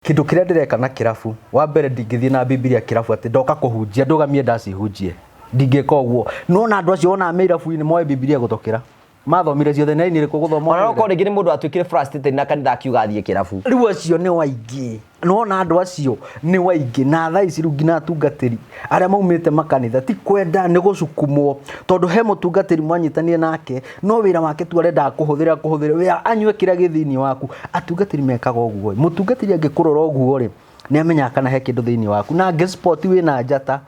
Kĩndũ kĩrĩa ndĩreka na kĩrabu, wa mbere ndingĩthiĩ na Bibilia kĩrabu atĩ ndoka kũhunjia ndũgamie ndacihunjie. Ndingĩka ũguo. No ona andũ acio wonaga me irabu-inĩ moĩ Bibilia gũtũkĩra. Mathomire ciothe nĩ aini ĩrĩkũ gũthoma Ona ũmwĩre? okorwo rĩngĩ nĩ mũndũ atuĩkire frustrated na kanitha akiuga athiĩ kĩrabu. Rĩu acio nĩ aingĩ. Nĩwona andũ acio nĩ aingĩ na thaa ici rĩu nginya atungatĩri arĩa maumĩte makanitha ti kwenda nĩ gũcukumwo tondũ he mũtungatĩri mwanyitanire nake no wĩra wake tu arendaga kũhũthĩra kũhũthĩra wĩra anyue kĩrĩa gĩ thĩinĩ waku. Atungatĩri mekaga ũguo. Mũtungatĩri angĩkũrora ũguo rĩ, nĩ amenyaga kana he kĩndũ thĩinĩ waku na angĩ spot wĩna njata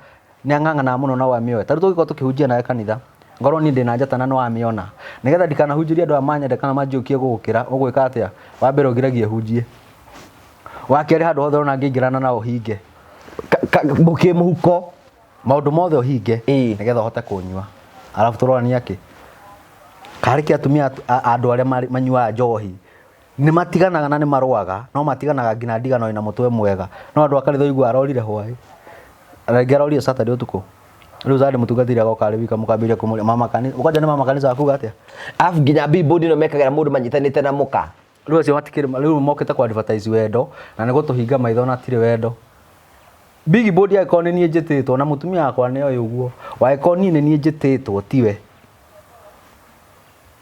nĩ ang'ang'anaga mũno na wamĩoya. Ta rĩu tũngĩkorwo tũkĩhunjia nawe kanitha, ngorwo niĩ ndĩna njata na nĩ wamĩona, nĩgetha ndikanahunjĩrie andũ aya manyende kana manjũkie gũgũkĩra, ũgwĩka atĩa? Wa mbere ũgiragie hunjie. Wa kerĩ handũ hothe ũrona ngĩingĩrana nao ũhinge. Kĩmũhuko. Maũndũ mothe ũhinge Ĩĩ. nĩgetha ũhote kũnyua. Arabu tũroranie akĩ? Karĩ kĩ atumia andũ arĩa manyuaga njohi nĩ matiganaga na nĩ marũaga no matiganaga nginya ndigano ĩna mũtwe mwega. No andũ a kanitha ũiguaga arorire hwaĩ. Rĩngĩ arorire Saturday ũtukũ. Rĩu Sunday mũtungatĩri agoka arĩ wika mũkambĩrĩria kũmũria mama kanitha. Kwanja nĩ mama kanitha akuga atĩa? Arabu nginya billboard ĩno mekagĩra mũndũ manyitanĩte na mũka. Rĩu acio matikĩrĩ rĩu mokĩte kũ advertise wendo na nĩ gũtũhinga maitho na hatirĩ wendo. Big board angĩkorwo nĩ niĩ njĩtĩtwo na mũtumia wakwa nĩ oĩ ũguo, wangĩkorwo niĩ nĩ niĩ njĩtĩtwo tiwe,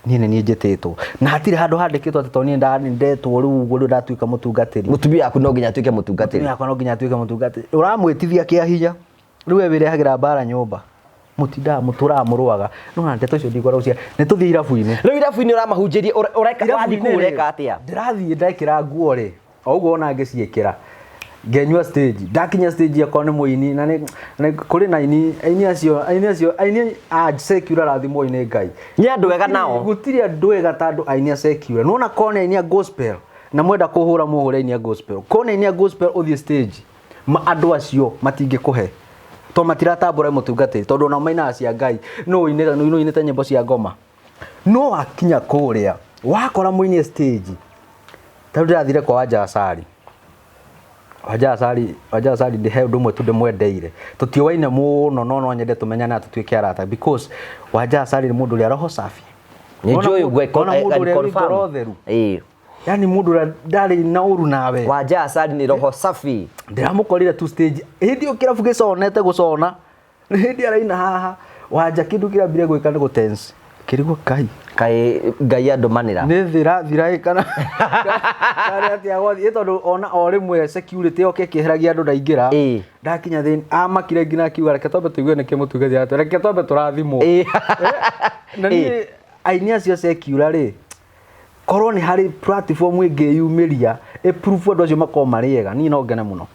niĩ nĩ niĩ njĩtĩtwo na hatirĩ handũ handĩkĩtwo atĩ tondũ niĩ nĩ ndetwo rĩu ũguo rĩu ndatuĩka mũtungatĩri. Mũtumia waku no nginya atuĩke mũtungatĩri. Mũtumia wakwa no nginya atuĩke mũtungatĩri. Ũramwĩtithia kĩa hinya. Rĩu we wĩrehagĩra mbara nyũmba. Mũtindaga mũtũraga mũrũaga. No na ndeto icio ndikwenda gũcia. Nĩ tũthiĩ irabu-inĩ. Rĩu irabu-inĩ ũramahunjĩria ũreka wathiĩ kũu ũreka atĩa? Ndĩrathiĩ ndekĩra nguo rĩ, o ũguo wona ngĩciĩkĩra ngenyua stage ndakinya stage akorwo nĩ mũini na nĩ kũrĩ na aini aini acio aini acio aini a secular rathimwo nĩ Ngai. Nĩ andũ ega nao. Gũtirĩ andũ ega ta andũ aini a secular. Nĩwona korwo nĩ aini a gospel na mwenda kũhũra mũhũre aini a gospel. Korwo nĩ aini a gospel ũthiĩ stage Ma andũ acio matingĩkũhe tondũ matiratambũra mũtungatĩri tondũ onao mainaga cia Ngai nũ ũinĩte nũ ũinĩte nyĩmbo cia ngoma no wakinya kũrĩa wakora mũini stage ta rĩu ndĩrathire kwa Wanja Asali Wanja Asali Wanja Asali ndĩ he ũndũ ũmwe tu ndĩmwendeire tũtiũaine mũno no no nyende tũmenyane na tũtuĩke arata because Wanja Asali nĩ mũndũ ũrĩa roho safi Nĩ njũĩ ũguo Wona mũndũ ũrĩa wĩ ngoro theru Ĩĩ. yani mundu ũrĩa ndarĩ na ũru nawe Wanja Asali nĩ roho safi. Ndĩramũkorire tu stage hĩndĩ ĩyo kĩrabu gĩconete gũcona nĩ hĩndĩ araina haha Wanja kĩndũ kĩrambire gwĩka nĩ gũtense kĩrigwo kai. Kaĩ Ngai andũmanĩra. Nĩ thira thira ĩ kana karĩ atĩa gwathiĩ tondũ ona o rĩmwe security yoka ĩkĩeheragia andũ ndaingĩra. Ĩĩ. Ndakinya thĩinĩ amakire nginya akiuga reke twambe tũigue nĩkĩ mũtungati aratwĩra reke twambe tũrathimwo. Ĩĩ. Na niĩ aini acio secular rĩ Korwo nĩ harĩ platform ĩngĩyumĩria ĩ prove andũ acio makorwo marĩ ega, niĩ no ngene mũno.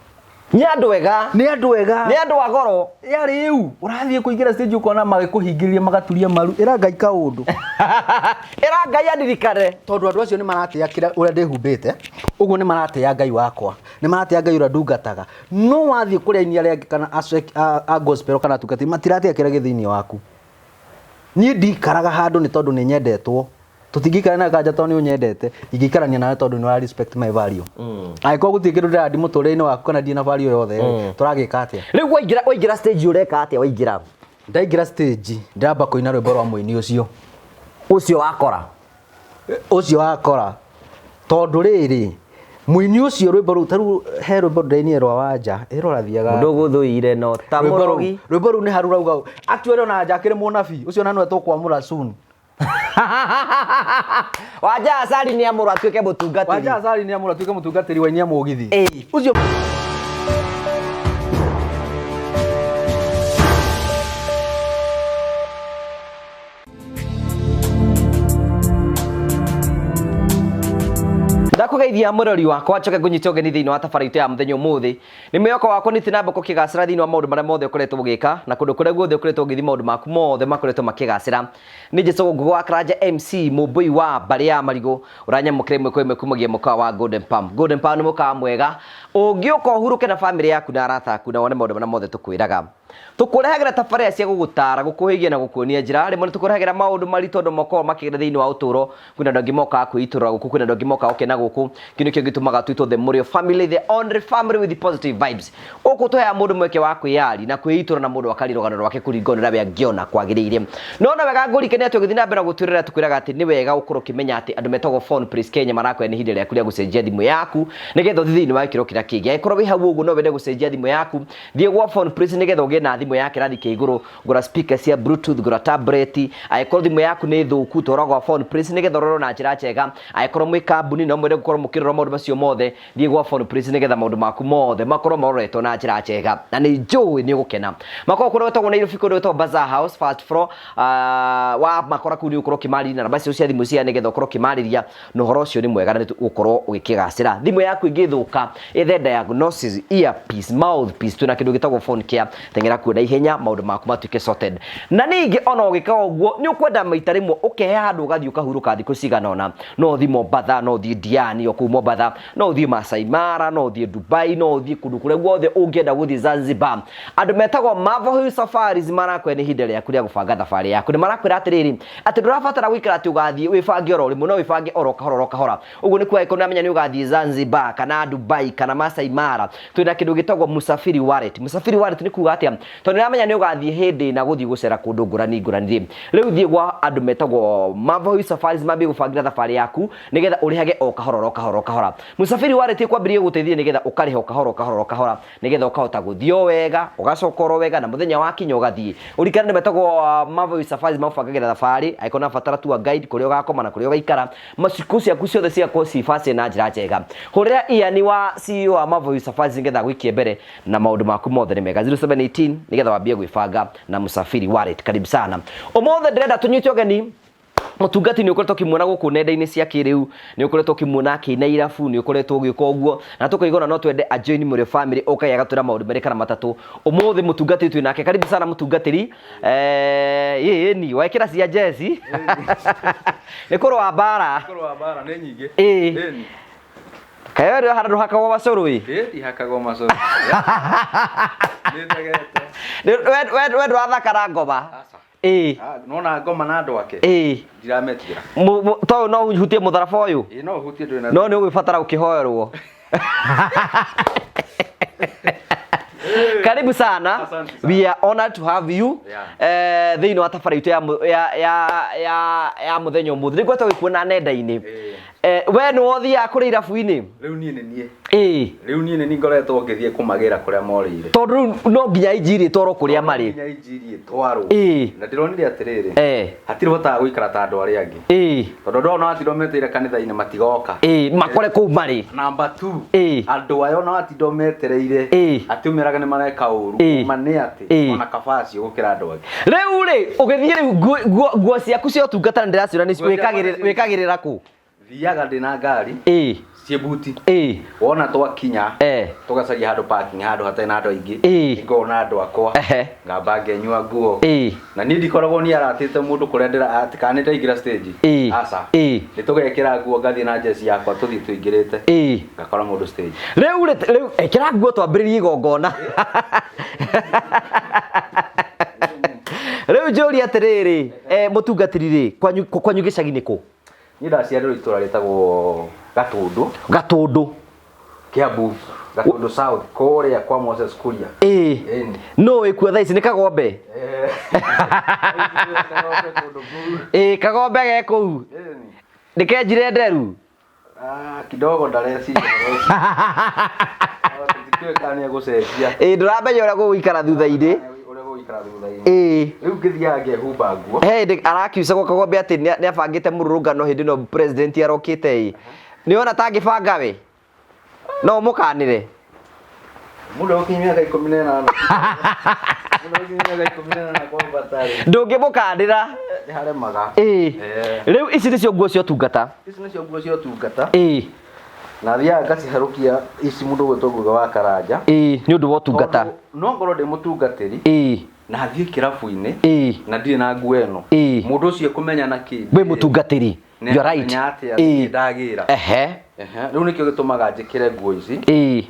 Nĩ andũ ega. Nĩ andũ ega. Nĩ andũ a goro. Ya rĩu ũrathiĩ kũingĩra stage ũkona magĩkũhingĩrĩria magaturia maru. Ĩra Ngai kaũndũ. Ĩra Ngai andirikane. Tondũ andũ acio nĩ maratĩa kĩrĩa ũrĩa ndĩhumbĩte, ũguo nĩ maratĩa Ngai wakwa, nĩ maratĩa Ngai ũrĩa ndungataga. No wathiĩ kũrĩ aini arĩa angĩ kana a gospel kana atungatĩri matiratĩa kĩrĩa gĩ thĩinĩ waku. Niĩ ndikaraga handũ nĩ tondũ nĩ nyendetwo. Tũtingĩikara nawe kanja tondũ nĩ ũnyendete. Ingĩikarania nawe tondũ nĩ ũra respect my value. Angĩkorwo gũtirĩ kĩndũ ndĩrandi mũtũrĩre-inĩ waku kana ndirĩ na value yothe rĩ, tũragĩka atĩa? Rĩu waingĩra waingĩra stage ũreka atĩa waingĩra? Ndaingĩra stage ndĩramba kũina rwĩmbo rwa mũini ũcio. Ũcio wakora. Ũcio wakora. Tondũ rĩrĩ, mũini ũcio rwĩmbo rũu, ta rĩu he rwĩmbo ndĩrainire rwa Wanja, ĩ rũrathiaga atĩa? Ndũgũthũire no ta Rwĩmbo rũu, mũrogi. rwĩmbo rũu nĩ haru rauga, actually ona Wanja akĩrĩ mũnabii, ũcio ona nĩwe tũkwamũra soon. Wanja Asali nĩ amũrwo atuĩke mũtungatĩri. Wanja Asali nĩ amũrwo atuĩke mũtungatĩri wa inia mũgithi. Ĩĩ. Ũcio Ndakũgeithia mũrori wakwa njoke ngũnyite ũgeni thĩinĩ wa tabarĩra itũ ya mũthenya ũmũthĩ. Nĩ mwĩhoko wakwa nĩ na mboko kĩgacĩra thĩinĩ wa maũndũ marĩa mothe ũkoretwo ũgĩka na kũndũ kũrĩa guothe ũkoretwo ũgĩthiĩ maũndũ maku mothe makoretwo makĩgacĩra. Nĩ Jesũ Ngũgũ wa Karanja MC mũmbũi wa mbarĩ ya marigũ ũranyamũkĩra ĩmwe kwa ĩmwe kumagia mũkawa wa Golden Palm. Golden Palm nĩ mũkawa mwega ũngĩũka ũhurũke na bamĩrĩ yaku na arata aku na wone maũndũ marĩa mothe tũkwĩraga. Tũkũrehagĩra tabarĩra cia gũgũtara, gũkũhĩgia na gũkuonia njĩra. Rĩmwe nĩ tũkũrehagĩra maũndũ maritũ andũ makoragwo makĩgera thĩinĩ wa ũtũũro. Kwĩna andũ angĩ mokaga kwĩitũrũra gũkũ, kwĩna andũ angĩ mokaga gũkena gũkũ. Kĩu nĩkĩo gĩtũmaga twĩtwo The Mũrĩo Family, the only family with positive vibes. Gũkũ tũheaga mũndũ mweke wa kwĩyaria na kwĩitũrũra na mũndũ akaria rũgano rwake kũringana na ũrĩa we angĩona kwagĩrĩire. No na wega ngũririkanie atĩ ũgĩthiĩ na mbere na gũtwĩrorera tũkwĩraga atĩ nĩ wega gũkorwo ũkĩmenya atĩ andũ metagwo Phone Place Kenya marakwĩra nĩ ihinda rĩaku rĩa gũcenjia thimũ yaku nĩgetha ũthiĩ thĩinĩ wa gĩkĩro kĩrĩa kĩngĩ. Angĩkorwo wĩ hau ũguo no wende gũcenjia thimũ yaku, thiĩ gwa Phone Place nĩgetha ũgĩe na thimũ ya kĩrathi kĩa igũrũ, gũra speaker cia bluetooth, gũra tablet. Angĩkorwo thimũ yaku nĩ thũku, twara gwa Phone Place nĩgetha ũrorwo na njĩra njega. Angĩkorwo mwĩ kambuni no mwende gũkorwo mũkĩrora maũndũ macio mothe, thiĩ gwa Phone Place nĩgetha maũndũ maku mothe makorwo maroretwo na njĩra njega, na nĩ njũĩ nĩ ũgũkena. Makoragwo kũrĩa gwĩtagwo Nairobi, kũndũ gwĩtagwo Bazaar House first floor. Wa makora kũu nĩ ũgũkorwo ũkĩmarĩria na namba ciao cia thimũ cia nĩgetha ũkorwo ũkĩmarĩria, na ũhoro ũcio nĩ mwega na nĩ ũgũkorwo ũgĩkĩgacĩra. Thimũ yaku ĩngĩthũka, ĩthe diagnosis, earpiece, mouthpiece, twĩna kĩndũ gĩtagwo phone care. Teng'era kuo na ihenya maũndũ maku matuĩke sorted. Na ningĩ ona ũgĩka ũguo nĩ ũkwenda maita rĩmwe ũkehe handũ ũgathiĩ ũkahurũka thikũ cigana ũna. No ũthiĩ Mombatha, no ũthiĩ Diani o kũu Mombatha, no ũthiĩ Masai Mara, no ũthiĩ Dubai, no ũthiĩ kũndũ kũrĩa guothe ũngĩenda gũthiĩ Zanzibar. Andũ metagwo Marvel Hill Safaris marakwĩra nĩ ihinda rĩaku rĩa gũbanga thabarĩ yaku. Nĩ marakwĩra atĩrĩrĩ, atĩ ndũrabatara gũikara atĩ ũgathiĩ wĩbange oro rĩmwe, no wĩbange oro kahora oro kahora. Ũguo nĩ kuga angĩkorwo nĩũramenya nĩ ũgathiĩ Zanzibar kana Dubai kana Masai Mara, twĩna kĩndũ gĩtagwo Musafiri Wallet. Musafiri Wallet nĩ kuga atĩa? Tondũ nĩũramenya nĩ ũgathiĩ hĩndĩ na gũthiĩ gũcera kũndũ ngũrani ngũrani rĩ, rĩu thiĩ gwa andũ metagwo Marvel Hill Safaris mambie gũbangĩra thabarĩ yaku nĩgetha ũrĩhage o kahora oro kahora oro kahora. Musafiri Wallet ĩkwambĩrĩria gũgũteithia nĩgetha ũkarĩha o kahora o kahora oro kahora nĩgetha ũkahota gũthiĩ o wega, ũgacoka oro wega, na mũthenya wakinya ũgathiĩ. Ũririkane andũ metagwo Marvel Hill Safaris magũbangagĩra thabarĩ, angĩkorwo nĩ ũrabatara tour guide, kũrĩa ũgakoma na kũrĩa ũgaikara, macukũ ciaku ciothe cigakorwo ciĩ bacĩrĩre na njĩra njega. Hũrĩra Ian wa CEO wa Marvel Hill Safaris nĩgetha agũikie mbere na maũndũ maku mothe nĩ mega. 0718 nĩgetha wambie gwĩbanga na Musafiri Wallet. Karibu sana. Ũmũthĩ ndĩrenda tũnyite ũgeni mũtungati. Nĩ ũkoretwo ũkĩmuona gũkũ nenda-inĩ cia kĩrĩu, nĩ ũkoretwo ũkĩmuona akĩina irabu, nĩ ũkoretwo ũgĩka ũguo, na tũkaigua no twende a join Mũrĩo family ũkagia agatwĩra maũndũ merĩ kana matatũ. Ũmũthĩ mũtungatĩri twĩ nake. Karibu sana mũtungatĩri. Ĩni wekĩra cia jeci nĩ kũrũa mbara. Kũrũa mbara nĩ nyingĩ. Ĩĩ. Ĩni. Kayo rĩo hana ndũhakagwo macũrũ ĩ? Ĩ, ndihakagwo macũrũ. Nĩ ndegete. We ndũrathaka na ngoma? Aca. Ĩĩ. Ah, nona ngoma na andũ ake. Ĩĩ. Ndirametigĩra. Tondũ no ũhutie mũtharaba ũyũ? Ĩ, no ũhutie ndũrĩ na. No nĩ ũgwĩbatara gũkĩhoerwo. Karibu sana. Asante sana. We are honored to have you. Yeah. Thĩinĩ wa tabarĩra itũ ya mu- ya ya ya ya mũthenya ũmũthĩ. Nĩ ngweta gũkuona nenda-inĩ. Ĩĩ. We nĩ wothiaga kũrĩa irabu-inĩ? Rĩu niĩ nĩ niĩ. Ĩĩ. Rĩu niĩ nĩ niĩ ngoretwo ngĩthiĩ kũmagĩra kũrĩa morĩire. Tondũ rĩu no nginya injiri ĩtwarwo kũrĩa marĩ. Nginya injiri ĩtwarwo. Ĩĩ. Na ndĩronire atĩrĩrĩ. Eh. Hatirĩ hotaga gũikara ta andũ arĩa angĩ. Ĩĩ. Tondũ andũ ao no matinda metereire kanitha-inĩ matigoka. Ĩĩ, makore kũu marĩ. Number 2. Ĩĩ. Andũ aya ona watinda metereire. Ĩĩ. Atĩ ũmeraga nĩ mareka ũru. Ĩĩ. Ma nĩ atĩ Ĩĩ. ona kaba acio gũkĩra andũ angĩ. Rĩu rĩ, ũgĩthiĩ rĩu nguo ciaku cia ũtungata nĩ ndĩraciũra nĩ Nguo ciakwa wĩkagĩrĩra kũ? Thiaga ndĩ na ngari. Ĩĩ. Ciĩ buti. Ĩĩ. Wona twakinya. Eh. Tũgacaria handũ parking, handũ hatarĩ na andũ aingĩ. Ĩĩ. Ngoragwo na andũ akwa. Ehe. Ngamba ngenyua nguo. Ĩĩ. Na niĩ ndikoragwo niĩ aratĩte mũndũ kũrĩa ndĩra atĩ kana nĩ ndaingĩra stage. Ĩĩ. Aca. Ĩĩ. Nĩ tũgekĩra nguo ngathiĩ na jezi yakwa tũthiĩ tũingĩrĩte. Ĩĩ. Ngakora mũndũ stage. Rĩu rĩ, rĩu ĩkĩra nguo twambĩrĩrie igongona. Rĩu njũrie atĩrĩrĩ, mũtungatĩri rĩ, kwanyu gĩcagi nĩ kũ? Niĩ ndaciarĩrwo itũra rĩtagwo Gatũndũ. Gatũndũ. Kiambu, Gatũndũ South, kũrĩa kwa Moses Kuria. Ĩĩ. Ĩni. Nũ wĩkuo thaa ici nĩ Kagombe? Eh. Kagombe kũndũ kũu. Ĩĩ, Kagombe ge kũu. Ĩni. Nĩkenjire nderu? Ah, kidogo ndareciria ũhoro ũcio. No, tũtikĩũĩ kana nĩegũcenjia. Ĩĩ, ndũramenya ũrĩa gũgũikara thutha-inĩ. Ũrĩa gũgũikara thutha-inĩ. Ĩĩ. Rĩu ngĩthiaga ngehumba nguo. He hĩndĩ arakiucagwo Kagombe atĩ nĩabangĩte mũrũrũngano hĩndĩ ĩno president arokĩte ĩ. Nĩwona ta angĩbanga we? No ũmũkanĩre? Mũndũ egũkinyia mĩaka 18. Mũndũ egũkinyia mĩaka 18 kwambata rĩ. Ndũngĩmũkanĩra. Nĩ haremaga. Ĩĩ. Eh. Rĩu ici nĩcio nguo cia ũtungata. Ici nĩcio nguo cia ũtungata. Ĩĩ. Na thiaga ngaciherũkia ici mũndũ ũgwĩtwo Nguga wa Karanja. Ĩĩ, nĩ ũndũ wa ũtungata. Tondũ no ngorwo ndĩ mũtungatĩri. Ĩĩ. Na thiĩ kĩrabu-inĩ. Ĩĩ. Na ndirĩ na nguo ĩno. Ĩĩ. Mũndũ ũcio ekũmenya na kĩ? Wĩ mũtungatĩri. Nĩ You're right. ekũmenya atĩa Ĩĩ. ndagĩra. Ehe. Ehe. Rĩu nĩkĩo gĩtũmaga njĩkĩre nguo ici. Ĩĩ.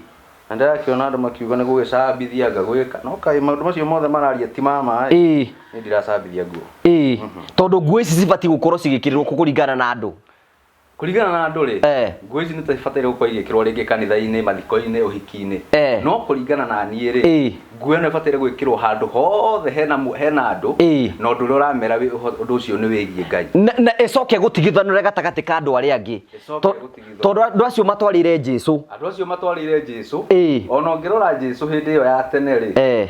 Na ndĩrakĩona andũ makiuga nĩ gũgĩcambithia ngagwĩka, no kaĩ maũndũ macio mothe mararia ti ma ma ĩ. Niĩ ndiracambithia nguo. Tondũ nguo ici cibatiĩ gũkorwo cigĩkĩrĩrwo kũ kũringana na andũ? Kũringana na andũ rĩ, nguo ici nĩ cibataire gũkorwo igĩkĩrwo rĩngĩ kanitha-inĩ, mathiko-inĩ, ũhiki-inĩ. No kũringana na niĩ rĩ, nguo ĩno ĩbataire gwĩkĩrwo handũ hothe hena hena andũ, na ũndũ ũrĩa ũramera ũndũ ũcio nĩ wĩgiĩ Ngai. Na ĩcoke gũtigithanũre gatagatĩ ka andũ arĩa angĩ. Ĩcoke gũtigithanũre. Tondũ andũ acio matwarĩire Jesu. Andũ acio matwarĩire Jesu. Ona ũngĩrora Jesu hĩndĩ ĩyo ya tene rĩ,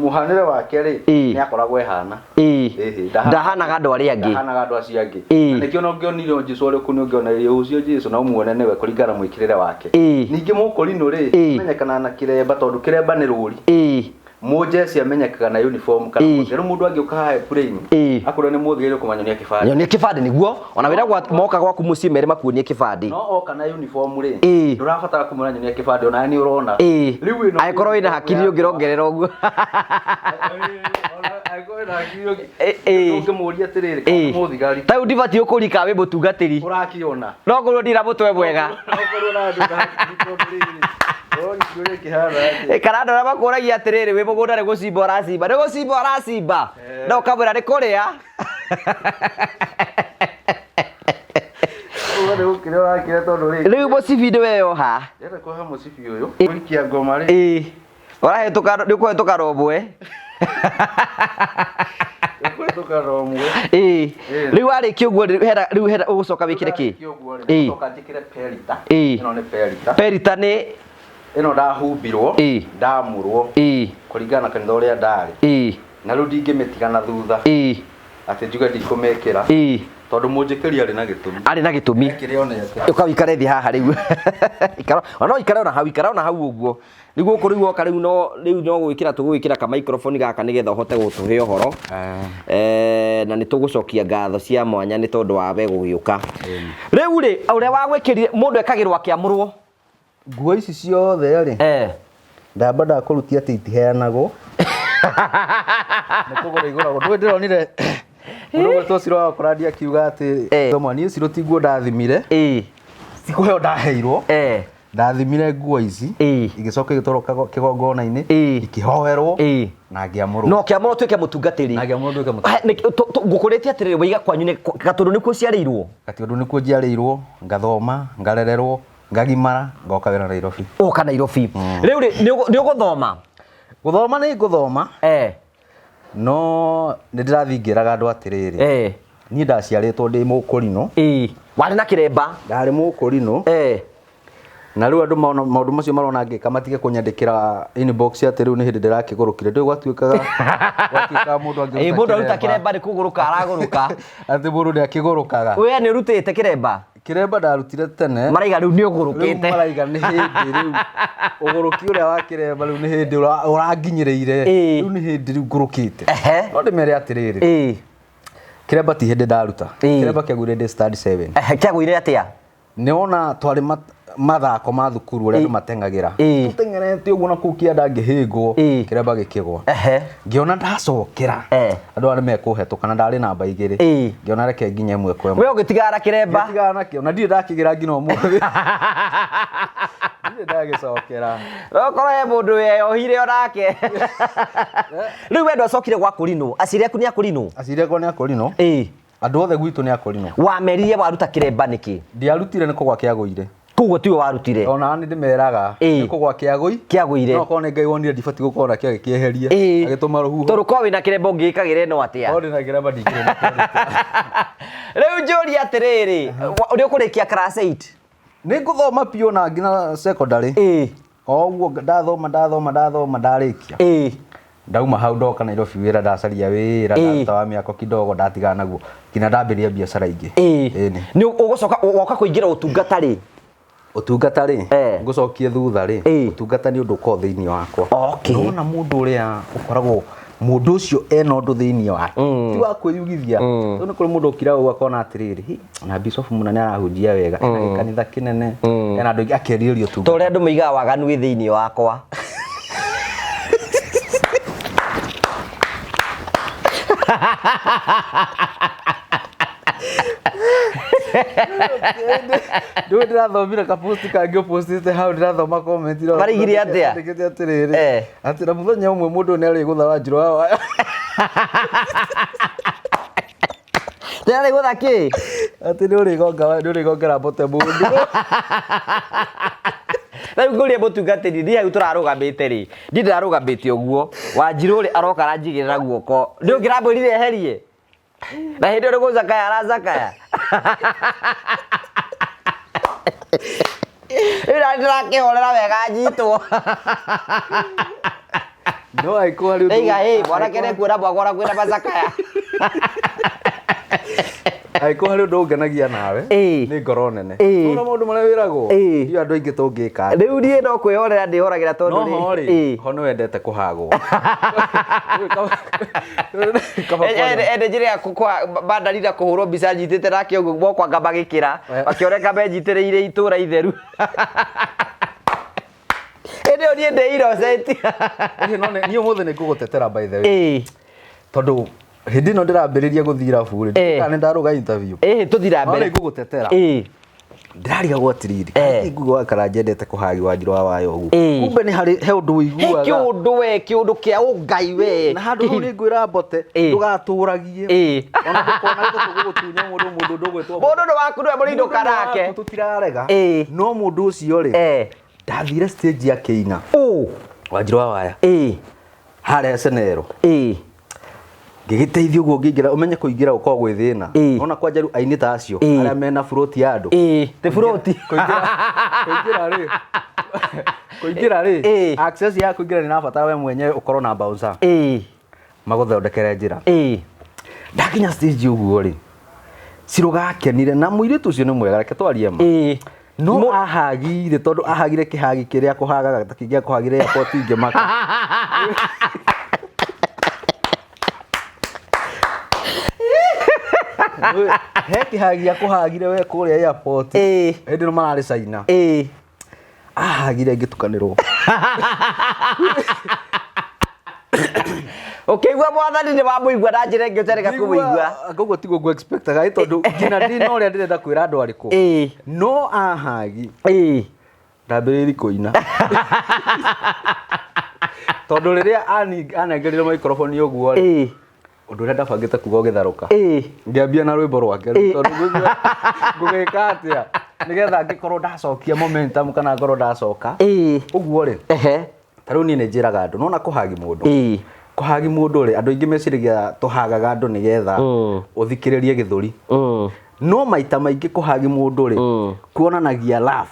mũhanĩre wake rĩ, nĩ akoragwo ehana. Ĩhĩ, Ndahanaga andũ arĩa angĩ. Ndahanaga andũ acio angĩ. Na nĩkĩo ona ũngĩonire Jesu arĩ kũu nĩ ũngĩonire ũcio Jesu na ũmuone nĩwe kũringana na mwĩkĩrĩre wake. Ningĩ mũkũrinũ rĩ, amenyekanaga na kĩremba tondũ kĩremba nĩ rũri. Mũnjeci amenyekaga na uniform kana mũthĩ. Rĩu mũndũ angĩũka haha e plain, akwĩre nĩ mũthigari ũkũmenya nĩ kĩbandĩ. Nyonia kĩbandĩ nĩguo, ona wĩra gwa moka gwaku mũciĩ mere makuonie kĩbandĩ. No oka na uniform rĩ, ndũrabatara kũmwĩra nyonia kĩbandĩ, onawe nĩ ũrona. Rĩu ĩno Angĩkorwo wĩna hakiri ũngĩrongerera ũguo. Angĩkorwo wĩna hakiri ũngĩmũria atĩrĩrĩ, kana nĩ mũthigari. Ta rĩu ndibatiĩ gũkũria kana wĩ mũtungatĩri. Ũrakĩona. No ngorwo ndirĩ na mũtwe mwega. No ngorwo na andũ na hakiri tondũ rĩrĩ, ũrona kĩũria kĩhana atĩa? Kana andũ arĩa makũragia atĩrĩrĩ, wĩ mũgũnda nĩ gũcimba ũracimba, nĩ gũcimba ũracimba, no ũkamwĩra nĩ kũrĩa. Ũguo nĩ gũkĩrĩa ũrakĩrĩa tondũ rĩrĩ. Rĩu mũcibi nĩ weyoha. Ndĩrenda kuoha mũcibi ũyũ. Kũrikia ngoma rĩ. Ũrahĩtũka, nĩ ũkũhĩtũka na ũmwe. Nĩũkũhĩtũka na ũmwe. Rĩu warĩkia ũguo rĩ, hena, rĩu hena, ũgũcoka wĩkĩre kĩ? Warĩkia ũguo rĩ, nĩngũcoka njĩkĩre perita. Ĩno nĩ perita. Perita nĩ? Ĩno ndahumbirwo, ndamũrwo, kũringana na kanitha ũrĩa ndarĩ. Na rĩu ndingĩmĩtiga na thutha. Atĩ njuge ndikũmĩkĩra. Tondũ mũnjĩkĩri arĩ na gĩtũmi. Arĩ na gĩtũmi. Kĩrĩa onete. Ũka ũikare thĩ haha rĩu. Ikara, ona no ũikare ona hau, ikara ona hau ũguo. Rĩu gũkũ rĩu woka rĩu no rĩu no gwĩkĩra tũgũgwĩkĩra ka microphone gaka nĩgetha ũhote gũtũhe ũhoro. Na nĩ tũgũcokia ngatho cia mwanya nĩ tondũ wa we gũgĩũka. Rĩu rĩ, ũrĩa wagwĩkĩrire mũndũ ekagĩrwo akĩamũrwo. Nguo ici ciothe rĩ, ndamba ndakũrutia atĩ itiheanagwo. Nĩ kũgũra igũragwo. Ndũĩ ndĩronire mũndũ ũgwĩtwo Ciro wa Kũrandia akiuga atĩ thoma niĩ Ciro ti nguo ndathimire. Ti kũheo ndaheirwo. Ndathimire nguo ici, igĩcoka igĩtwarwo kĩgongona-inĩ, ikĩhoerwo, na ngĩamũrwo. Na ũkĩamũrwo ũtuĩke mũtungatĩri. Na ngĩamũrwo nduĩke mũtungatĩri. He, nĩ, ngũkũrĩtie atĩrĩrĩ, waiga kwanyu nĩ, Gatũndũ nĩkuo ũciarĩirwo? Gatũndũ nĩkuo njiarĩirwo, ngathoma, ngarererwo, ngagimara, ngoka wĩra Nairobi. Ũgoka Nairobi. Rĩu rĩ, nĩ ũgũthoma? Gũthoma nĩ ngũthoma. No nĩ ndĩrathiĩ ngĩraga andũ atĩrĩrĩ. Niĩ ndaciarĩtwo ndĩ mũkũrinũ. Warĩ na kĩremba? Ndarĩ mũkũrinũ. Na rĩu andũ mona maũndũ macio marona ngĩka matige kũnyandĩkĩra inbox atĩ rĩu nĩ hĩndĩ ndĩrakĩgũrũkire. Ndũĩ gwatuĩkaga mũndũ angĩruta Mũndũ aruta kĩremba. kĩremba nĩ kũgũrũka aragũrũka. Atĩ mũndũ nĩ akĩgũrũkaga. We nĩ ũrutĩte kĩremba? Kĩremba ndarutire tene. Maraiga rĩu nĩ ũgũrũkĩte. Rĩu maraiga nĩ hĩndĩ rĩu. Ũgũrũki ũrĩa wa kĩremba rĩu nĩ hĩndĩ ũranginyĩrĩire. Rĩu nĩ hĩndĩ rĩu ngũrũkĩte. No ndĩmere atĩrĩrĩ. Kĩremba ti hĩndĩ ndaruta. Kĩremba kĩagũire ndĩ standard 7. Kĩagũire atĩa? Nĩ wona twarĩ mathako ma thukuru ũrĩa andũ mateng'agĩra. Tũteng'erete ũguo na kũu kĩanda ngĩhĩngwo, kĩremba gĩkĩgwa. Ngĩona ndacokera, andũ aya nĩ mekũhetũka na ndarĩ namba igĩrĩ. Ngĩona reke nginye ĩmwe kwa ĩmwe. We ũgĩtigana na kĩremba? Ngĩtigana nakĩo, na ndirĩ ndakĩgĩra nginya ũmũthĩ. Ndirĩ ndagĩcokera. Okorwo he mũndũ weyohire onake. Rĩu we ndwacokire gwa kũrinũ, aciari aku nĩ akũrinũ? Aciari akwa nĩ akũrinũ. Andũ othe gwitũ nĩ akũrinũ. Wamerire waruta kĩremba nĩkĩ? Ndiarutire nĩ kũgwa kĩagũire. Koguo tiwe warutire? Ona nĩ ndĩmeraga, nĩ kũgwa kĩagũi. Kĩagũire. No korwo nĩ Ngai wonire ndibatiĩ gũkorwo nakĩo agĩkĩeheria. Agĩtũma rũhuho. Tondũ korwo wĩna kĩremba ũngĩgĩkagĩra ĩno atĩa? Korwo ndĩna kĩremba ndingĩrĩ na kĩremba. Rĩu njũrie atĩrĩrĩ, nĩ ũkũrĩkia class 8? Nĩ ngũthoma biũ na nginya secondary. O ũguo ndathoma, ndathoma, ndathoma, ndarĩkia. Ndauma hau ndoka Nairobi wĩra, ndacaria wĩra, ndaruta wa mĩako kidogo, ndatigana naguo nginya ndambĩrĩria biacara ingĩ. Ĩni. Nĩ ũgũcoka woka kũingĩra ũtungata rĩ? Ũtungata rĩ, ngũcokie thutha rĩ, ũtungata nĩ ũndũ ũkoragwo thĩinĩ wakwa. Nĩwona mũndũ ũrĩa ũkoragwo, mũndũ ũcio ena ũndũ thĩinĩ wake. Ti wa kwĩyugithia. Rĩu nĩ kũrĩ mũndũ ũkiraga ũguo akona atĩrĩrĩ, hi, na Bishop mũna nĩ arahunjia wega, ena gĩkanitha kĩnene, ena andũ aingĩ, akerirĩria ũtungata. Ta ũrĩa andũ moigaga waganu wĩ thĩinĩ wakwa. Ndũĩ ndĩrathomire kapost kangĩ ũpostĩte hau ndĩrathoma comment ĩro. Maraigire atĩa? Andĩkĩte atĩrĩrĩ. Eh. Atĩ na mũthenya ũmwe mũndũ ũyũ nĩarĩgũtha Wanjirũ wa Waya. Ndĩrarĩgũtha kĩ? Atĩ nĩũrĩgonga nĩũrĩgongera mbote mũndũ. Rĩu ngũrie mũtungatĩri niĩ hau tũrarũgamĩte rĩ niĩ ndĩrarũgamĩte ũguo Wanjirũ rĩ aroka aranjigĩrĩra guoko nĩ ũngĩramwĩrire eherie na hĩndĩ ĩyo nĩ gũcakaya aracakaya rĩu nani ndĩrakĩhorera wega nyitwo No angĩkorwo harĩ ũndũ. Ndaiga hĩ mwanake nĩ kuona mwaka ona kwĩna macakaya Angĩkorwo harĩ ũndũ ũngenagia nawe Ĩĩ. nĩ ngoro nene. Ĩĩ. Ona maũndũ marĩa wĩragwo. Ĩĩ. Ithuĩ andũ aingĩ tũngĩka. Rĩu niĩ no kwĩhorera ndĩhoragĩra tondũ No rĩ- ho rĩ, Ĩĩ. ho nĩ wendete kũhagwo. Kaba kwaria. Ende njĩra ya bandarira kũhũrwo mbica nyitĩte nake ũguo guoko anga magĩkĩra Eh. makĩoneka menjitĩrĩire itũra itheru ĩndĩ ĩyo niĩ ndĩ innocent. Ĩhĩ, no niĩ ũmũthĩ nĩ ngũgũtetera by the way. Ĩĩ. Tondũ hĩndĩ ĩno ndĩrambĩrĩria gũthiĩ irabu rĩ, Eh. kana nĩ ndarũga interview. Ĩĩ, tũthiĩ na No mbere. nĩ ngũgũtetera. Ĩĩ. Ndĩrarigagwo atĩrĩrĩ, Eh. nguga kana njendete kũhagi Wanjirũ wa Waya ũguo. Ĩĩ. Kumbe nĩ harĩ he ũndũ He ũiguaga. kĩũndũ we kĩũndũ kĩa ũngai we Na handũ hau nĩ ngwĩra mbote Ĩĩ. ndũgatũragie. Ĩĩ. Ona ndũkona tũgũgũtunya mũndũ mũndũ ndũgwĩtwo. Mũndũ nĩ waku nĩwe mũrĩindũka nake. Tũtirarega. Ĩĩ. No mũndũ ũcio rĩ, Eh. ndathire stage akĩina. Ũ. Wanjirũ wa Waya. Ĩĩ. Harĩa Senero. Ĩĩ. Ngĩgĩteithio ũguo ngĩingĩra ũmenye kũingĩra gũkoragwo gwĩ thĩna. Ĩĩ. Ona kwanja rĩu aini ta acio Ĩĩ. arĩa mena buroti ya andũ. Ĩĩ. Ti buroti. Kũingĩra kũingĩra rĩ. Kũingĩra rĩ. Ĩĩ. Access ya kũingĩra nĩ ĩrabatara we mwenyewe ũkorwo na bouncer. Ĩĩ. Magũthondekere njĩra. Ĩĩ. Ndakinya stage ũguo rĩ. Cirũgakenire na mũirĩtu ũcio nĩ mwega reke twarie ma. Ĩĩ. No ahagire tondũ ahagire kĩhagi kĩrĩa kũhagaga ta kĩngĩa kũhagire airport ingĩmaka. He kĩhagi akũhagire we kũrĩa airport. Ĩĩ. Hĩndĩ ĩno mararĩ China. Ĩĩ. Ahagire ngĩtukanĩrwo. Ũkĩigua mwathani nĩ wamũigua na njĩra ĩngĩ ũtarega kũmũigua. Koguo tiguo ngũ expectaga ĩ tondũ nginya ndina ũrĩa ndĩrenda kwĩra andũ arĩkũ. Ĩĩ. No ahagi Ĩĩ. Ndambĩrĩirie kũina. Tondũ rĩrĩa anengerire microphone ũguo rĩ, Ĩĩ. ũndũ ũrĩa ndabangĩte kuga ũgĩtharũka. Ĩĩ. Ngĩambia na rwĩmbo rwake Ĩĩ. rĩu tondũ ngũigua ngũgĩka atĩa nĩgetha ngĩkorwo ndacokia momentum kana ngorwo ndacoka. Ĩĩ. Ũguo rĩ, Ehe. ta rĩu niĩ nĩ njĩraga andũ, nĩwona kũhagi mũndũ. Ĩĩ. Kũhagi mũndũ rĩ, andũ aingĩ meciragia tũhagaga andũ nĩgetha ũthikĩrĩrie gĩthũri. No maita maingĩ kũhagi mũndũ rĩ, kuonanagia love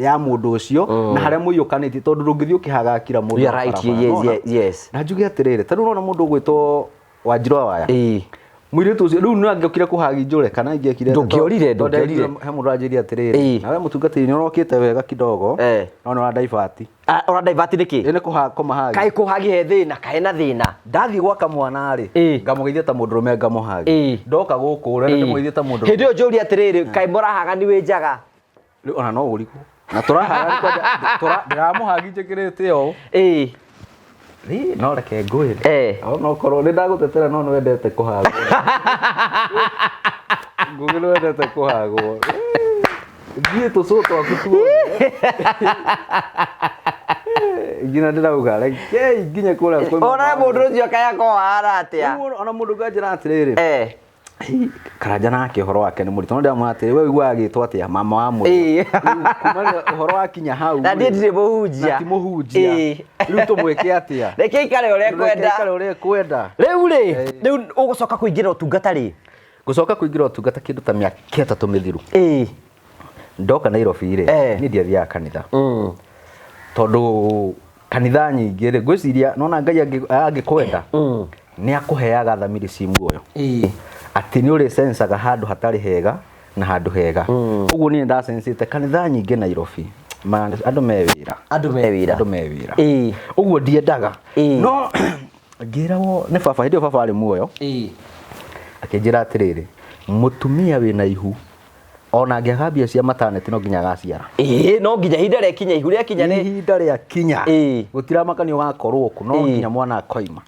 ya mũndũ ũcio na harĩa mũiyũkanĩtie tondũ ndũngĩthiĩ ũkĩhagaga kila mũndũ You are right, barabara, yes, nĩwona? yes, yes. Na njuge atĩrĩrĩ, ta rĩu ũrona mũndũ ũgwĩtwo Wanjirũ wa Waya. Ĩĩ. Mũirĩtu ũcio rĩu no angĩokire kũhagi njũre kana ingĩekire atĩa, Ndũngĩorire, tondũ ndũngĩorire. he mũndũ anjĩrire atĩrĩrĩ, Ĩĩ. nawe mũtungatĩri nĩ ũrokĩte wega kidogo, Eh. no nĩ ũra divert. Ah, ũra divert nĩkĩ? Ĩ nĩ kũmahagi. Kaĩ kũhagi he thĩna, kaĩ na thĩna. Ndathiĩ gwaka mwana rĩ, Ĩĩ. ngamũgeithia ta mũndũrũme ngamũhagi. Ĩĩ. Ndoka gũkũ rĩ, ndĩmũgeithie ta mũndũrũme. Hĩndĩ ĩyo njũrie atĩrĩrĩ, kaĩ mũrahaga nĩ wĩ njaga? Rĩu ona no ũrigwo. Na tũrahaga kwanja ndĩramũhagi njĩkĩrĩte ũũ. Ĩĩ. Rĩ, no reke ngwĩre. Eh. Ona okorwo nĩ ndagũtetera no nĩ wendete kũhagwo. Ngũgĩ nĩ wendete kũhagwo. Thiĩ tũcũ twaku tuothe. Nginya ndĩrauga rekei nginye kũrĩa kwĩ Ona mũndũ ũcio kaĩ akorwo ahana atĩa? Rĩu ona mũndũ nganjĩra atĩrĩrĩ. Eh. Karanja nake ũhoro wake nĩ mũritũ no ndĩramwĩra atĩrĩ we ũiguaga agĩtwo atĩa mama wa mũrĩo Ĩĩ. Rĩu kumania ũhoro wakinya hau Na niĩ rĩ, ndirĩ mũhunjia. na ti mũhunjia Ĩĩ. rĩu tũmwĩke atĩa Reke aikare ũrĩa Reke ekwenda. aikare ũrĩa ekwenda Rĩu rĩ, rĩu ũgũcoka kũingĩra ũtungata rĩ? gũcoka kũingĩra ũtungata kĩndũ ta mĩaka ĩtatũ mĩthiru Ĩĩ. ndoka Nairobi rĩ Eh. niĩ ndiathiaga kanitha tondũ kanitha nyingĩ rĩ ngwĩciria nona Ngai angĩkwenda nĩ akũheaga thamiri ci muoyo Ĩĩ. atĩ nĩ ũrĩ sensaga handũ hatarĩ hega na handũ hega ũguo niĩ ndasensĩte kanitha nyingĩ Nairobi andũ me wĩra Andũ me wĩra. andũ me wĩra Ĩĩ. Ũguo ndiendaga. Ĩĩ. No ngĩragwo nĩ baba hĩndĩ ĩyo baba arĩ muoyo Ĩĩ. akĩnjĩra atĩrĩrĩ mũtumia wĩna ihu Ona angĩaga mbia cia maternity no nginya agaciara. Ĩĩ, no nginya ihinda rĩakinya, ihu rĩakinya nĩ ihinda rĩakinya. Gũtiramakania ũgakorwo kũ, no nginya mwana akoima.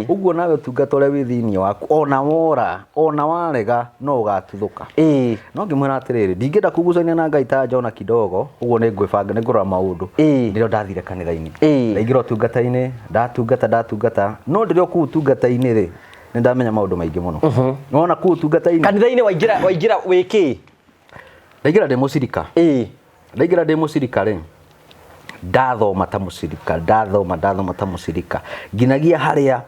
Ũguo nawe ũtungata ũrĩa wĩ thĩinĩ waku, ona wora, ona warega, no ũgatuthũka. No ngĩmwĩra atĩrĩrĩ, ndingĩenda kugucania na Ngai ta Jona kidogo, ũguo nĩ ngwĩbanga, nĩ ngũrora maũndũ. Nĩrĩo ndathire kanitha-inĩ. Ndaingĩra ũtungata-inĩ, ndatungata, ndatungata, no ndĩrĩ o kũu ũtungata-inĩ rĩ, nĩ ndamenya maũndũ maingĩ mũno. Nĩwona kũu ũtungata-inĩ? Kanitha-inĩ waingĩra, waingĩra wĩ kĩ? Ndaingĩra ndĩ mũcirika. Ndaingĩra ndĩ mũcirika rĩ, ndathoma ta mũcirika, ndathoma, ndathoma ta mũcirika, nginagia harĩa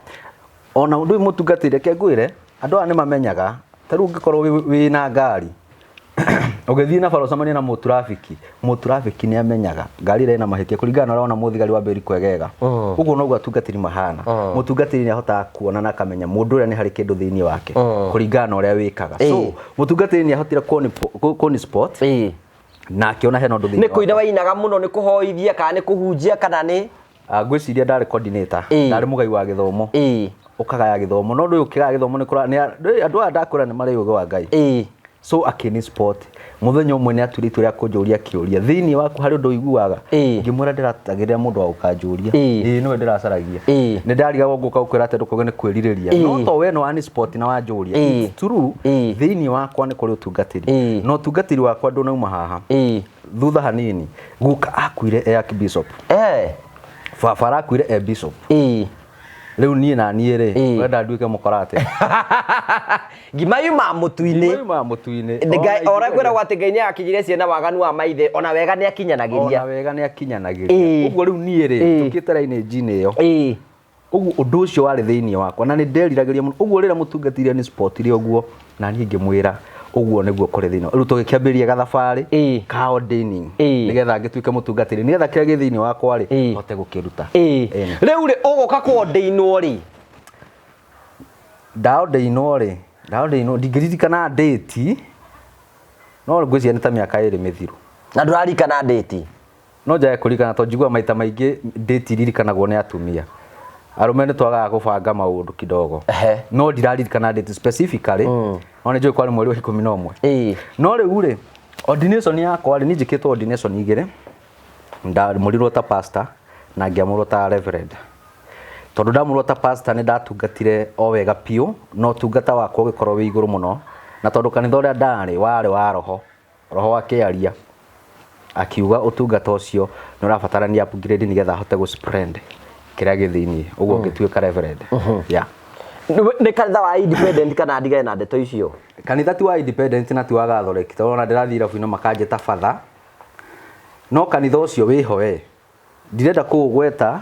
ona ũndũ ũyũ mũtungatĩri, reke ngwĩre, andũ aya nĩ mamenyaga, ta rĩu ũngĩkorwo wĩ na ngari, ũgĩthiĩ na bara ũcemanie na mũtrafiki, mũtrafiki nĩ amenyaga ngari ĩrĩa ĩna mahĩtia kũringana na ũrĩa wona mũthigari wa mbĩri kwegega. Ũguo noguo atungatĩri mahana. Mũtungatĩri nĩ ahotaga kuona na akamenya mũndũ ũrĩa nĩ harĩ kĩndũ thĩinĩ wake kũringana na ũrĩa wĩkaga. So mũtungatĩri nĩ ahotire kũni spot na akĩona hena ũndũ thĩinĩ Nĩ kũina wainaga mũno, nĩ kũhoithia kana nĩ kũhunjia kana nĩ? Ngwĩciria ndarĩ coordinator, ndarĩ mũgai wa gĩthomo. Ũkagaya gĩthomo, no ndũĩ ũkĩgaya gĩthomo nĩ kũra, nĩ andũ aya ndakwĩra nĩ marĩ ũgĩ wa Ngai. So akĩni spot mũthenya ũmwe nĩ atuire itua rĩa kũnjũria kĩũria, thĩinĩ waku harĩ ũndũ ũiguaga? Ngĩmwĩra ndĩratagĩrĩra mũndũ wa gũkanjũria. Ĩĩ nĩwe ndĩracaragia. Nĩ ndarigagwo ngũka gũkwĩra atĩ ndũkauge nĩ kwĩrirĩria. No to we nĩ wani spot na wanjũria. It's true, thĩinĩ wakwa nĩ kũrĩ ũtungatĩri. Na ũtungatĩri wakwa ndũnauma haha. Thutha hanini guka akuire e archbishop. Baba arakuire e bishop. Rĩu niĩ na niĩ rĩ, ũrenda nduĩke mũkora atĩa? Ngima yuma mũtu-inĩ. Ngima yuma mũtu-inĩ. Nĩ Ngai, ora kwĩragwo atĩ Ngai nĩ akinyire ciana waganu wa maithe, ona wega nĩ akinyanagĩria. Ona wega nĩ akinyanagĩria. Ũguo rĩu niĩ rĩ, njũkĩte raini njinĩ ĩyo. Ũguo ũndũ ũcio warĩ thĩinĩ wakwa na nĩ nderiragĩria mũno. Ũguo rĩrĩa mũtungatĩri nĩ sport rĩ ũguo, na niĩ ngĩmwĩra ũguo nĩguo kũrĩ thĩinĩ. Rĩu tũgĩkĩambĩrĩria gathabarĩ ka ordaining, nĩgetha ngĩtuĩke mũtungatĩri, nĩgetha kĩrĩa gĩ thĩinĩ wakwa rĩ, hote gũkĩruta. Rĩu rĩ, ũgũka kũ-ordainwo rĩ? Ndaordainwo rĩ, ndaordainwo, ndingĩririkana date, no ngwĩciria nĩ ta mĩaka 2 mĩthiru. Na ndũraririkana date? No njage kũririkana tondũ njiguaga maita maingĩ date iririkanagwo nĩ atumia. Arũme nĩ twagaga kũbanga maũndũ kidogo. No ndiraririkana date specifically, no nĩ njũĩ kwarĩ mweri wa 11. No rĩu rĩ, ordination yakwa rĩ, niĩ njĩkĩtwo ordination igĩrĩ. Ndamũrirwo ta pastor na ngĩamũrwo ta reverend. Tondũ ndamũrwo ta pastor nĩ ndatungatire o wega biũ, na ũtungata wakwa ũgĩkorwo wĩ igũrũ mũno. Na tondũ kanitha ũrĩa ndarĩ warĩ wa roho, roho akĩaria akiuga ũtungata ũcio nĩ ũrabatarania upgrade nĩgetha ahote gũ spread kĩrĩa gĩ thĩinĩ, ũguo ngĩtuĩka reverend. Yeah. Nĩ kanitha wa independent kana ndigane na ndeto icio? Kanitha ti wa independent na ti wa Catholic, tondũ ona ndĩrathiĩ irabu-inĩ makanjĩta father, no kanitha ũcio wĩho we, ndirenda kũũgweta,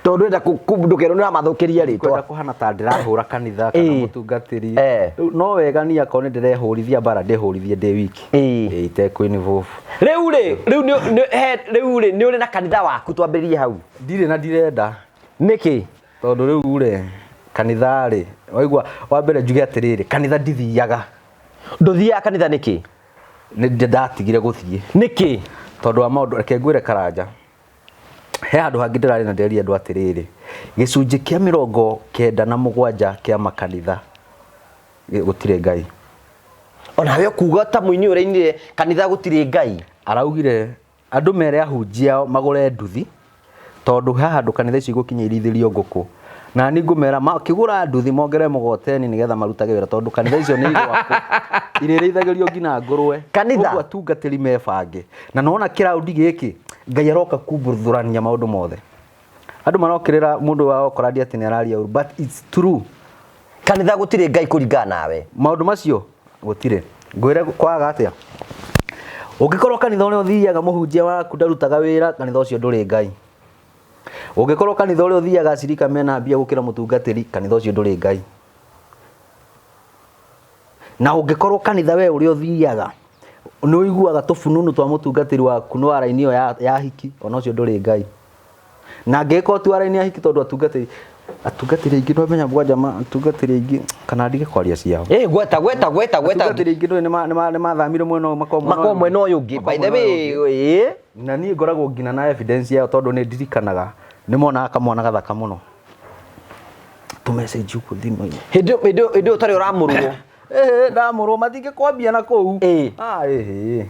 Tondũ ndũrenda ndũkerwo nĩ ũramathũkĩria rĩtwa. Ndikwenda kũhana ta ndĩrahũra kanitha kana mũtungatĩri. Rĩu no wega niĩ akorwo nĩ ndĩrehũrithia mbara ndĩhũrithie ndĩ wiki. Ĩĩ, itekũ involve. Rĩu rĩ, rĩu nĩ, nĩ, he, rĩu rĩ, nĩ ũrĩ na kanitha waku, twambĩrĩrie hau. Ndirĩ na ndirenda. Nĩkĩ? Tondũ rĩu rĩ, kanitha rĩ, waigua, wa mbere njuge atĩrĩrĩ, kanitha ndithiaga. Ndũthiaga kanitha nĩkĩ? Nĩ ndatigire gũthiĩ. Nĩkĩ? Tondũ wa maũndũ, reke ngwĩre Karanja. He handũ hangĩ ndĩrarĩ na ndĩreria andũ atĩrĩrĩ, gĩcunjĩ kĩa 97 kĩa makanitha gũtirĩ Ngai. Onawe ũkuga ta mũini ũrainire kanitha gũtirĩ Ngai. Araugire andũ mere ahunjia ao magũre nduthi, tondũ he handũ kanitha icio igũkinya irĩithĩrio ngũkũ. Na niĩ ngũmera makĩgũra nduthi mongerere mũgoteni nĩgetha marutage wĩra, tondũ kanitha icio nĩ igwakwo irĩrĩithagĩrio nginya ngũrwe. Kanitha? Ũguo atungatĩri mebange. Na nĩwona kĩraundi gĩkĩ Ngai aroka kumbuthũrania maũndũ mothe. Andũ marokĩrĩra mũndũ wa Okorandi atĩ nĩ araria ũru, but it's true. Kanitha gũtirĩ Ngai kũringana nawe. Maũndũ macio gũtirĩ. Ngwĩre kwaga atĩa? Ũngĩkorwo kanitha ũrĩa ũthiaga mũhunjia waku ndarutaga wĩra, kanitha ũcio ndũrĩ Ngai. Ũngĩkorwo kanitha ũrĩa ũthiaga acirika mena mbia gũkĩra mũtungatĩri, kanitha ũcio ndũrĩ Ngai. Na ũngĩkorwo kanitha we ũrĩa ũthiaga nĩ ũiguaga tũbununu twa mũtungatĩri waku nĩ wa raini ĩyo ya hiki, ona ũcio ndũrĩ Ngai. Na angĩgĩkorwo ti wa raini ya hiki, tondũ atungatĩri aingĩ ndwamenya kwanja atungatĩri aingĩ, kana ndige kwaria ciao. Gweta, gweta, gweta, gweta. Atungatĩri aingĩ ndũĩ nĩ mathamire mwena ũyũ, makorwo mwena Makorwo ũyũ mwena ũyũ ũngĩ. By the way, Na niĩ ngoragwo nginya na evidence yao, tondũ nĩ ndirikanaga nĩ monaga kamwana gathaka mũno. Tũ message ũguo thimũ-inĩ. Hĩndĩ ĩyo ũtarĩ ũramũrwo. Ĩhĩ, ndamũrwo matingĩkwambia na kũu. Ah, ĩhĩ.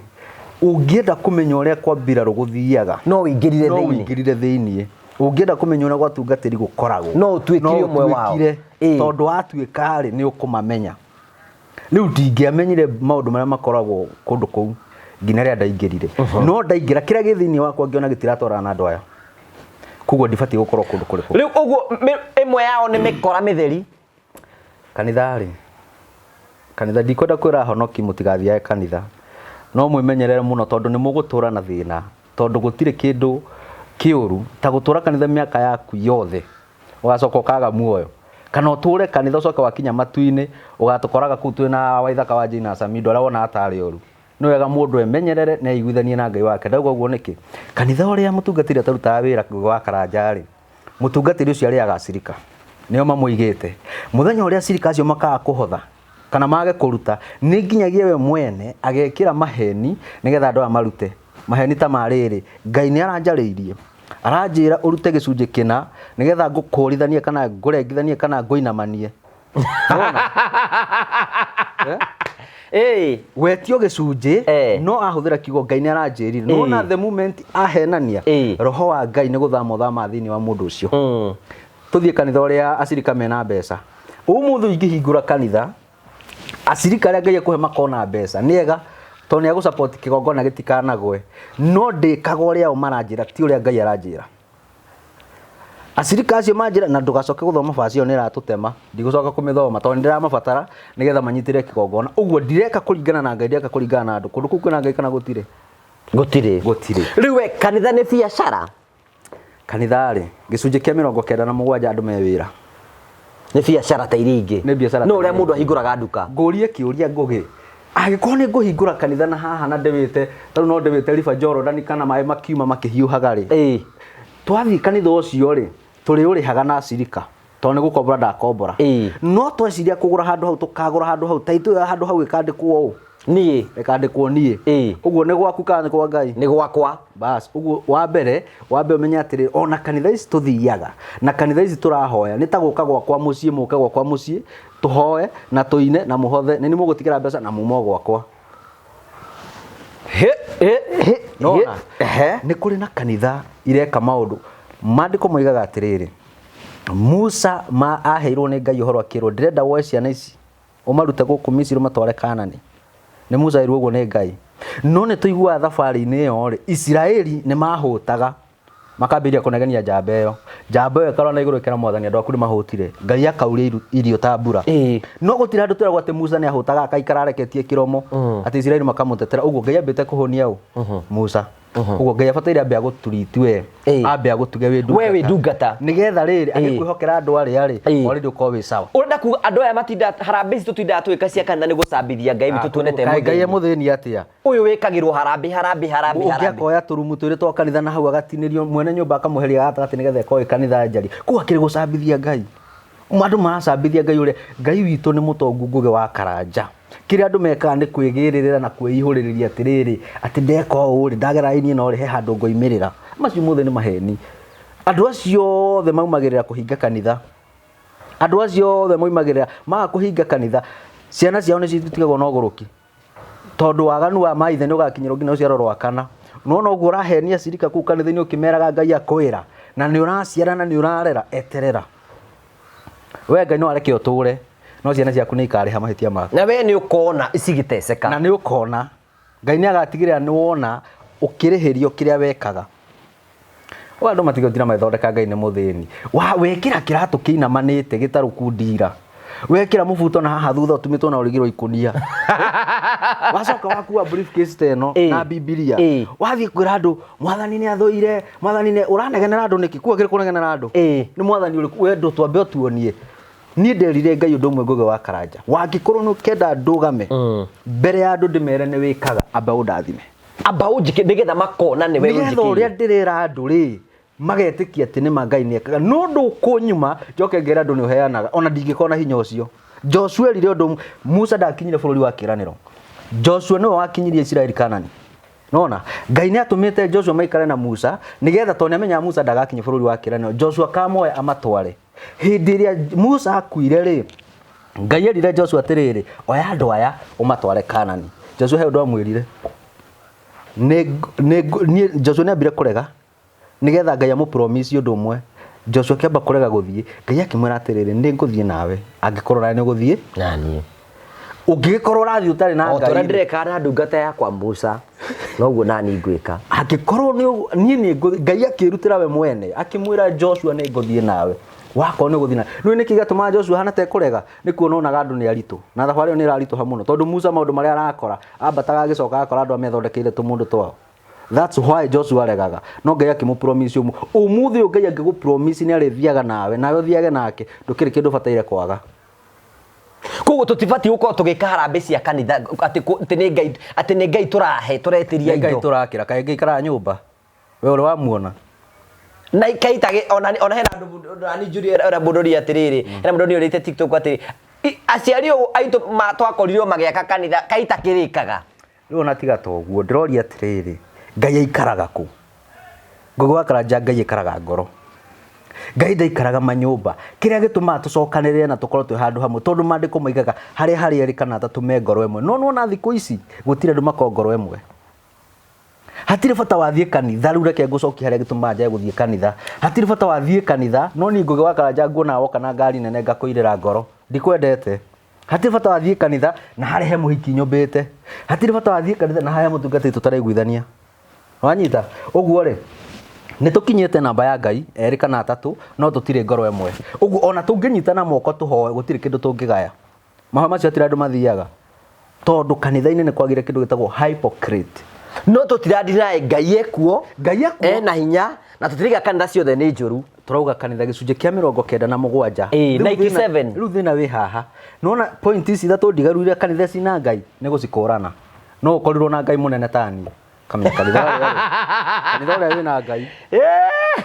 Ũngĩenda kũmenya ũrĩa kwa mbirarũ gũthiaga, no ũingĩrire no thĩinĩ. Ũingĩrire thĩiniĩ. Ũngĩenda kũmenya ũrĩa gwatungatĩri gũkoragwo, No ũtuĩkire no ũmwe wao. ũtuĩkire, tondũ watuĩka rĩ, nĩ ũkũmamenya. Rĩu ndingĩamenyire maũndũ marĩa makoragwo kũndũ kũu nginya rĩrĩa ndaingĩrire. No ndaingĩra, kĩrĩa gĩ thĩinĩ wakwa ngĩona gĩtiratwarana na andũ aya, koguo ndibatiĩ gũkorwo kũndũ kũrĩ kũu. Rĩu ũguo ĩmwe yao nĩ mĩkora mĩtheri. Kanitha rĩ, kanitha ndikwenda kwĩra honoki mũtigathiage kanitha, no mwĩmenyerere mũno tondũ nĩ mũgũtũra na thĩna, tondũ gũtirĩ kĩndũ kĩũru ta gũtũra kanitha mĩaka yaku yothe ũgacoka ũkaga muoyo, kana ũtũre kanitha ũcoke wakinya matu-inĩ ũgatũkoraga kũu twĩna Waithaka wa Jane na Samido arĩa wonaga tarĩ ũru. Nĩ wega mũndũ emenyerere na eiguithanie na Ngai wake. Ndauga ũguo nĩkĩ? Kanitha ũrĩa mũtungatĩri atarutaga wĩra wa Karanja rĩ, mũtungatĩri ũcio arĩaga acirika, nĩo mamũigĩte. Mũthenya ũrĩa acirika acio makaga kũhotha kana mage kũruta, nĩ nginyagia we mwene agekĩra maheni nĩgetha andũ aya marute. Maheni ta ma rĩrĩ, Ngai nĩ aranjarĩirie, aranjĩra ũrute gĩcunjĩ kĩna nĩgetha ngũkũrithanie kana ngũrengithanie kana ngũinamanie. Nĩwona? Eh? Wetio gĩcunjĩ, no ahũthĩra kiugo Ngai nĩ aranjĩrire. Nĩwona the moment ahenania, roho wa Ngai nĩ gũthama ũthama thĩinĩ wa mũndũ ũcio. Tũthiĩ kanitha ũrĩa acirika mena mbeca. Ũmũthĩ ingĩhingũra kanitha, acirika arĩa Ngai ekũhe makona mbeca nĩ ega, tondũ nĩ agũsupport kĩgongona gĩtikanagwe. No ndĩkaga ũrĩa o maranjĩra, ti ũrĩa Ngai aranjĩra. Acirika acio manjĩra na ndũgacoke gũthoma baci ĩyo nĩ ĩratũtema, ndigũcoka kũmĩthoma tondũ nĩ ndĩramabatara nĩgetha manyitĩrĩre kĩgongona. Ũguo ndireka kũringana na Ngai, ndireka kũringana na andũ. Kũndũ kũu kwĩna Ngai kana gũtirĩ? Gũtirĩ. Gũtirĩ. Rĩu we kanitha nĩ biacara? Kanitha rĩ, gĩcunjĩ kĩa 97 andũ me wĩra. Nĩ biacara ta iria ingĩ. Nĩ biacara No ta ũrĩa iria mũndũ ahingũraga nduka. Ngũrie kĩũria Ngũgĩ, angĩkorwo nĩ ngũhingũra kanitha na haha na ndĩwĩte, tarĩu no ndĩwĩte River Jordan kana maĩ makiuma makĩhiũhaga rĩ, twathiĩ kanitha ũcio rĩ, tũrĩũrĩhaga na acirika tondũ nĩ gũkombora ndakombora. No tweciria kũgũra handũ hau, tũkagũra handũ hau, taitũ ya handũ hau ĩkandĩkwo ũũ? Niĩ. Ĩkandĩkwo niĩ. Ũguo nĩ gwaku kana nĩ kwa Ngai? Nĩ gwakwa. Bas, ũguo wa mbere, wambe ũmenye atĩrĩrĩ, ona kanitha ici tũthiaga na kanitha ici tũrahoya nĩ ta gũka gwakwa mũciĩ, mũke gwakwa mũciĩ tũhoe na tũine na mũhothe, nĩ niĩ mũgũtigĩra mbeca na mume o gwakwa. He, he, he, Nona, he. Nĩ kũrĩ na kanitha ireka maũndũ. Maandĩko moigaga atĩrĩrĩ, Musa ma aheirwo nĩ Ngai ũhoro akĩrwo, ndĩrenda woe ciana ici ũmarute gũkũ Misiri ũmatware Kanani. Nĩ Musa erwo ũguo nĩ Ngai. No nĩ tũiguaga thabarĩ-inĩ ĩyo rĩ, Isiraeli nĩ mahũtaga makambĩrĩria kũnegenia njamba ĩyo. Njamba ĩyo ĩkarora na igũrũ ĩkera Mwathani andũ aku nĩ mahũtire. Ngai akauria irio ta mbura. No gũtirĩ handũ twĩragwo atĩ Musa nĩ ahũtaga akaikara areketie kĩromo, atĩ Isiraeli makamũtetera. Ũguo Ngai ambĩte kũhũnia ũ? Musa. Ũguo Ngai abataire ambe agũtreat we, ambe agũtuge wĩ ndungata. We wĩ ndungata. Nĩgetha rĩrĩ, agĩkwĩhokera andũ arĩa rĩ, already ũkorwo wĩ sawa. Ũrenda kuga andũ aya matinda harambee ici tũtindaga tũgĩka cia kanitha nĩ gũcambithia Ngai witũ tuonete Kaĩ Ngai e mũthĩni. mũthĩni atĩa? Ũyũ wĩkagĩrwo harambee harambee harambee Ũngĩ harambee. akoya tũrumu twĩrĩ twa kanitha na hau agatinĩrio mwene nyũmba akamweheria gatagatĩ nĩgetha ĩkorwo ĩ kanitha njariĩ. Kũu akĩrĩ gũcambithia Ngai. Andũ maracambithia Ngai ũrĩa Ngai witũ nĩ mũtongu Ngũgĩ wa Karanja. Kĩrĩa andũ mekaga nĩ kwĩgĩrĩrĩra na kwĩihũrĩrĩria atĩrĩrĩ, atĩ ndeka ũũ rĩ, ndagera raini ĩno rĩ, he handũ ngoimĩrĩra. Macio mothe nĩ maheni. Andũ acio othe maumagĩrĩra kũhinga kanitha. Andũ acio othe moimagĩrĩra maga kũhinga kanitha, ciana ciao nĩ citigagwo na ũgũrũki. Tondũ waganu wa maithe nĩ ũgakinyĩrwo nginya rũciaro rwa kana. Nĩwona ũguo ũrahenia acirika kũu kanitha-inĩ ũkĩmeraga Ngai akwĩra, na nĩ ũraciara na nĩ ũrarera, eterera. We Ngai no areke ũtũre, no ciana ciaku nĩ ikarĩha mahĩtia maku. Na we nĩ ũkona cigĩteceka. Na nĩ ũkona. Ngai nĩ agatigĩrĩra nĩ wona ũkĩrĩhĩrio kĩrĩa wekaga. Ũguo andũ matigũtinda magĩthondeka Ngai nĩ mũthĩni. Wa wekĩra kĩratũ kĩinamanĩte gĩtarũku ndira. Wekĩra mũbuto na haha thutha ũtumĩtwo na rũrigi rwa ikũnia. Wacoka wakua briefcase ta ĩno na Bibilia. Wathiĩ kwĩra andũ mwathani nĩ athũire, mwathani nĩ ũranegenera andũ nĩkĩ? Kuo akĩrĩ kũnegenera andũ. Nĩ mwathani ũrĩkũ? We ndũ twambe ũtuonie. Niĩ nderire Ngai ũndũ ũmwe Ngũgĩ wa Karanja. Wangĩkorwo nĩ ũkenda ndũgame mbere ya andũ ndĩmere nĩ wĩkaga, amba ũndathime. Amba ũnjĩke nĩgetha makona nĩwe Nĩgetha ũrĩa ndĩrera andũ rĩ, magetĩkia atĩ nĩma Ngai nĩekaga. No ndũkũnyuma njoke ngere andũ nĩ ũheanaga, ona ndingĩkorwo na hinya ũcio. Joshua erire ũndũ ũmwe, Musa ndakinyire bũrũri wa kĩĩranĩro. Joshua nĩwe wakinyirie Isiraeli Kanani. Nona, Ngai nĩ atũmĩte Joshua maikare na Musa nĩgetha tondũ nĩamenyaga Musa ndagakinya bũrũri wa kĩĩranĩro, Joshua kamoe amatware. Hĩndĩ ĩrĩa Musa akuire rĩ, Ngai erire Joshua atĩrĩrĩ, oya andũ aya ũmatware Kanani. Joshua he ũndũ amwĩrire. Nĩ nĩ niĩ Joshua nĩ ambire kũrega nĩgetha Ngai amũ promise ũndũ ũmwe. Joshua akĩamba kũrega gũthiĩ, Ngai akĩmwĩra atĩrĩrĩ, nĩ ngũthiĩ nawe angĩkorwo nawe nĩ ũgũthiĩ na niĩ. Ũngĩgĩkorwo ũrathiĩ ũtarĩ na O ta ũrĩa Ngai rĩ, ndĩreka na ndungata yakwa Musa, noguo nani ngwĩka. Angĩkorwo nĩ niĩ nĩ ngũthiĩ, Ngai akĩĩrutĩra we mwene akĩmwĩra Joshua nĩ ngũthiĩ nawe wakorwo nĩ ũgũthiĩ nawe. Nĩũĩ nĩkĩ gĩatũmaga Joshua ahana ta ekũrega? Nĩ kuona onaga andũ nĩ aritũ na thabarĩ ĩyo nĩ ĩraritũha mũno, tondũ Musa maũndũ marĩa arakora ambataga agĩcoka agakora andũ amethondekeire tũmũndũ twao. That's why Joshua aregaga. No Ngai akĩmũ promise ũmũ. Ũmũthĩ ũyũ Ngai angĩgũ promise nĩ arĩthiaga nawe, nawe ũthiage nake, ndũkĩrĩ kĩndũ ũbataire kwaga. Koguo tũtibatiĩ gũkorwo tũgĩka harambĩ cia kanitha atĩ atĩ nĩ Ngai, atĩ nĩ Ngai tũrahe, tũretĩria Nĩ Ngai indo. tũrakĩra, kaĩ Ngai aikaraga nyũmba? We ũrĩ wamuona? Na ikaitagĩ ona ona hena andũ nani njũrie ũrĩa mũndũ ũria atĩrĩrĩ, hena mũndũ ũrĩte TikTok atĩrĩ, aciari ũũ aitũ twakorirwo magĩaka kanitha kaita kĩrĩkaga. Rĩu ona tiga ta ũguo, ndĩroria atĩrĩrĩ, Ngai aikaraga kũ? Ngũgĩ wa Karanja, Ngai aikaraga ngoro. Ngai ndaikaraga manyũmba. Kĩrĩa gĩtũmaga tũcokanĩrĩre na tũkorwo twĩ handũ hamwe, tondũ maandĩko moigaga harĩa harĩ erĩ kana atatũ me ngoro ĩmwe. No nĩwona thikũ ici, gũtirĩ andũ makoragwo ngoro ĩmwe. Hatirĩ bata wathiĩ kanitha, rĩu reke ngũcokie harĩa gĩtũmaga njage gũthiĩ kanitha. Hatirĩ bata wathiĩ kanitha, no niĩ Ngũgĩ wa Karanja nguonaga woka na ngari nene ngakũirĩra ngoro. Ndikwendete. Hatirĩ bata wathiĩ kanitha na harĩa he mũhiki nyũmbĩte. Hatirĩ bata wathiĩ kanitha na harĩa he mũtungatĩri tũtaraiguithania. Wanyita? Ũguo rĩ, nĩ tũkinyĩte namba ya Ngai erĩ kana atatũ, no tũtirĩ ngoro ĩmwe. Ũguo ona tũngĩnyitana moko tũhoe gũtirĩ kĩndũ tũngĩgaya. Mahoya macio hatirĩ andũ mathiaga. Tondũ kanitha-inĩ nĩ kwagire kĩndũ gĩtagwo hypocrite. No tũtira deny Ngai ekuo. Ngai ekuo. Ena hinya na tũtirauga kanitha ciothe nĩ njũru. Tũrauga kanitha gĩcunjĩ kĩa 97. Ĩĩ, Rĩu 97. Rĩu thĩna wĩ haha. Nĩwona point ici ithatũ ndigaru iria kanitha cina Ngai nĩ gũcikũrana. No ũkorirwo na Ngai mũnene ta niĩ. Kamenya kanitha ũrĩa rĩ, kanitha ũrĩa wĩna Ngai.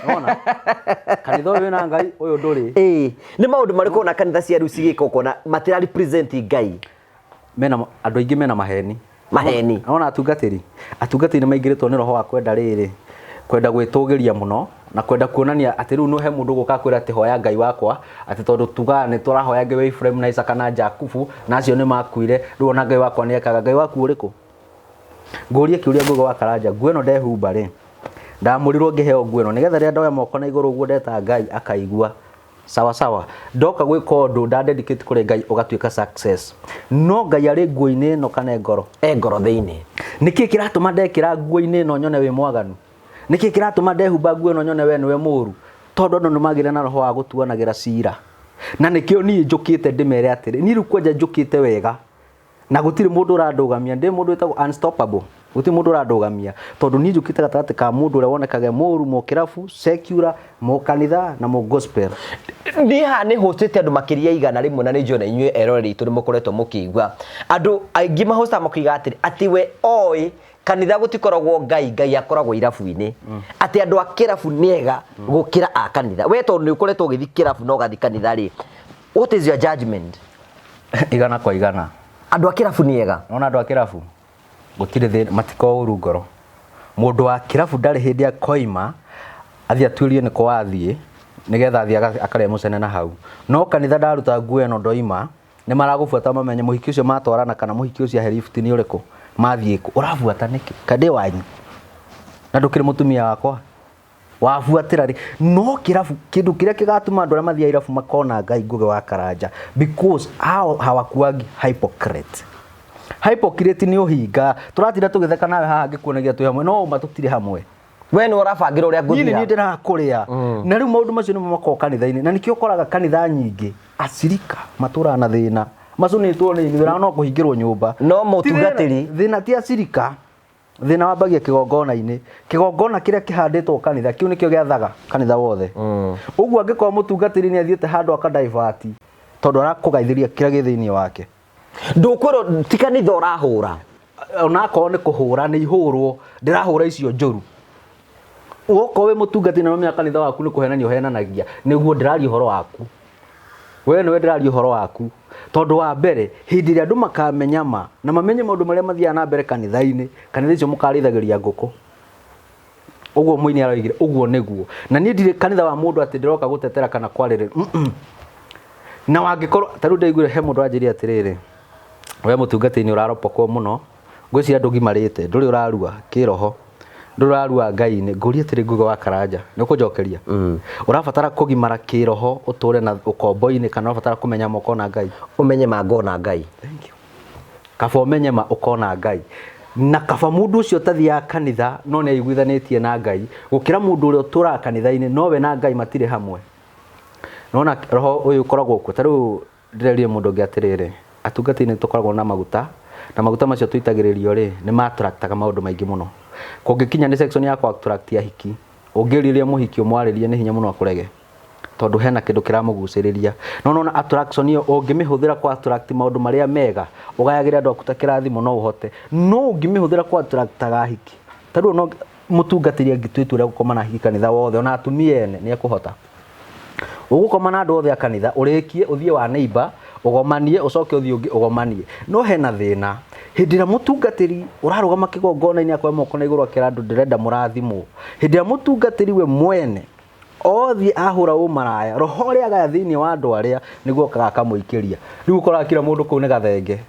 Nĩwona? Kanitha ũyũ wĩna Ngai, ũyũ ndũrĩ. Ĩĩ, nĩ maũndũ marĩkũ ona kanitha cia rĩu cigĩka ũkona matira represent Ngai? Mena andũ aingĩ mena maheni. Maheni. Nĩwona atungatĩri? Atungatĩri nĩ maingĩrĩtwo nĩ roho wa kwenda rĩrĩ, kwenda gwĩtũgĩria mũno na kwenda kuonania atĩ rĩu no he mũndũ ũgũka akwĩra atĩ hoya Ngai wakwa, atĩ tondũ tugaga nĩ tũrahoya Ngai wa Iburahĩmu na Isaaka na Jakubu na acio nĩ makuire, rĩu ona Ngai wakwa nĩ ekaga. Ngai waku ũrĩkũ? Ngũrie kĩũria Ngũgĩ wa Karanja, nguo ĩno ndehumba rĩ, ndamũrirwo ngĩheo nguo ĩno nĩgetha rĩrĩa ndoya moko na igũrũ ũguo ndeta Ngai akaigua sawa sawa. Ndoka gwĩka ũndũ nda dedicate kũrĩ Ngai ũgatuĩka success. No Ngai arĩ nguo-inĩ ĩno kana e ngoro? E ngoro thĩinĩ. Nĩkĩ kĩratũma ndekĩra nguo-inĩ ĩno nyone wĩ mwaganu? Nĩkĩ kĩratũma ndehumba nguo ĩno nyone we nĩwe mũũru? Tondũ andũ nĩmagĩire na roho wa gũtuanagĩra cira. Na nĩkĩo niĩ njũkĩte ndĩmere atĩrĩ, niĩ rĩu kwanja njũkĩte wega. Na gũtirĩ mũndũ ũrandũgamia, ndĩ mũndũ wĩtagwo unstoppable, gũtirĩ mũndũ ũrandũgamia, tondũ niĩ njũkĩte gatagatĩ ka mũndũ ũrĩa wonekaga e mũũru, mũkĩrabu, secular, mũkanitha na mũ gospel. Niĩ haha nĩ hostĩte andũ makĩria 100 na nĩ njũĩ ona inyuĩ eroreri aitũ nĩ mũkoretwo mũkĩigua. Andũ aingĩ mahostaga makoiga atĩrĩ, atĩ we oĩ kanitha gũtikoragwo Ngai, Ngai akoragwo irabu-inĩ. Atĩ andũ a kĩrabu nĩ ega gũkĩra a kanitha. We tondũ nĩ ũkoretwo ũgĩthiĩ kĩrabu na ũgathiĩ kanitha rĩ, what is your judgment? Igana kwa igana. Andũ a kĩrabu nĩ ega. Nona andũ a kĩrabu gũtirĩ thĩna, matikoragwo ũru ngoro. Mũndũ wa kĩrabu ndarĩ hĩndĩ akoima athiĩ atuĩrie nĩkũ wathiĩ nĩgetha athiĩ akarĩe mũcene na hau. No kanitha ndaruta nguo ĩno ndoima nĩ maragũbuata mamenye mũhiki ũcio matwarana kana mũhiki ũcio ahe lift nĩ ũrĩkũ mathiĩ kũ. Ũrabuata nĩkĩ? Kaĩ ndĩ wanyu? Na ndũkĩrĩ mũtumia wakwa? Wabuatĩra rĩ? No kĩrabu, kĩndũ kĩrĩa kĩgatũma andũ arĩa mathiaga irabu makona Ngai Ngũgĩ wa Karanja because hao hawakuangi hypocrite. Hypocrite nĩ ũhinga. Tũratinda tũgĩtheka nawe haha ngĩkuonagia twĩ hamwe no ũma tũtirĩ hamwe. We nĩwe ũrabangĩra ũrĩa Niĩ nĩ ngũthiĩ. niĩ ndĩrakũrĩa. Na rĩu maũndũ macio nĩmo makoragwo kanitha-inĩ. Na nĩkĩo ũkoraga kanitha nyingĩ acirika matũraga na thĩna. Macũnĩtwo nĩ ithuĩ no kũhingĩrwo nyũmba. No mũtungatĩri. Thĩna ti acirika. Thĩna wambagia kĩgongona-inĩ. Kĩgongona kĩrĩa kĩhandĩtwo kanitha, kĩu nĩkĩo gĩathaga kanitha wothe. Ũguo angĩkorwo mũtungatĩri nĩ athiĩte handũ aka divert, tondũ arakũgaithĩria kĩrĩa gĩ thĩinĩ wake. Ndũkwĩrwo ti kanitha ũrahũra. Onakorwo nĩ kũhũra, nĩ ihũrwo, ndĩrahũra icio njũru. Wokorwo wĩ mũtungatĩri na ũramenya kanitha waku nĩ kũhenania ũhenanagia, nĩguo ndĩraria ũhoro waku. We nĩwe ndĩraria ũhoro waku. Tondũ wa mbere, hĩndĩ ĩrĩa andũ makamenya ma, na mamenye maũndũ marĩa mathiaga na mbere kanitha-inĩ, kanitha icio mũkarĩithagĩria ngũkũ. Ũguo mũini aroigire, ũguo nĩguo. Na niĩ ndirĩ kanitha wa mũndũ atĩ ndĩroka gũtetera kana kwarĩrĩria. Na wangĩkorwo ta rĩu ndaiguire he mũndũ anjĩrire atĩrĩrĩ, we mũtungatĩri nĩ ũraropokwo mũno, ngwĩciria ndũgimarĩte, ndũrĩ ũrarua kĩroho, ndũrĩ ũrarua Ngai-inĩ. Ngũrie atĩrĩ Nguga wa Karanja, nĩ ũkũnjokeria? Ũrabatara kũgimara kĩroho ũtũre na ũkombo-inĩ kana ũrabatara kũmenya ma ũkona Ngai? Ũmenye ma ngona Ngai. Thank you. Kaba ũmenye ma ũkona Ngai. Na kaba mũndũ ũcio ũtathiaga kanitha no nĩ aiguithanĩtie na Ngai, gũkĩra mũndũ ũrĩa ũtũraga kanitha-inĩ no we na Ngai matirĩ hamwe. Nĩwona roho ũyũ ũkoragwo kuo, ta rĩu ndĩrerire mũndũ ũngĩ atĩrĩrĩ, atungatĩri nĩ tũkoragwo na maguta, na maguta macio tũitagĩrĩrio rĩ, nĩ ma attract aga maũndũ maingĩ mũno. Kũngĩkinya nĩ section ya kũ attract ahiki, ũngĩrirĩa mũhiki ũmwarĩrie nĩ hinya mũno akũrege, tondũ hena kĩndũ kĩramũgucĩrĩria. No nĩwona attraction ĩyo ũngĩmĩhũthĩra kũ attract maũndũ marĩa mega, ũgayagĩre andũ aku ta kĩrathimo no ũhote. No ũngĩmĩhũthĩra kũ attract aga ahiki, ta rĩu no mũtungatĩri angĩtua itua rĩa gũkoma na ahiki kanitha wothe, ona atumia ene, nĩ ekũhota. Ũgũkoma na andũ othe a kanitha, ũrĩkie, ũthiĩ wa neighbor, ũgomanie, ũcoke ũthiĩ ũngĩ ũgomanie. No hena thĩna, hĩndĩ ĩrĩa mũtungatĩri ũrarũgama kĩgongona-inĩ akoya moko na igũrũ akera andũ ndĩrenda mũrathimwo, hĩndĩ ĩrĩa mũtungatĩri we mwene othiĩ ahũra ũmaraya, roho ũrĩa agaya thĩinĩ wa andũ arĩa nĩguo okaga akamũikĩria. Rĩu ũkoraga kila mũndũ kũu nĩ gathenge.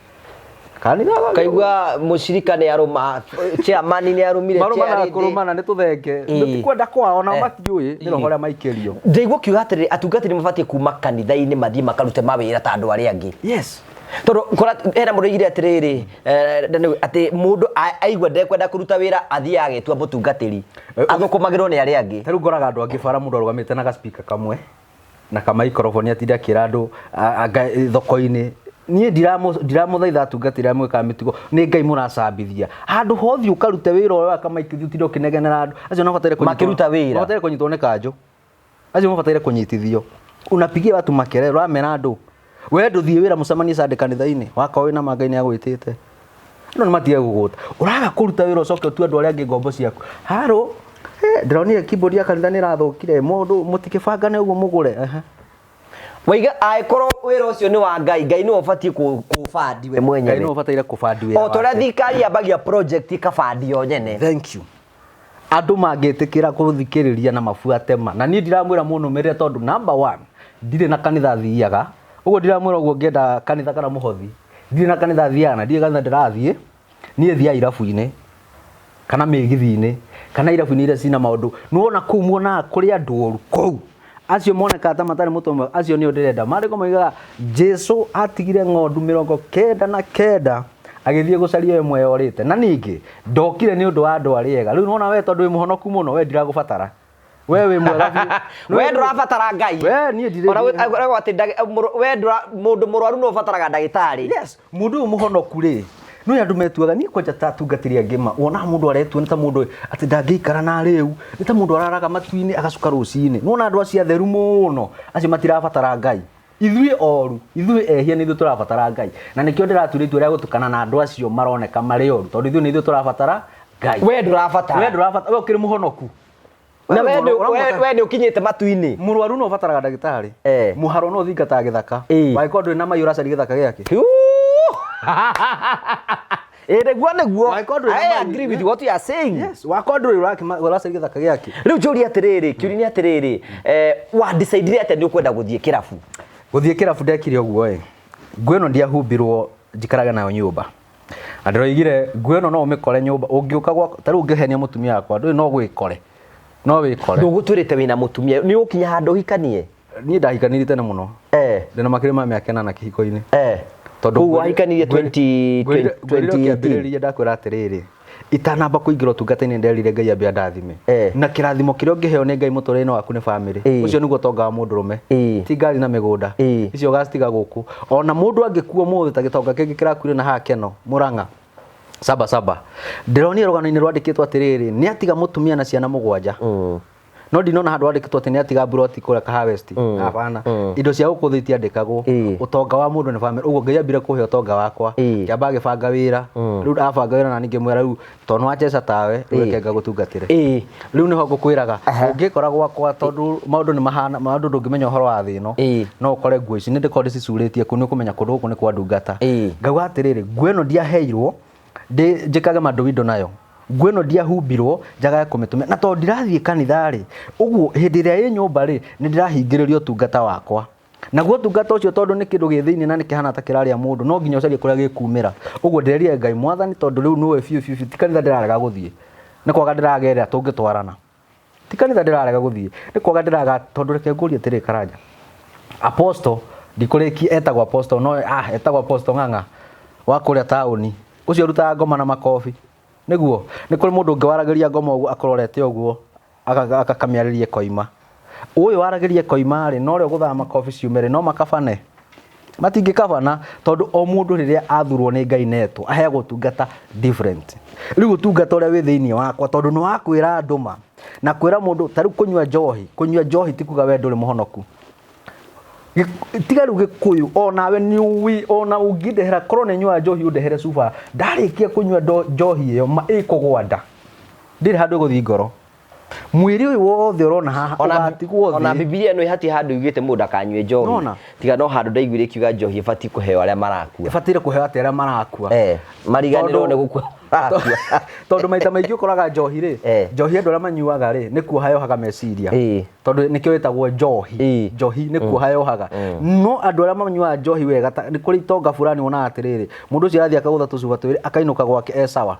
Kanitha Kaigua mũcirika nĩ arũma, chairman nĩ arũmire, marũmanaga chair lady. Kũrũmana nĩ tũthenge. Nĩ kwao nao matiũĩ nĩ roho ũrĩa maikĩrio. Ndaigua ũkiuga atĩrĩrĩ, atungatĩri mabatiĩ kuma kanitha-inĩ mathiĩ makarute mawĩra ta andũ arĩa angĩ. Yes. Tondũ kora hena mũndũ oigire atĩrĩrĩ, atĩ mũndũ aigua ndekwenda kũruta wĩra athiĩ agetua mũtungatĩri, athũkũmagĩrwo nĩ arĩa angĩ. Ta rĩu ngoraga andũ angĩ bara mũndũ arũgamĩte na gaspika kamwe na kamaikoroboni atinda akĩra andũ thoko-inĩ. Niĩ ndiramũthaitha atungatĩri arĩa mwĩkaga mĩtugo, nĩ Ngai mũracambithia. Handũ hothe ũkarute wĩra ũrĩa wakamaikithia ũtinde ũkĩnegenera andũ acio no mabatare kũnyitwo, Makĩruta wĩra. mabataire kũnyitwo nĩ kanjũ, acio mabataire kũnyitithio. Unapigia watu makelele, ũramera andũ we ndũthiĩ wĩra mũcemanie Sunday kanitha-inĩ wakorwo wĩna ma Ngai nĩ agwĩtĩte. Andũ nĩ matige gũgũta. Ũraga kũruta wĩra ũcoke ũtue andũ arĩa angĩ ngombo ciaku. Haro, ndĩronire keyboard ya kanitha nĩ ĩrathũkire, mũndũ mũtikĩbangane ũguo mũgũre. Ehe. Waiga angĩkorwo wĩra ũcio nĩ wa Ngai, Ngai nĩwe ũbatiĩ kũbandi we Ngai mwenyewe. nĩwe ũbataire kũbandi wĩra O ta ũrĩa wake. thirikari yambagia project ĩkabandi yo nyene. Thank you. Andũ mangĩtĩkĩra kũthikĩrĩria na mabuate ma. Na niĩ ndiramwĩra mũnũmĩrĩre tondũ number one, ndirĩ na kanitha thiaga. Ũguo ndiramwĩra ũguo ngĩenda kanitha kana mũhothi. Ndirĩ na kanitha thiaga na ndirĩ kanitha ndĩrathiĩ. Niĩ thiaga irabu-inĩ kana mĩgithi-inĩ kana irabu-inĩ iria cina maũndũ. Nĩwona kũu muonaga kũrĩ andũ oru kũu. Acio monekaga ta matarĩ mũtwe mwega, acio nĩo ndĩrenda. Maandĩko moigaga Jesu atigire ng'ondu 99 agĩthiĩ gũcaria ĩmwe yorĩte. Na ningĩ ndokire nĩ ũndũ wa andũ arĩa ega. Rĩu nĩwona we tondũ wĩ mũhonoku mũno, we ndiragũbatara. We wĩ mwega biũ. We ndũrabatara Ngai. We niĩ ndirĩ. Ona atĩ we mũndũ mũrwaru nĩwe ũbataraga ndagĩtarĩ. Yes, mũndũ ũyũ mũhonoku rĩ, nĩ andũ metuaga niĩ kwanja ta atungatĩri angĩ ma wonaga mũndũ aretua nĩ ta mũndũ atĩ ndangĩikara na rĩu, nĩ ta mũndũ araraga matu-inĩ agacuka rũcinĩ. Nĩwona andũ acio atheru mũno, acio matirabatara Ngai. Ithuĩ oru, ithuĩ ehia nĩ ithuĩ tũrabatara Ngai. Na nĩkĩo ndĩratuire itua rĩa gũtukana na andũ acio maroneka marĩ oru, tondũ ithuĩ nĩ ithuĩ tũrabatara Ngai. We ndũrabatara. We ndũrabatara, we ũkĩrĩ mũhonoku. Na we nĩ ũkinyĩte matu-inĩ. Mũrwaru no ũbataraga ndagĩtarĩ. Mũharo no ũthingataga gĩthaka. Wangĩkorwo ndũrĩ na mai ũracaria gĩthaka gĩake. Ĩĩ nĩguo nĩguo. I agree with what you are saying. Yes, wakorwo ndũrĩ ũracaria gĩthaka gĩake. Rĩu njũrie atĩrĩrĩ, kĩũria nĩ atĩrĩrĩ, wa decide atĩa nĩ ũkwenda gũthiĩ kĩrabu? Gũthiĩ kĩrabu ndekire ũguo ĩ, nguo ĩno ndiahumbirwo njikarage nayo nyũmba. Na ndĩroigire nguo ĩno no ũmĩkore nyũmba, ũngĩũka gwakwa, ta rĩu ũngĩhenia mũtumia wakwa, ndũĩ no gwĩkore. No wĩkore. Ndũgũtwĩrĩte wĩna mũtumia, nĩ ũgũkinya handũ ũhikanie? Niĩ ndahikanirie tene mũno. Ndĩna makĩria ma mĩaka 8 kĩhiko-inĩ. Tondũ Koguo wahikanirie 20 ngwĩrire ũkĩambĩrĩria ndakwĩra atĩrĩrĩ, itanamba kũingĩra ũtungata-inĩ nderire Ngai ambe andathime. Na kĩrathimo kĩrĩa ũngĩheo nĩ Ngai mũtũrĩre-inĩ waku nĩ bamĩrĩ. Ũcio nĩguo ũtonga wa mũndũrũme. Ti ngari na mĩgũnda. Icio ũgacitiga gũkũ. Ona mũndũ angĩkua ũmũthĩ ta gĩtonga kĩngĩ kĩrakuire na haha Keno, Murang'a. Saba saba. Ndĩronire rũgano-inĩ rwandĩkĩtwo atĩrĩrĩ, nĩ atiga mũtumia na ciana 7. No ndinona handũ handĩkĩtwo atĩ nĩ atiga mburoti kũrĩa Kahawa West. Hapana. Indo cia gũkũ thĩ itiandĩkagwo. Ũtonga wa mũndũ nĩ bamĩrĩ. Ũguo Ngai ambire kũhe ũtonga wakwa. Ngĩamba ngĩbanga wĩra. Rĩu ndabanga wĩra na ningĩ ngĩmwĩra rĩu tondũ nĩwanjeca tawe, rĩu reke ngagũtungatĩre. Rĩu nĩho ngũkwĩraga, ũngĩkora gwakwa tondũ maũndũ nĩ mahana, maũndũ ndũngĩmenya ũhoro wa thĩ ĩno, no ũkore nguo ici nĩ ndĩkorwo ndĩcicurĩtie kũu, nĩ ũkũmenya kũndũ gũkũ nĩ kwa ndungata. Ngauga atĩrĩrĩ, nguo ĩno ndiaheirwo njĩkage manduindo nayo. Nguo ĩno ndiahumbirwo njagage kũmĩtũmĩra. Na tondũ ndirathiĩ kanitha rĩ, ũguo hĩndĩ ĩrĩa ĩ nyũmba rĩ, nĩ ndĩrahingĩrĩria ũtungata wakwa. Naguo ũtungata ũcio tondũ nĩ kĩndũ gĩ thĩinĩ na nĩ kĩhana ta kĩrarĩa mũndũ, no nginya ũcarie kũrĩa gĩkumĩra. Ũguo ndĩrerire Ngai, Mwathani tondũ rĩu nĩũĩ biũ biũ biũ ti kanitha ndĩrarega gũthiĩ, nĩ kwaga ndĩraga ĩrĩa tũngĩtwarana. Ti kanitha ndĩrarega gũthiĩ, nĩ kwaga ndĩraga tondũ reke ngũrie atĩrĩrĩ Karanja, Apostle, ndikũrĩkia etagwo Apostle no ah, etagwo Apostle Ng'ang'a wa kũrĩa taũni, ũcio ũrutaga ngoma na makobi, nĩguo? Nĩ kũrĩ mũndũ ũngĩ waragĩria ngoma ũguo akũrorete ũguo. Akamĩarĩria ĩkoima. Ũyũ waragĩria ĩkoima rĩ, na ũrĩa ũgũthaga makobi ciume rĩ, no makabane? Matingĩkabana tondũ o mũndũ rĩrĩa athurwo nĩ Ngai netwo aheagwo ũtungata different. Rĩu ũtungata ũrĩa wĩ thĩinĩ wakwa tondũ nĩ wa kwĩra andũ ma na kwĩra mũndũ ta rĩu kũnyua njohi, kũnyua njohi ti kuga we ndũrĩ mũhonoku. Tiga rĩu gĩkũyũ onawe nĩ ũĩ ona ũngĩndehera korwo nĩ nyuaga njohi ũndehere cuba ndarĩkia kũnyua njohi ĩyo ma ĩkũgwa nda. Ndĩrĩ handũ ĩgũthiĩ ngoro. Mwĩrĩ ũyũ wothe ũrona haha ũgatigwo thĩ. Ona Bibilia ĩno hatirĩ handũ yugĩte mũndũ ndakanyue njohi. Nĩwona? Tiga no handũ ndaiguire ĩkiuga njohi ĩbatiĩ kũheo arĩa marakua. Ĩbataire kũheo atĩ arĩa marakua. Eh, mariganĩrwo nĩ gũkua marakua. Tondũ maita maingĩ ũkoraga njohi rĩ, njohi andũ arĩa manyuaga rĩ, nĩ kuoha yohaga meciria. Tondũ nĩkĩo ĩtagwo njohi. Njohi nĩ kuoha yohaga. No andũ arĩa manyuaga njohi wega, nĩ kũrĩ itonga fulani wonaga atĩrĩrĩ, Mũndũ ũcio arathiĩ akagũtha tũcuba twĩrĩ akainũka gwake e sawa.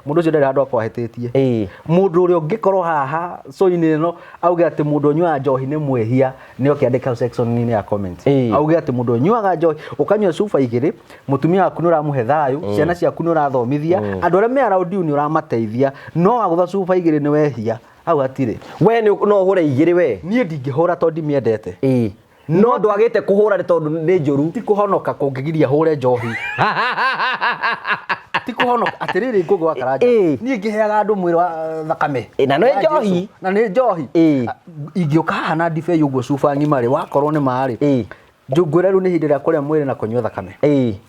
Mũndũ ũcio ndarĩ handũ akorwo ahĩtĩtie. Mũndũ ũrĩa ũngĩkorwo haha cũinĩ ĩno auge atĩ mũndũ ũnyuaga njohi nĩ mwĩhia nĩ oke andĩke hau section-inĩ ya comment. Auge atĩ mũndũ ũnyuaga njohi ũkanyua cuba igĩrĩ, mũtumia waku nĩ ũramũhe thayũ, ciana ciaku nĩ ũrathomithia, andũ arĩa me around you nĩ ũramateithia, no wagũtha cuba igĩrĩ nĩ wehia. Hau hatirĩ. We no ũhũre igĩrĩ we? Niĩ ndingĩhũra tondũ ndimĩendete. No ndwagĩte kũhũra nĩ tondũ nĩ njũru. Ti kũhonoka kũngĩgiria hũre njohi. Ti kũhonoka atĩrĩrĩ Ngũgĩ wa Karanja. Niĩ ngĩheaga andũ mwĩrĩ wa thakame. Na nĩ Ya Jesu. njohi. Na nĩ njohi. Ingĩũka haha na ndibei ũguo cuba ng'ima rĩ, wakorwo nĩ ma rĩ. Ngwĩre rĩu nĩ ihinda rĩa kũrĩa mwĩrĩ na kũnyua thakame.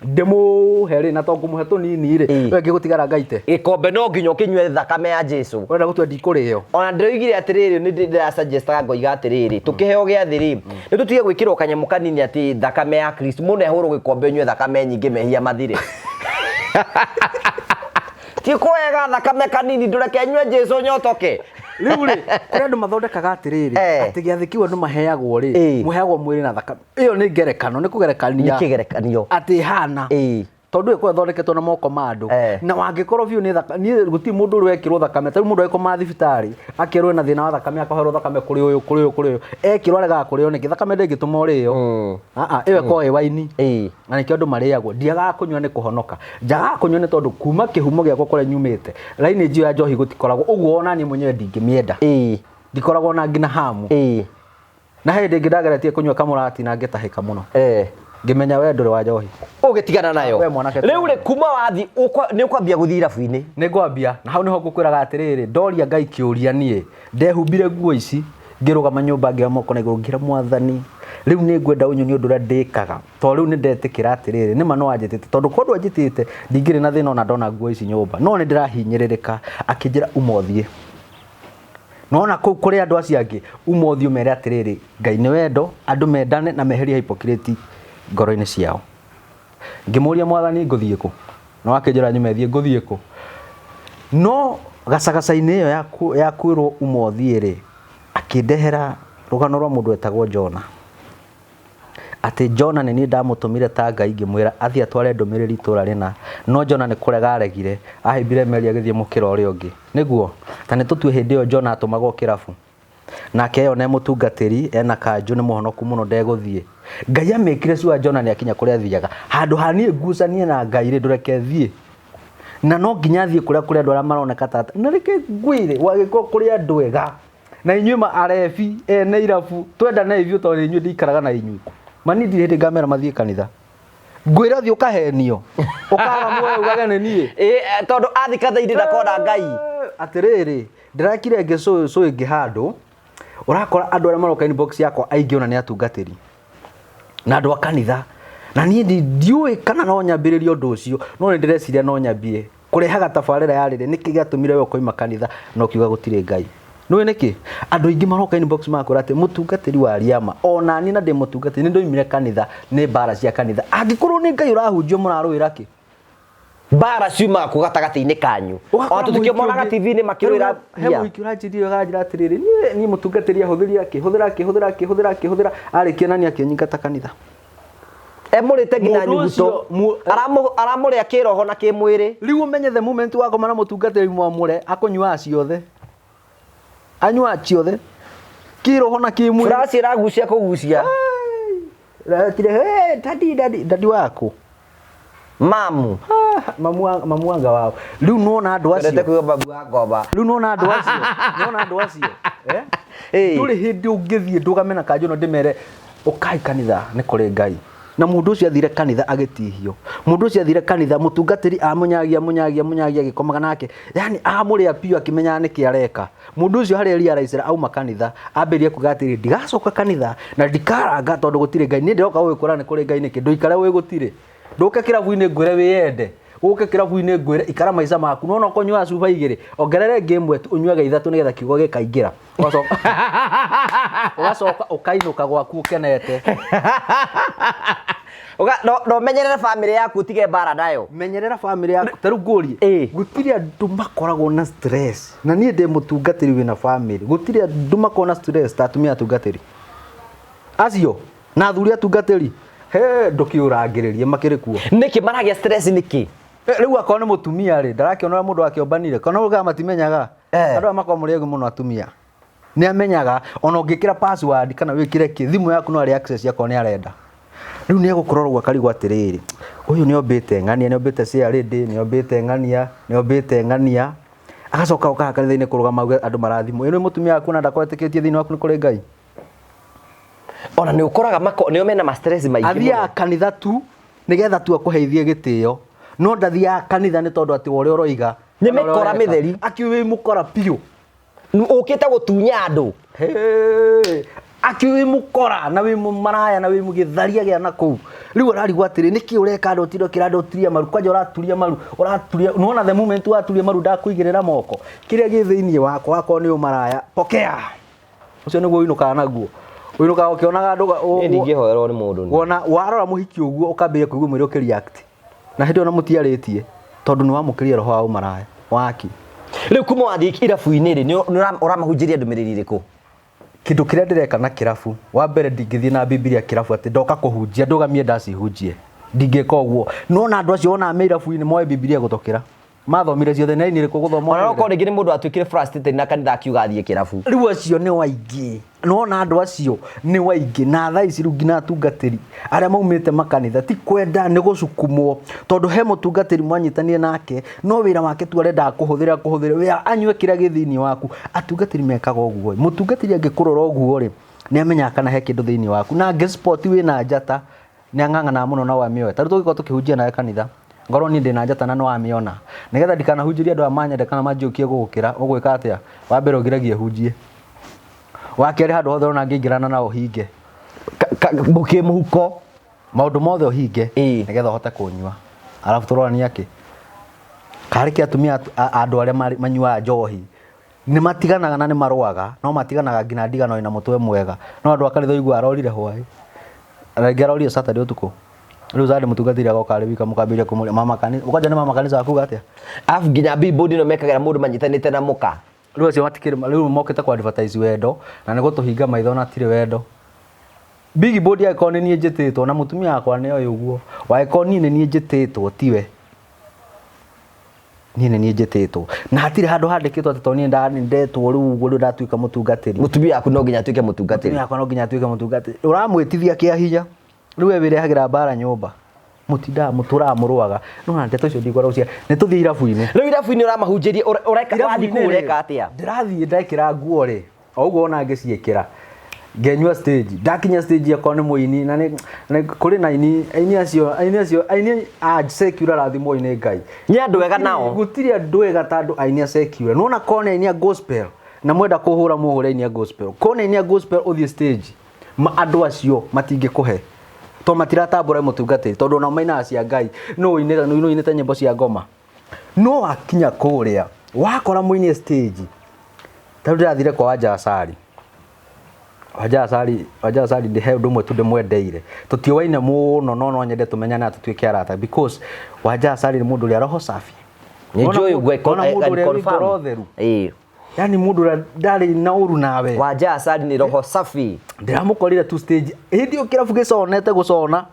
Ndĩmũhe rĩ, na to ngũmũhe tũnini rĩ, we ngĩgũtigara ngaite. Gĩkombe no nginya ũkĩnyue thakame ya Jesu. Ũrenda gũtua ndikũrĩo. Ona ndĩroigire atĩrĩrĩ, nĩ ndĩrasuggestaga ngoiga atĩrĩrĩ, tũkĩheo gĩathĩ rĩ, nĩ tũtige gwĩkĩrwo kanyamũ kanini atĩ thakame ya Kristo, mũndũ ehũrwo gĩkombe ũnyue thakame nyingĩ mehia mathire. Ti kwega thakame kanini ndũreke nyue Jesu nyotoke. Rĩu rĩ, kũrĩ andũ mathondekaga atĩrĩrĩ, atĩ gĩathĩ kĩu andũ maheagwo rĩ, mũheagwo mwĩrĩ na thakame. Ĩyo nĩ ngerekano, nĩ kũgerekania. Nĩ kĩgerekanio. Atĩ ĩhana. Tondũ ĩkoragwo ĩthondeketwo na moko ma andũ. Na wangĩkorwo biũ nĩ thakame, niĩ gũtirĩ mũndũ ũrĩ wekĩrwo thakame. Ta rĩu mũndũ agĩkoma thibitarĩ, akerwo ena thĩna wa thakame, akaherwo thakame kũrĩ ũyũ, kũrĩ ũyũ, kũrĩ ũyũ. Ekĩrwo aregaga kũrĩo nĩkĩ? Thakame ndĩngĩtũma ũrĩo. Aa, ĩyo ĩkoragwo ĩ waini. Na nĩkĩo andũ marĩagwo. Ndiagaga kũnyua nĩ kũhonoka. Njagaga kũnyua nĩ tondũ kuma kĩhumo gĩakwa kũrĩa nyumĩte, lineage ĩyo ya njohi gũtikoragwo. Ũguo ona niĩ mwenyewe ndingĩmĩenda. Ndikoragwo na nginya hamu. Na he hĩndĩ ĩngĩ ndageretie kũnyua kamũrati na ngĩtahĩka mũno. Ngĩmenya we ndũrĩ wa njohi. Ũgĩtigana nayo. We mwanake Rĩu rĩ, kuma wathi, nĩ ũkwambia gũthiĩ irabu-inĩ? Nĩ ngwambia. Na hau nĩho ngũkwĩraga atĩrĩrĩ, ndoria Ngai kĩũria niĩ, ndehumbire nguo ici, ngĩrũgama nyũmba ngĩoya moko na igũrũ ngĩra Mwathani, rĩu nĩ ngwenda ũnyonie ũndũ ũrĩa ndĩkaga. Tondũ rĩu nĩ ndetĩkĩra atĩrĩrĩ, nĩ ma nĩ wanjĩtĩte. Tondũ korwo ndwanjĩtĩte, ndingĩrĩ na thĩna ona ndona nguo ici nyũmba. No nĩ ndĩrahinyĩrĩrĩka. Akĩnjĩra uma ũthiĩ. Nona kũu kũrĩ andũ acio angĩ, uma ũthiĩ ũmere atĩrĩrĩ, Ngai nĩ wendo, andũ mendane na meherie hypocrite ngoro-inĩ ciao. Ngĩmũria Mwathani ngũthiĩ kũ? No akĩnjĩra nyume thiĩ ngũthiĩ kũ? No gacagaca-inĩ ĩyo ya kwĩrwo uma ũthiĩ rĩ, akĩndehera rũgano rwa mũndũ wetagwo Jona. Atĩ Jona nĩ niĩ ndamũtũmire ta Ngai ngĩmwĩra athiĩ atware ndũmĩrĩri itũũra rĩna, no Jona nĩ kũrega aregire, ahaimbire meri agĩthiĩ mũkĩra ũrĩa ũngĩ. Nĩguo? Ta nĩ tũtue hĩndĩ ĩyo Jona atũmagwo kĩrabu, nake eyone e mũtungatĩri, ena kanjũ, nĩ mũhonoku mũno ndegũthiĩ. Ngai amĩkire sure Jona nĩ akinya kũrĩa athiaga. Handũ ha niĩ ngucanie na Ngai rĩ, ndũreke thiĩ. Na no nginya thiĩ kũrĩa kũrĩ andũ arĩa maroneka ta, na reke ngwĩre, wagĩkorwo kũrĩ andũ ega, Na inyuĩ ma arebi ene irabu twendanei biũ tondũ inyuĩ ndikaraga na inyuĩ. Ma niĩ ndirĩ hĩndĩ ngamera mathiĩ kanitha. Ngwĩra thiĩ ũkahenio. Ũkaga muoyo ugage nĩ niĩ. Ĩ, tondũ athiĩ kanitha-inĩ ndakona Ngai. Atĩrĩrĩ, ndĩrakire ngĩcũĩ cũĩ ngĩ handũ, ũrakora andũ arĩa maroka inbox yakwa aingĩ ona nĩ atungatĩri. Na andũ a kanitha. Na niĩ ndiũĩ kana no nyambĩrĩrie ũndũ ũcio, no nĩ ndĩreciria no nyambie. Kũrehaga tabarĩra ya rĩrĩ, nĩkĩ gĩatũmire we ũkoima kanitha na ũkiuga gũtirĩ Ngai? Nĩũĩ nĩkĩ? Andũ aingĩ maroka inbox magakwĩra atĩ mũtungatĩri wa Riama, ona niĩ na ndĩ mũtungatĩri nĩ ndoimire kanitha nĩ mbara cia kanitha. Angĩkorwo nĩ Ngai ũrahunjia mũrarũĩra kĩ? Mbara ciumaga kũ gatagatĩ-inĩ kanyu? Ũgakora Ona tũtikĩmonaga mũhiki ũngĩ- TV-inĩ makĩrũĩra. He mũhiki ũranjĩrire ũranjĩra atĩrĩrĩ, niĩ mũtungatĩri ahũthĩrire akĩhũthĩra akĩhũthĩra akĩhũthĩra akĩhũthĩra arĩkia nani akĩnyingata kanitha. Emũrĩte nginya Mũndũ nyuguto. ũcio Aramũrĩa kĩroho na kĩmwĩrĩ. Rĩu ũmenye the moment wakoma na mũtungatĩri mwamũre akũnyuaga ciothe, anyuaga ciothe kĩroho na kĩmwĩrĩ. Furaha ĩragucia kũgucia. Ratire, hey, daddy, daddy, daddy waku. Mamu. Ah, mamu wanga wao. Rĩu nĩwona andũ Wendete acio. kuigua babu wa ngomba. Rĩu nĩwona andũ acio. Nĩwona andũ acio. Eh? Ĩĩ. Ndũrĩ hĩndĩ ũngĩthiĩ ndũgame na kanjũ ĩno ndĩmere ũkai kanitha nĩ kũrĩ Ngai. Na mũndũ ũcio athire kanitha agĩtihio. Mũndũ ũcio athire kanitha mũtungatĩri amũnyagia amũnyagia amũnyagia agĩkomaga nake. Yaani amũrĩa biũ akĩmenyaga nĩkĩ areka. Mũndũ ũcio harĩa realize auma kanitha ambĩrĩrie kuga atĩrĩ ndigacoka kanitha na ndikaranga tondũ gũtirĩ Ngai. Niĩ ndĩroka gũgĩkwĩra nĩ kũrĩ Ngai nĩkĩ? Ndũikare wĩ gũtirĩ. Ndũke kĩrabu-inĩ ngwĩre wĩyende. Ũke kĩrabu-inĩ ngwĩre ikara maica maku. Nĩwona ũkũnyuaga cuba igĩrĩ, ongerera ĩngĩ ĩmwe tu ũnyuage ithatũ nĩgetha kiugo gĩkaingĩra. Ũgacoka ũgacoka ũkainũka gwaku ũkenete. No menyerere family yaku ũtige mbara nayo. Menyerera family yaku. Ta rĩu ngũrie, Ĩĩ. gũtirĩ andũ makoragwo na stress. Na niĩ ndĩ mũtungatĩri wĩna family. Gũtirĩ andũ makoragwo na stress ta atumia atungatĩri. Acio na athuri atungatĩri. He, ndũkĩũrangĩrĩrie makĩrĩ kuo. Nĩkĩ maragĩa stress nĩkĩ? Rĩu akorwo nĩ mũtumia rĩ, ndarakĩona ũrĩa mũndũ akĩombanire. Kana ũgaga matimenyaga. Andũ aya makoragwo mũrĩ ogĩ mũno atumia. Nĩ amenyaga ona ũngĩkĩra password kana wĩkĩre kĩ, thimũ yaku no arĩ access akorwo nĩ arenda. Rĩu nĩ egũkũrora ũguo akarigwo atĩrĩrĩ, ũyũ nĩ ombĩte ng'ania, nĩ ombĩte chairlady, nĩ ombĩte ng'ania, nĩ ombĩte ng'ania. Agacoka okaga kanitha-inĩ kũrũgama auge andũ marathimwo. Ĩĩ nĩ mũtumia waku ona ndakwetĩkĩtie thĩinĩ waku nĩ kũrĩ Ngai. Ona nĩ ũkoraga nĩo mena ma stress maingĩ mũno. Athiaga kanitha tu nĩgetha tu akũheithie gĩtĩo. No ndathiaga kanitha nĩ tondũ atĩ ũrĩa ũroiga. Nĩ mĩkora mĩtheri. Akiuga wĩ mũkora biũ. Ũkĩte gũtunya andũ. Hey, akiuga wĩ mũkora na wĩ mũmaraya na wĩ mũgĩtharia gĩa na kũu. Rĩu ararigwo atĩrĩ, nĩkĩ ũreka andũ ũtinde ũkĩra andũ ũturie maru? Kwanja ũraturia maru, ũraturia, nĩwona the moment waturia maru ndakũigĩrĩra moko. Kĩrĩa gĩ thĩinĩ wakwa akorwo nĩ ũmaraya, pokea. Ũcio nĩguo ũinũkaga naguo. Ũinũkaga ũkĩonaga andũ Niĩ ndingĩhoerwo nĩ mũndũ niĩ. Wona warora mũhiki ũguo ũkambĩrĩria kũigua mwĩrĩ ũkĩreact. Na hĩndĩ ĩyo ona mũtiarĩtie tondũ nĩ wamũkĩria roho wa ũmaraya waki. Rĩu kuma wathiĩ irabu-inĩ rĩ, nĩ ũramahunjĩria ndũmĩrĩri ĩrĩkũ? Kĩndũ kĩrĩa ndĩreka na kĩrabu, wa mbere ndingĩthiĩ na Bibilia kĩrabu atĩ ndoka kũhunjia, ndũgamie ndacihunjie. Ndingĩka ũguo. Nĩwona andũ acio wona me irabu-inĩ moĩ Bibilia gũtũkĩra. Mathomire ciothe, nĩ aini ĩrĩkũ gũthoma Ona no ũmũthĩ? korwo rĩngĩ nĩ mũndũ atuĩkire frustrated na kanitha akiuga athiĩ kĩrabu. Rĩu acio nĩ waingĩ. Nĩwona andũ acio nĩ waingĩ. Na thaa ici rĩu nginya atungatĩri arĩa maumĩte makanitha ti kwenda nĩ gũcukumwo, tondũ he mũtungatĩri mwanyitanire nake no wĩra wake tu arendaga kũhũthĩra kũhũthĩra wĩra anyue kĩrĩa gĩ thĩinĩ waku. Atungatĩri mekaga ũguo. Mũtungatĩri angĩkũrora ũguo rĩ, nĩ amenyaga kana he kĩndũ thĩinĩ waku. Na angĩ spot wĩna njata nĩ ang'ang'anaga mũno na wamĩoya. Ta rĩu tũngĩkorwo tũkĩhunjia nawe kanitha, ngorwo niĩ ndĩna njata na nĩwamĩona, nĩgetha ndikanahunjĩrie andũ aya manyende kana manjũkie gũgũkĩra, ũgwĩka atĩa? Wa mbere ũgiragie hunjie. Wa kerĩ handũ hothe ũrona ngĩingĩrana nao ũhinge. Mũkĩ mũhuko. Maũndũ mothe ũhinge, Ĩĩ. nĩgetha ũhote kũnyua. Arabu tũroranie akĩ? Karĩ kĩ atumia andũ arĩa manyuaga njohi, nĩ matiganaga na nĩ marũaga, no matiganaga nginya ndigano ĩna mũtwe mwega. No andũ a kanitha ũiguaga arorire hwaĩ. Na rĩngĩ arorire Saturday ũtukũ. Rĩu Sunday mũtungatĩri agoka arĩ wika mũkambĩrĩria kũmũria mama kanitha. Kwanja nĩ mama kanitha akuga atĩa? Arabu nginya billboard ĩno mekagĩra mũndũ manyitanĩte na mũka. Rĩu acio matikĩrĩ, rĩu mokĩte kũ advertise wendo na nĩ gũtũhinga maitho na hatirĩ wendo. Big board angĩkorwo nĩ niĩ njĩtĩtwo na mũtumia wakwa nĩ oĩ ũguo, wangĩkorwo niĩ nĩ niĩ njĩtĩtwo tiwe. Niĩ nĩ niĩ njĩtĩtwo. Na hatirĩ handũ handĩkĩtwo atĩ tondũ niĩ ndetwo rĩu ũguo rĩu ndatuĩka mũtungatĩri. Mũtumia waku no nginya atuĩke mũtungatĩri. Mũtumia wakwa no nginya atuĩke mũtungatĩri. Ũramwĩtithia kĩa hinya. Rĩu we wĩrehagĩra mbara nyũmba. Mũtindaga mũtũraga mũrũaga. No na ndeto icio ndikwenda gũcia. Nĩ tũthiĩ irabu-inĩ. Rĩu irabu-inĩ ũramahunjĩria, ũreka, Irabu-inĩ wathiĩ kũu rĩ, ũreka atĩa? Ndĩrathiĩ ndekĩra nguo rĩ, o ũguo ona ngĩciĩkĩra. Ngenyua stage. Ndakinya stage akorwo nĩ mũini, na nĩ kũrĩ na aini, aini acio, aini acio, aini a secular rathimwo nĩ Ngai. Nĩ andũ ega nao. Gũtirĩ andũ ega ta andũ aini a secular. Nĩwona korwo nĩ aini a gospel, na mwenda kũhũra mũhũre aini a gospel. Korwo nĩ aini a gospel ũthiĩ stage, andũ acio matingĩkũhe. Tondũ matiratambũra mũtungatĩri, tondũ onao mainaga cia Ngai. Nũ ũinĩte, nũ ũinĩte nyĩmbo cia ngoma. No wakinya kũrĩa, wakora mũini stage. Ta rĩu ndĩrathire kwa Wanja Asali. Wanja Asali, Wanja Asali ndĩ he ũndũ ũmwe tu ndĩmwendeire. Tũtiũaine mũno no no nyende tũmenyane na tũtuĩke arata because Wanja Asali nĩ mũndũ ũrĩa roho safi. Nĩ njũĩ ũguo, Wona mũndũ ũrĩa wĩ ngoro theru. Ĩĩ. Yani mũndũ ũrĩa ndarĩ na ũru nawe. Wanja Asali nĩ roho safi. Ndĩramũkorire tu stage. Hĩndĩ ĩyo kĩrabu gĩconete gũcona.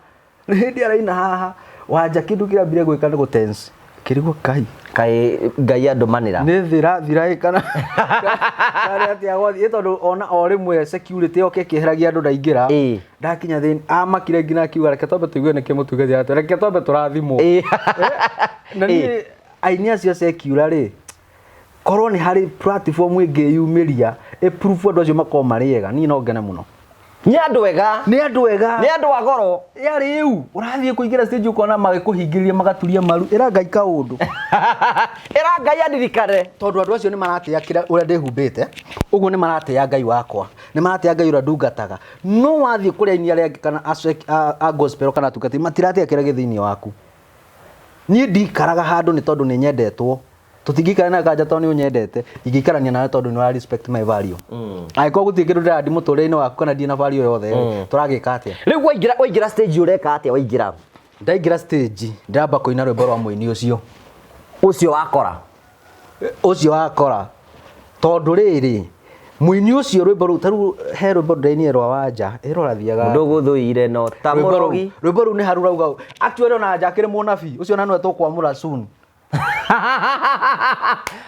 Nĩ hĩndĩ araina haha. Wanja kĩndũ kĩrĩa ambire gwĩka nĩ gũtense. Kĩrigwo Ngai. Kaĩ Ngai andũmanĩra. Nĩ thĩ ĩrathira ĩ kana karĩ atĩa gwathiĩ tondũ ona o rĩmwe security yoka ĩkĩeheragia andũ ndaingĩra. Ĩĩ. Ndakinya thĩinĩ amakire nginya akiuga reke twambe tũigue nĩkĩ mũtungati aratwĩra reke twambe tũrathimwo. Ĩĩ. Na niĩ aini acio secular rĩ korwo nĩ harĩ platform ĩngĩyumĩria ĩ prove andũ acio makorwo marĩ ega niĩ no ngene mũno. Nĩ andũ ega. Nĩ andũ ega. Nĩ andũ a goro. Ya rĩu ũrathiĩ kũingĩra stage ũkona magĩkũhingĩrĩria magaturia maru ĩra Ngai kaũndũ. Ĩra Ngai andirikane. Tondũ andũ acio nĩ maratĩa kĩrĩa ũrĩa ndĩhumbĩte ũguo nĩ maratĩa Ngai wakwa nĩ maratĩa Ngai ũrĩa ndungataga no wathiĩ kũrĩ aini arĩa angĩ kana a gospel kana atungatĩri matiratĩa kĩrĩa gĩ thĩinĩ waku. Niĩ ndikaraga handũ nĩ tondũ nĩ nyendetwo. Tũtingĩikara na kanja tondũ nĩ ũnyendete, ingĩikarania nawe tondũ nĩ ũra respect my value. Angĩkorwo gũtirĩ kĩndũ ndĩrandi mũtũrĩre-inĩ waku kana ndirĩ na value yothe rĩ, tũragĩka atĩa? Rĩu waingĩra stage ũreka atĩa waingĩra? Ndaingĩra stage, ndĩramba kũina rwĩmbo rwa mũini ũcio. Ũcio wakora? Ũcio wakora. Tondũ rĩrĩ, mũini ũcio rwĩmbo rũu, ta rĩu he rwĩmbo ndĩrainire rwa Wanja, ĩ rũrathiaga atĩa? Ndũgũthũire no ta Rwĩmbo rũu, mũrogi. rwĩmbo rũu nĩ haru rauga ũũ. Actually ona Wanja akĩrĩ mũnabii, ũcio ona nĩwe tũkwamũra soon.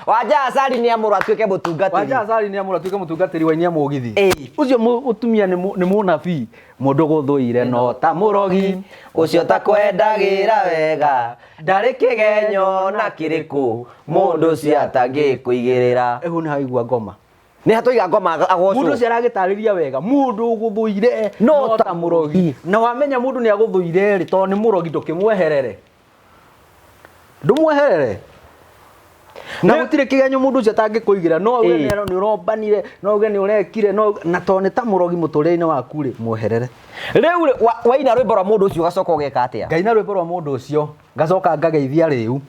Wanja Asali nĩ amũrwo atuĩke mũtungatĩri. Wanja Asali nĩ amũrwo atuĩke mũtungatĩri wa inia mũgithi. Ĩĩ. Ũcio mũtumia nĩ mũnabii. Mũndũ gũthũire no ta mũrogi, ũcio takwendagĩra wega, ndarĩ kĩgenyo na kĩrĩkũ, mũndũ ũcio atangĩkũigĩrĩra. Ĩhu nĩ haigua ngoma. Nĩ hatũiga ngoma agocwo. Mũndũ ũcio aragĩtarĩria wega, mũndũ ũgũthũire no ta mũrogi. Na wamenya mũndũ nĩ agũthũire rĩ, tondũ nĩ mũrogi ndũkĩmweherere. Ndũmweherere. Na gũtirĩ kĩgenyo mũndũ ũcio atangĩkũigĩra, no uge nĩ ũrombanire, no uge nĩ ũrekire, no na tondũ nĩ ta mũrogi mũtũrĩre-inĩ waku rĩ, mweherere. Rĩu rĩ, waina rwĩmbo rwa mũndũ ũcio ũgacoka ũgeka atĩa? Ngaina rwĩmbo rwa mũndũ ũcio, ngacoka ngageithia rĩu.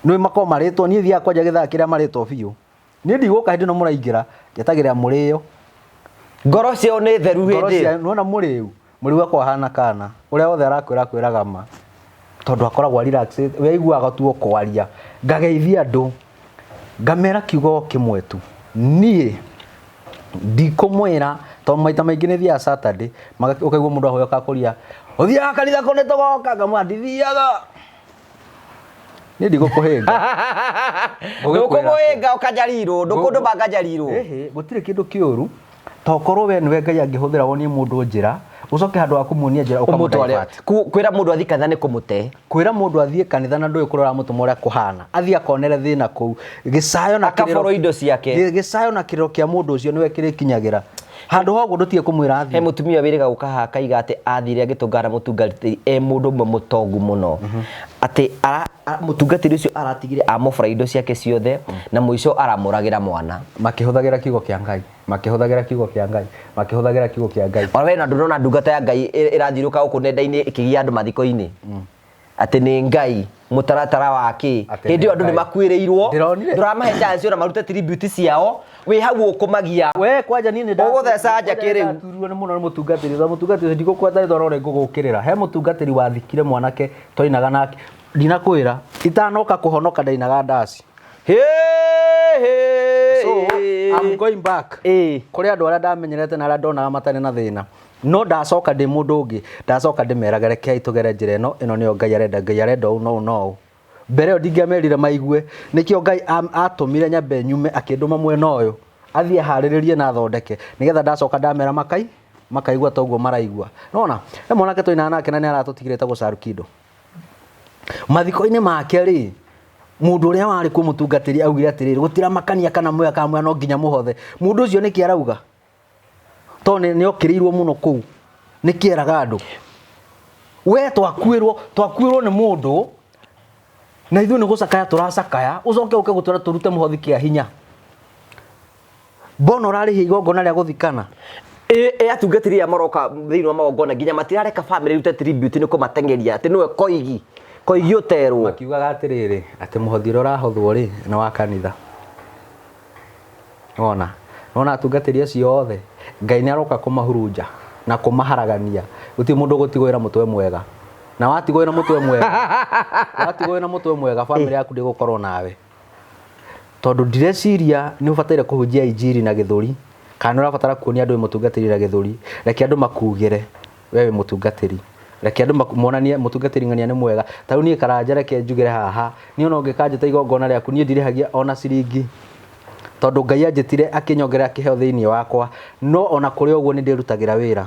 Nĩ makoragwo marĩtwo, niĩ thiaga kwanja gĩthaa kĩrĩa marĩtwo biũ. Niĩ ndigũka hĩndĩ ĩno mũraingĩra, njetagĩrĩra mũrĩo. Ngoro ciao nĩ theru Ngoro hĩndĩ ĩyo. cia, nĩwona mũrĩu, mũrĩu akwa ahana kana, ũrĩa wothe arakwĩra akwĩraga ma. Tondũ akoragwo relaxed, we aiguaga tu o kwaria. Ngageithia andũ, ngamera kiugo kĩmwe tu. Niĩ ndikũmwĩra, tondũ maita maingĩ nĩ thiaga Saturday, ũkaigua mũndũ ahoya ũkakũria, ũthiaga kanitha kũ nĩ tũgoka? Ngamwĩra ndithiaga. Niĩ ndigũkũhĩnga. Ndũkũmũhĩnga ũkanyarirwo, ndũkũndũma nganyarirwo. Ĩhĩ, gũtirĩ kĩndũ kĩũru. Tokorwo we nĩwe Ngai angĩhũthĩra wonie mũndũ njĩra, ũcoke handũ ha kũmuonia njĩra ũkamũ Ũmũtware. divert. Kwĩra mũndũ athiĩ kanitha nĩ kũmũte. Kwĩra mũndũ athiĩ kanitha na ndũĩ kũrĩa ũramũtũma ũrĩa kũhana. Athiĩ akonere thĩna kũu. Gĩcayo na kĩrĩro Akaborwo indo ciake. Gĩcayo na kĩrĩro kĩa mũndũ ũcio nĩwe kĩrĩkinyagĩra. Handũ ha ũguo ndũtige kũmwĩra athiĩ. He mũtumia wĩrĩga gũka haha akaiga atĩ athire agĩtũngana na mũtungatĩri e mũndũ ũmwe mũtongu mũno. Atĩ mũtungatĩri ũcio aratigire amũbora indo ciake ciothe na mũico aramũragĩra mwana. Makĩhũthagĩra kiugo kĩa Ngai. Makĩhũthagĩra kiugo kĩa Ngai. Makĩhũthagĩra kiugo kĩa Ngai. Ona we na ndũrona ndungata ya Ngai ĩrathiũrũka gũkũ nenda-inĩ ĩkĩgia andũ mathiko-inĩ. Atĩ nĩ Ngai mũtaratara wa kĩ. Atĩ Hĩndĩ ĩyo nĩ andũ nĩ Ngai. makuĩrĩirwo. Ndĩronire. Ndũramahe chance ona marute tribute ciao. Wĩ hau ũkũmagia. We kwanja niĩ nĩ nda- Ũgũtheca nja kĩ rĩu? Ndaturirwo nĩ mũno nĩ mũtungatĩri. Tondũ mũtungatĩri ũcio ndigũkwenda rĩtwa no nĩngũgũkĩrĩra. He mũtungatĩri wathikire mwanake twainaga nake. Ndinakwĩra, itanoka kũhonoka ndainaga ndaci. Hĩ, hĩ, So, I'm going back. Ĩ. Kũrĩ andũ arĩa ndamenyerete na arĩa ndonaga matarĩ na thĩna. No ndacoka ndĩ mũndũ ũngĩ, ndacoka ndĩmerage rekei tũgere njĩra ĩno, ĩno nĩyo Ngai arenda, Ngai arenda ũũ na ũũ na ũũ. Mbere ĩyo ndingĩamerire maigue, nĩkĩo Ngai atũmire nyambe nyume akĩndũma mwena ũyũ, athiĩ aharĩrĩrie na athondeke, nĩgetha ndacoka ndamera makaigua ta ũguo maraigua. Nĩwona? He mwanake twainaga nake na nĩ aratũtigire etagwo Sarukindo. Mathiko-inĩ make rĩ, mũndũ ũrĩa warĩ kuo mũtungatĩri augire atĩrĩrĩ, gũtiramakania kana mwega kana mwega no nginya mũhothe. Mũndũ ũcio nĩkĩ arauga? Tondũ nĩ okĩrĩirwo mũno kũu. Nĩkĩ eraga andũ? We twakuĩrwo nĩ mũndũ, na ithuĩ nĩ gũcakaya tũracakaya, ũcoke ũke gũtwĩra tũrute mũhothi kĩa hinya. Mbona ũrarĩhia igongona rĩa gũthikana? Ĩ atungatĩri aya maroka thĩinĩ wa magongona nginya matirareka famĩlĩ ĩrute tribute nĩ kũmateng'eria atĩ nĩwe koigi, koigi ũterwo. Makiugaga atĩrĩrĩ, atĩ mũhothi ũrĩa ũrahothwo rĩ, nĩ wa kanitha. Wona? Wona atungatĩri acio othe. Ngai nĩ aroka kũmahurunja na kũmaharagania. Gũtirĩ mũndũ ũgũtigwo wĩna mũtwe mwega. Na watigwo wĩna mũtwe mwega, watigwo wĩna mũtwe mwega, bamĩrĩ yaku ndĩgũkorwo nawe. Tondũ ndireciria nĩ ũbataire kũhunjia injiri na gĩthũri, kana nĩ ũrabatara kuonia andũ wĩ mũtungatĩri na gĩthũri. Reke andũ makugĩre we wĩ mũtungatĩri. Reke andũ monanie mũtungatĩri ng'ania nĩ mwega. Ta rĩu niĩ Karanja reke njugĩre haha, niĩ ona ũngĩkanjĩta igongona rĩaku niĩ ndirĩhagia ona ciringi. Tondũ Ngai anjĩtire akĩnyongerera kĩheo thĩinĩ wakwa, no ona kũrĩ ũguo nĩ ndĩrutagĩra wĩra.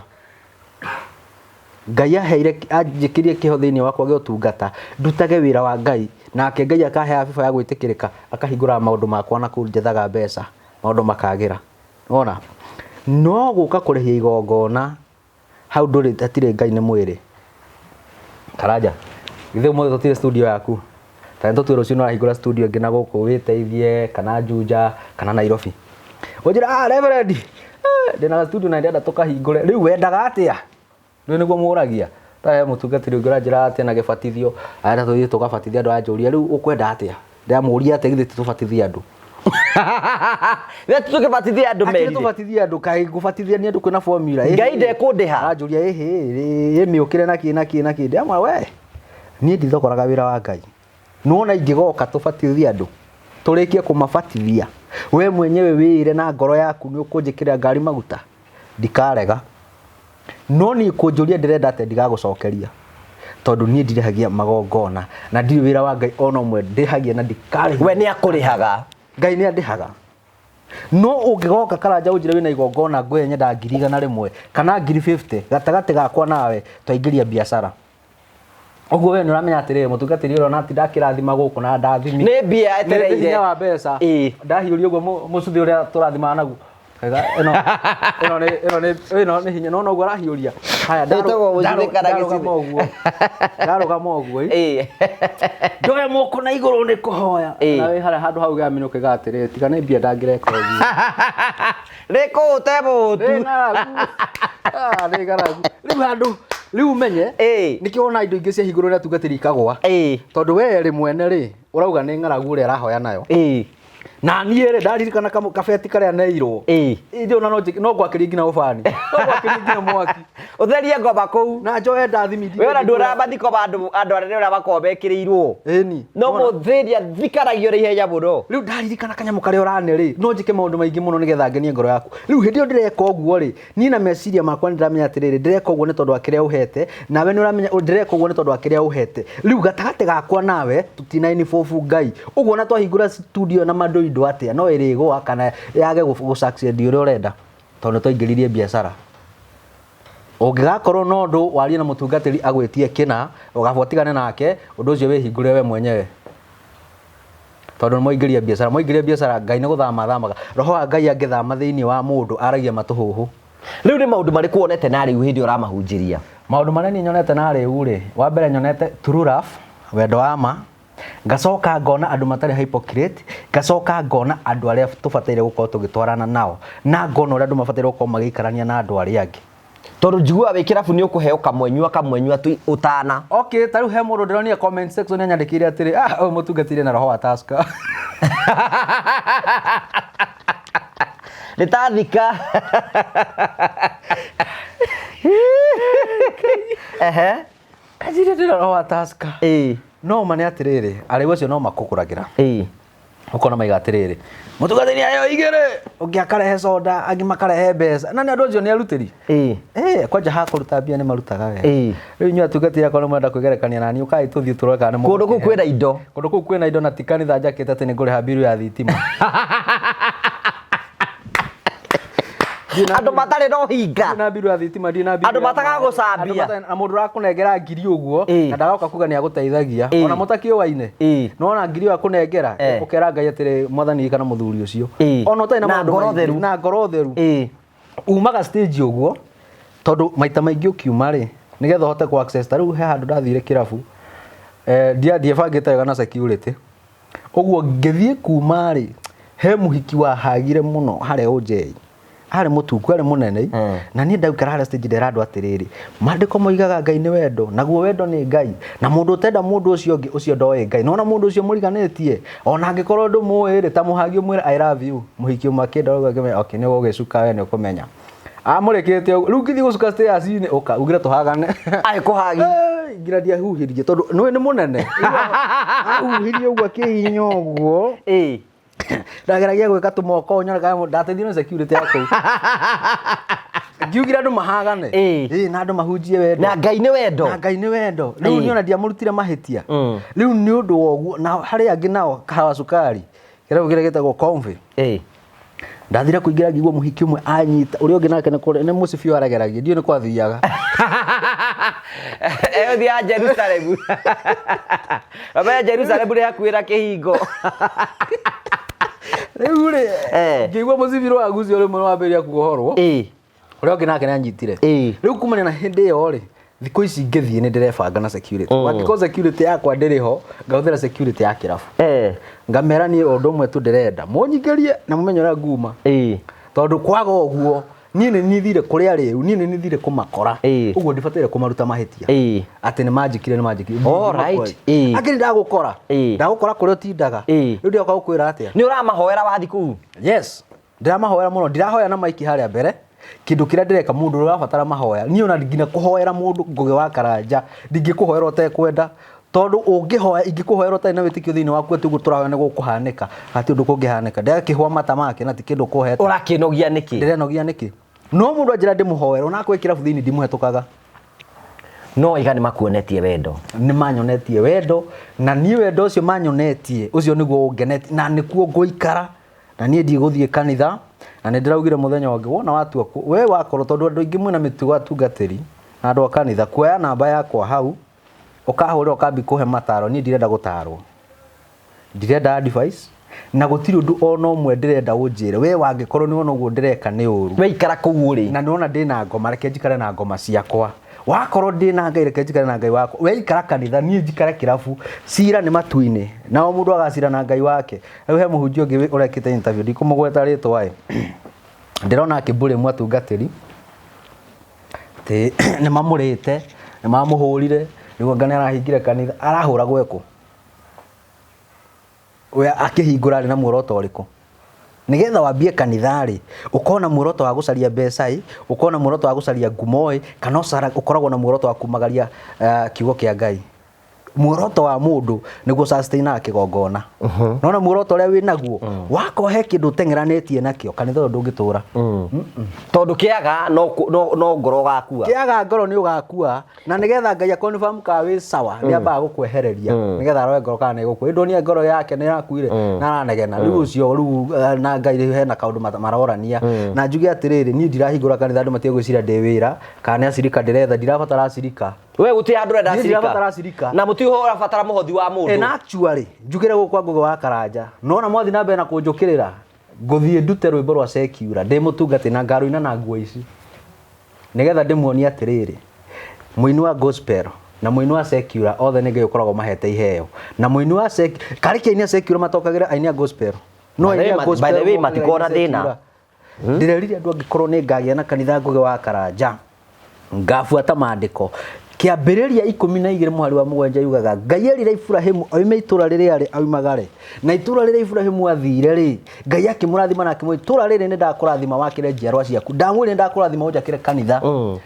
Ngai aheire anjĩkĩrire kĩheo thĩinĩ wakwa gĩa ũtungata, ndutage wĩra wa Ngai, nake Ngai akaheaga biba ya gwĩtĩkĩrĩka, akahingũraga maũndũ makwa na kũu njethaga mbeca, maũndũ makagĩra. Wona? No gũka kũrĩhia igongona, hau ndũrĩ hatirĩ Ngai nĩ mwĩrĩ. Karanja, githĩ ũmũthĩ tũtirĩ studio yaku? Ta nĩ tũtue rũciũ nĩ ũrahingũra studio ĩngĩ na gũkũ wĩteithie, kana Juja, kana Nairobi. Ũnjĩre, ah, Reverend, eh, ndĩna studio na ndĩrenda tũkahingũre. Rĩu wendaga atĩa? Rĩu nĩguo mũragia. Ta he mũtungatĩri ũngĩ ũranjĩra atĩa na gĩbatithio, arenda tũthiĩ tũgabatithie andũ aranjũria, rĩu ũkwenda atĩa? Ndĩramũria atĩa githĩ ti tũbatithie andũ? Githĩ ti tũkĩbatithie andũ Akĩrĩ merire? tũbatithie andũ kaĩ ngũbatithia nĩ andũ kwĩna formula. Ĩhĩ. Ngai ndekũndĩha. Aranjũria ĩhĩ ĩ mĩũkĩre na kĩ na kĩ na kĩ. Ndĩramwĩra we niĩ ndithogoraga wĩra wa Ngai. Nĩwona ingĩgoka tũbatithie andũ tũrĩkie kũmabatithia we mwenyewe wĩĩre na ngoro yaku nĩ ũkũnjĩkĩrĩra ngari maguta ndikarega. No niĩ kũnjũria ndĩrenda atĩa ndigagũcokeria tondũ niĩ ndirĩhagia magongona na ndirĩ wĩra wa Ngai ona ũmwe ndĩhagia na ndikarĩhia. We nĩ akũrĩhaga. Ngai nĩ andĩhaga. No ũngĩgoka Karanja ũnjĩre wĩna igongona ngwĩre nyenda 100,000 kana 50,000 gatagatĩ gakwa nawe twaingĩria biacara. Ũguo we nĩ ũramenya atĩrĩrĩ mũtungatĩri ũrĩa ona atinda akĩrathima gũkũ na ndathimi. Nĩ mbia etereire. Nĩ hinya wa mbeca. Ĩĩ. Ndahiũria ũguo mũcuthĩ ũrĩa tũrathimaga naguo. Kaiga ĩno ĩno nĩ ĩno nĩ ĩno nĩ hinya no ũguo arahiũria. Haya Ĩtagwo mũcuthĩ kana ndarũgama gĩcuthĩ. ũguo. Ndarũgama ũguo. Ĩĩ. Ndoe moko na igũrũ nĩ kũhoya. Ĩĩ. Na wĩ harĩa handũ hau gĩa minũke atĩrĩrĩ tiga nĩ mbia ndangĩreka ũguo. Nĩ kũũte mũtu. Nĩ ng'aragu. Ah, nĩ ng'aragu. Rĩu handũ rĩu ũmenye Ĩĩ. nĩkĩo wona indo ingĩ ciahingũrwo nĩ atungatĩri ikagũa. Ĩĩ. Tondũ we rĩ mwene rĩ ũrauga nĩ ng'aragu ũrĩa arahoya nayo. Ĩĩ. Na niĩ rĩ ndaririkana kabeti karĩa neirwo. Ĩĩ. Ithuĩ ona no njĩke- no ngwakĩrie nginya ũbani. No ngwakĩrie nginya mwaki. Ũtherie ngoma kũu. Na njoe ndathimi We ona nduonaga mathiko ma andũ andũ anene ũrĩa makoragwo mekĩrĩirwo. Ĩni. No mũthĩni athikanagio na ihenya mũno. Rĩu ndaririkana kanyamũ karĩa ũrane rĩ, no njĩke maũndũ maingĩ mũno nĩgetha ngenie ngoro yaku. Rĩu hĩndĩ ĩyo ndĩreka ũguo rĩ, niĩ na meciria makwa nĩ ndĩramenya atĩrĩrĩ, ndĩreka ũguo nĩ tondũ wa kĩrĩa ũhete, nawe nĩ ũramenya ndĩreka ũguo nĩ tondũ wa kĩrĩa ũhete. Rĩu gatagatĩ gakwa nawe tũtina involve Ngai. Ũguo ona twahingũra studio na mandoindo atĩa, no ĩrĩgũa kana yage gũ succeed ũrĩa ũrenda tondũ nĩ twaingĩririe biacara. Ũngĩgakorwo na ũndũ warie na mũtungatĩri agwĩtie kĩna, ũgaba ũtigane nake, ũndũ ũcio wĩhingũrĩre we mwenyewe. Tondũ nĩ mwaingĩria biacara, mwaingĩria biacara Ngai nĩ gũthama athamaga. Roho wa Ngai angĩthama thĩinĩ wa mũndũ aragia matũhũhũ. Rĩu nĩ maũndũ marĩkũ wonete na rĩu hĩndĩ ĩyo ũramahunjĩria? Maũndũ marĩa niĩ nyonete na rĩu rĩ, wa mbere nyonete true love, wendo wa ma, ngacoka ngona andũ matarĩ hypocrite, ngacoka ngona andũ arĩa tũbataire gũkorwo tũgĩtwarana nao, na ngona ũrĩa andũ mabataire gũkorwo magĩikarania na andũ arĩa angĩ. Tondũ njiguaga wĩ kĩrabu nĩ ũkũheo kamwenyua kamwenyua tu ũtana. Okay, ta rĩu he mũndũ ndĩronire comment section anyandĩkĩire atĩrĩ, ah, ũyũ mũtungatĩire na roho wa Tusker. Nĩ ta thika. Ehe. Anjĩrire ndĩna roho wa Tusker. Ĩĩ. No ma nĩ atĩrĩrĩ, arĩu acio no makũgũragĩra. Ĩĩ. Ũkona maiga atĩrĩrĩ, mũtungatĩri aheo igĩrĩ, ũngĩ akarehe soda, angĩ makarehe mbeca. Na nĩ andũ acio nĩ arutĩri. Ĩĩ. Eh, kwanja ha kũruta mbia nĩ marutaga wega. Ĩĩ. Rĩu inyuĩ atungatĩri akorwo nĩ mũrenda kwĩgerekania na niĩ, ũkai tũthiĩ tũrore kana nĩ Kũndũ kũu mũgũkĩhe. kwĩna indo. Kũndũ kũu kwĩna indo na ti kanitha njakĩte atĩ nĩ ngũrĩha mbiru ya thitima. Andũ matarĩ na ũhinga. Ndirĩ na mbiru ya thitima, ndirĩ na mbiru Andũ ya maĩ. matagagũcambia. Andũ matarĩ- na mũndũ ũrakũnengera ngiri ũguo Ĩĩ. na ndagoka kuga nĩ agũteithagia Ĩĩ. ona mũtakĩũaine Ĩĩ. nona ngiri ĩyo akũnengera Eh. ũkera Ngai atĩrĩ mwathani kana mũthuri ũcio Ĩĩ. ona ũtarĩ na Na maũndũ ngoro maingĩ, theru. na ngoro theru Ĩĩ. umaga stage ũguo tondũ maita maingĩ ũkiuma rĩ nĩgetha ũhote ku access ta rĩu he handũ ndathire kĩrabu eh, ndiebangĩte wega na security ũguo ngĩthiĩ kuma rĩ he mũhiki wahagire mũno harĩa ũnjei arĩ mũtungu arĩ mũnene na niĩ ndaikara harĩa stage ndera andũ atĩrĩrĩ maandĩko moigaga Ngai nĩ wendo naguo wendo nĩ Ngai na mũndũ ũtenda mũndũ ũcio ũngĩ ũcio ndoĩ Ngai nona mũndũ ũcio mũriganĩtie ona angĩkorwo ndũmũĩ rĩ ta mũhagi ũmwĩre I love you mũhiki ũmwe akĩndora ũguo akĩmenya okay nĩ ũgũgĩcuka we nĩ ũkũmenya Amũrĩkĩte ũguo. Rĩu ngĩthiĩ gũcuka stairs-inĩ, ũka ugire tũhagane. Aĩ kũhagi. Ngira ndiahuhirie tondũ nĩũĩ nĩ mũnene. Ahuhirie ũguo akĩhihinya ũguo. Ndageragia gwĩka tũmoko nyone kana ndateithio nĩ security ya kũu. Ngiugire andũ mahagane. Ĩĩ, na andũ mahunjie wendo. Na Ngai nĩ wendo. Na Ngai nĩ wendo. Rĩu niĩ ona ndiamũrutire mahĩtia. Rĩu nĩ ũndũ wa ũguo na harĩ angĩ nao kahawa cukari. Kĩrabu kĩrĩa gĩtagwo Comfy. Ndathire kũingĩra ngĩigua mũhiki ũmwe anyita ũrĩa ũngĩ nake nĩ kũrĩa nĩ mũcibi aregeragia ndiũĩ nĩ kwathiaga. Ĩyo ya Jerusalemu. Baba Jerusalemu nĩ hakuhĩ na kĩhingo. Rĩu rĩ ngĩigua mũcibi ũragucio rĩmwe wambĩrĩria kuohorwo. Ũrĩa ũngĩ nake nĩanyitire. Rĩu kumania na hĩndĩ ĩyo rĩ thikũ ici ngĩthiĩ nĩ ndĩrebanga na security. Angĩkorwo security yakwa ndĩrĩ ho ngahũthĩra security ya kĩrabu. Ngamera niĩ ũndũ ũmwe tu ndĩrenda mũnyingĩrie na mũmenye ũrĩa nguma. Tondũ kwaga ũguo niĩ nĩ nithire kũrĩa rĩu niĩ nĩ nithire kũmakora. Ũguo ndibataire kũmaruta mahĩtia. Atĩ nĩ manjĩkire nĩ manjĩkire. All right. Angĩ nĩ ndagũkora. Ndagũkora kũrĩa ũtindaga. Rĩu ndĩroka gũkwĩra atĩa? Nĩ ũramahoera wathi kũu? Yes. Ndĩramahoera mũno, ndirahoya na maiki harĩa mbere, kĩndũ kĩrĩa ndĩreka mũndũ ũrĩa ũrabatara mahoya, niĩ ona nginya kũhoera mũndũ Ngũgĩ wa Karanja, ndingĩkũhoera ũtekwenda, tondũ ũngĩhoya, ingĩkũhoera ũtarĩ na wĩtĩkio thĩinĩ waku atĩ ũguo tũrahoya nĩ gũkũhanĩka, hatirĩ ũndũ kũngĩhanĩka. Ndĩrakĩhũa mata make na ti kĩndũ ũkũhete. Ũrakĩnogia nĩkĩ? Ndĩrenogia nĩkĩ? No mũndũ anjĩra ndĩmũhoere, ona akorwo e kĩrabu thĩinĩ ndimũhetũkaga. No iga nĩ makuonetie wendo. Nĩ manyonetie wendo, na niĩ wendo ũcio manyonetie, ũcio nĩguo ũngenetie, na nĩkuo ngũikara. Na niĩ ndigũthiĩ kanitha, na nĩ ndĩraugire mũthenya ũngĩ, wona watua kũ, we wakorwo, tondũ andũ aingĩ mwĩna mĩtugo atungatĩri, na andũ a kanitha, kuoya namba yakwa hau, ũkahũrĩra ũkambi kũhe mataro, niĩ ndirenda gũtarwo. Ndirenda advice, na gũtirĩ ũndũ ona ũmwe ndĩrenda ũnjĩre, we wangĩkorwo nĩ wona ũguo ndĩreka nĩ ũru. We ikara kũu ũrĩ. Na nĩ wona ndĩna ngoma, reke njikare na ngoma ciakwa. Wakorwo ndĩna Ngai, reke njikare na Ngai wakwa. We ikara kanitha, niĩ njikare kĩrabu. Cira nĩ matu-inĩ, na o mũndũ agacira na Ngai wake. Rĩu he mũhunjia ũngĩ ũrekĩte interview, ndikũmũgweta rĩtwa ĩ. Ndĩrona akĩmbũrĩmu atungatĩri, atĩ nĩ mamũrĩte, nĩ mamũhũrire, rĩu anga nĩ arahingire kanitha. Arahũragwo ekũ? We akĩhingũra arĩ na muoroto ũrĩkũ? Nĩgetha wambie kanitha rĩ, ũkorwo na muoroto wa gũcaria mbeca ĩ, ũkorwo na muoroto wa gũcaria ngumo ĩ, kana ũkoragwo na muoroto wa kumagaria kiugo kĩa Ngai. Muoroto wa mũndũ nĩguo sustain-aga kĩgongona. Nona muoroto ũrĩa wĩnaguo, wakorwo he kĩndũ ũteng'eranĩtie nakĩo, kanitha ũyũ ndũngĩtũra. Tondũ kĩaga no ngoro ũgakua. Kĩaga ngoro nĩ ũgakua, na nĩgetha Ngai a-confirm kana wĩ sawa, nĩ ambaga gũkwehereria, nĩgetha arore ngoro kana nĩ ĩgũkua. Ĩndĩ ndonire ngoro yake nĩ yakuire, na aranegena. Rĩu ũcio rĩu na Ngai rĩu hena kaũndũ marorania. Na njuge atĩrĩrĩ, niĩ ndirahingũra kanitha andũ matige gwĩciria ndĩ wĩra, kana nĩ acirika ndĩretha, ndirabatara acirika. We gũtirĩ handũ ũrenda Niĩ acirika. ndirabatara acirika. Na mũtirĩ ũrabatara mũhothi wa mũndũ. And actually, njugĩre gũkũ kwa Ngũgĩ wa Karanja, nona mwathiĩ na mbere na kũnjũkĩrĩra, ngũthiĩ ndute rwĩmbo rwa secular, ndĩ mũtungatĩri na ngarũina na nguo ici. Nĩgetha ndĩmuonie atĩrĩrĩ, mũini wa gospel na mũini wa secular othe nĩ Ngai ũkoragwo mahete iheo. Na mũini wa secular, karĩ kĩ aini a secular matokagĩra aini a gospel? No By the aini a way, gospel by the way, mokagĩra aini a matikoragwo na thĩna. secular. Ndĩrerire andũ angĩkorwo nĩ ngagĩa na kanitha Ngũgĩ wa Karanja, ngabuata maandĩko. Kĩambĩrĩria 12 mũhari wa 7 yugaga, Ngai erire Iburahimu oime itũra rĩrĩa arĩ oimagare. Na itũra rĩrĩa Iburahimu athire rĩ, Ngai akĩmũrathima na akĩmwĩra, itũra rĩrĩ nĩ ndakũrathima wakĩre njiarwa ciaku. Ndamwĩrire nĩ ndakũrathima ũnjakĩre kanitha.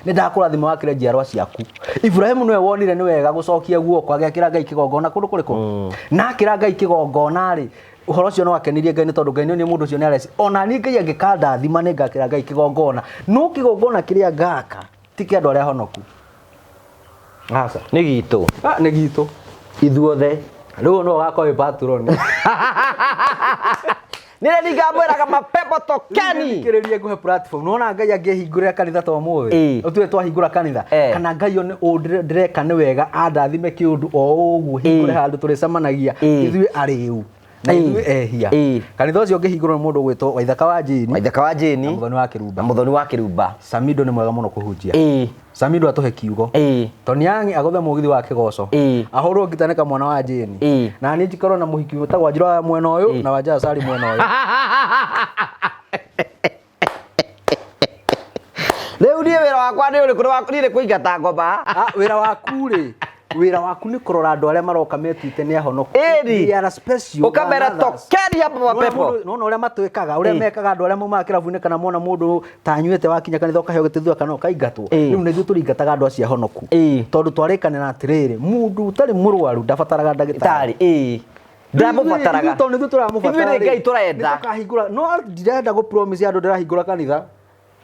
Nĩ ndakũrathima wakĩre njiarwa ciaku. Iburahimu nĩwe wonire nĩ wega gũcokia guoko agĩakĩra Ngai kĩgongona kũndũ kũrĩkũ? Na akĩra Ngai kĩgongona rĩ, ũhoro ũcio nĩ wakenirie Ngai nĩ tondũ Ngai nĩ onire mũndũ ũcio nĩ areci. Ona niĩ Ngai angĩkandathima nĩ ngakĩra Ngai kĩgongona. No kĩgongona kĩrĩa ngaka ti kĩa andũ arĩa ahonoku. Aca. Nĩ gitũ. Ah, nĩ gitũ. Ithuothe. Rĩu no ũgakorwo wĩ patroni. Nĩ ningamwĩraga mapepo tokeni. Thikĩrĩrie ngũhe platform. Nĩwona Ngai angĩhingũrĩra kanitha ta ũmũthĩ. Ũtue twahingũra kanitha. Kana Ngai one ũũ ndĩreka nĩ wega andathime kĩũndũ o ũguo hingũre handũ tũrĩcemanagia ithuĩ arĩu na ithuĩ ehia. Kanitha ũcio ũngĩhingũrwo nĩ mũndũ ũgwĩtwo Waithaka wa Jane. Waithaka wa Jane. Na Mũthoni wa Kĩrumba. Na Mũthoni wa Kĩrumba. Samido nĩ mwega mũno kũhunjia. Samido atũhe kiugo. Tony Young agũthe mũgithi wa kĩgoco. Ahũrwo ngita nĩ kamwana wa Jane. Na niĩ njikorwo na mũhiki wĩtagwo Wanjirũ wa mwena ũyũ na Wanja Asali mwena ũyũ. Rĩu niĩ wĩra wakwa nĩ ũrĩkũ? Niĩ nĩ kũingata ngoma. Wĩra waku rĩ, Wĩra waku nĩ kũrora andũ arĩa maroka metuĩte nĩ ahonoku. Ĩni. They are special Ũkamera than others. tokeni hapa mapepo. Nĩwona ũrĩa matwĩkaga, ũrĩa Ĩĩ. mekaga andũ arĩa maumaga kĩrabu-inĩ kana mona mũndũ ta anyuĩte wakinya kanitha ũkaheo gĩtĩ kana ũkaingatwo. Ĩĩ. Rĩu nĩthuĩ tũringataga andũ acio ahonoku. Ĩĩ. Tondũ twarĩkanĩra atĩrĩrĩ, mũndũ ũtarĩ mũrwaru ndabataraga ndagĩtarĩ. Tarĩ, ĩĩ. Ndamũbataraga. Ithuĩ tondũ nĩthuĩ tũramũbatara Ithuĩ nĩ rĩ, Ngai tũrenda. nĩtũkahingũra. No ndirenda gũ promise andũ ndĩrahingũra kanitha.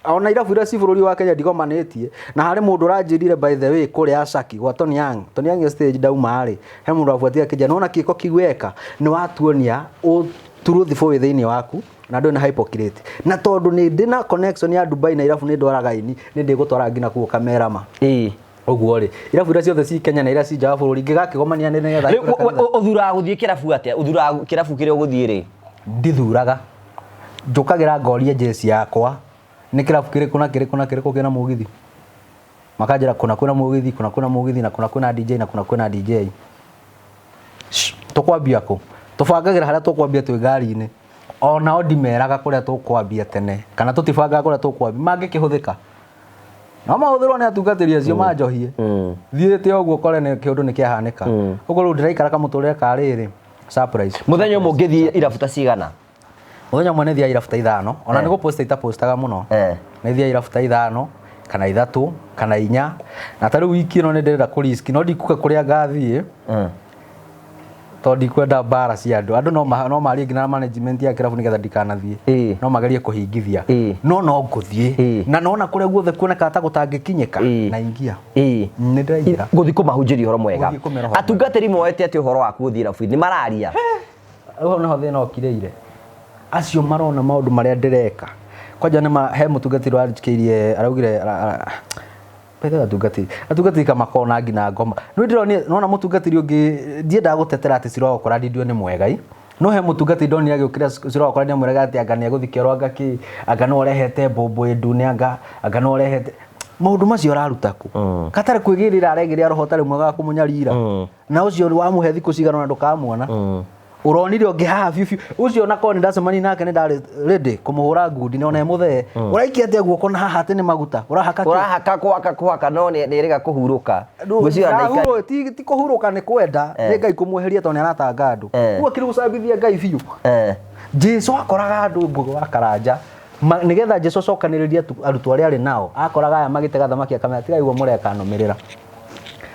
Ona irabu iria ci bũrũri wa Kenya ndigomanĩtie. Na harĩ mũndũ ũranjĩrire by the way kũrĩa Ashaki gwa Tony Young. Tony Young stage ndauma rĩ, he mũndũ wabuatire akĩnjĩra nĩwona kĩko kĩu weka nĩ watuonia ũturuthibũ wĩ thĩinĩ waku na ndũrĩ na hypocrite. Na tondũ nĩ ndĩ na connection ya Dubai na irabu nĩ ndwaraga aini, nĩ ndĩgũtwara nginya kũu ũkamera ma. Ĩĩ. Ũguo rĩ, irabu iria ciothe ci Kenya na iria ci nja wa bũrũri ngĩgakĩgomania nĩ nĩgetha Rĩu hingũre kanitha. ũthuraga gũthiĩ kĩrabu atĩa? Ũthuraga kĩrabu kĩrĩa ũgũthiĩ rĩ? Ndithuraga. Njũkagĩra ngoria jeci yakwa nĩ kĩrabu kĩrĩkũ na kĩrĩkũ na kĩrĩkũ kĩna mũgithi. Makanjĩra kũna kwĩna mũgithi, kũna kwĩna mũgithi na kũna kwĩna DJ na kũna kwĩna DJ. Shh, tũkwambia kũ? Tũbangagĩra harĩa tũkwambia twĩ ngari-inĩ. Onao ndimeraga kũrĩa tũkwambia tene kana tũtibangaga kũrĩa tũkwambia mangĩkĩhũthĩka. No mahũthĩrwo nĩ atungatĩri acio manjohie. Thiĩte ũguo ũkore nĩ kĩũndũ nĩ kĩahanĩka. Ũguo rĩu ndĩraikara kamũtũrĩre ka rĩrĩ surprise. Mũthenya ũmwe ũngĩthiĩ irabu ta cigana? Mũthenya ũmwe nĩ thiaga irabu ta ithano. Ona nĩ gũposta itapostaga mũno. Nĩ thiaga irabu ta ithano kana ithatũ kana inya. Na ta rĩu wiki ĩno nĩ ndĩrenda kũ risk no ndikuga kũrĩa ngathiĩ. Tondũ ndikwenda mbara cia andũ. Andũ no marie nginya na management ya kĩrabu nĩgetha ndikanathiĩ. No magerie kũhingithia. No no ngũthiĩ. Na nona kũrĩa guothe kuonekaga ta gũtangĩkinyĩka, naingia. Nĩ ndĩraingĩra. Gũthiĩ kũmahunjĩria ũhoro mwega. Gũthiĩ kũmera ũhoro mwega. Atungatĩri moete atĩ ũhoro waku gũthiĩ irabu-inĩ? Nĩ mararia? Hau nĩho thĩna ũkirĩire. Acio marona maũndũ marĩa ndĩreka. Kwanja nĩ ma, he mũtungatĩri wanjikĩirie, araugire, Betha atungatĩri. Atungatĩri kama kona nginya ngoma. Nĩ ndĩronire, nona mũtungatĩri ũngĩ, ndiendaga gũtetera atĩ Ciroa gũkora ndindio nĩ mwega i. No he mũtungatĩri ndonire agĩũkĩra Ciroa gũkora nĩamwĩraga atĩ anga nĩegũthiĩ kĩoro anga kĩ, anga no ũrehete mbũmbũĩ ndune anga, anga no ũrehete. Maũndũ macio ũraruta kũ? Gatarĩ kwĩgĩrĩra aregĩrĩra roho ũtarĩ mwega wa kũmũnyarira. Na ũcio wamũhe thikũ cigana ũna ndũkamuona. Ũronire ũngĩ haha biũ biũ. Ũcio ona korwo nĩndacemania nake nĩndarĩ ready kũmũhũra ngundi na ona e mũthee. Ũraikia atĩa guoko na haha atĩ nĩ maguta? Ũrahaka kĩ? Ũrahaka kũhaka kũhaka no nĩ ĩrega kũhurũka. Ngwĩciria na ikari. Ndahurũ, ti kũhurũka nĩ kwenda, nĩ Ngai kũmweheria tondũ nĩaratanga andũ. Ũguo akĩrĩ gũcambithia Ngai biũ. Jesu akoraga andũ Ngũgĩ wa Karanja. Nĩgetha Jesu acokanĩrĩrie arutwo arĩa arĩ nao, akoraga aya magĩtega thamaki akamera tigai ũguo mũreka nũmĩrĩra.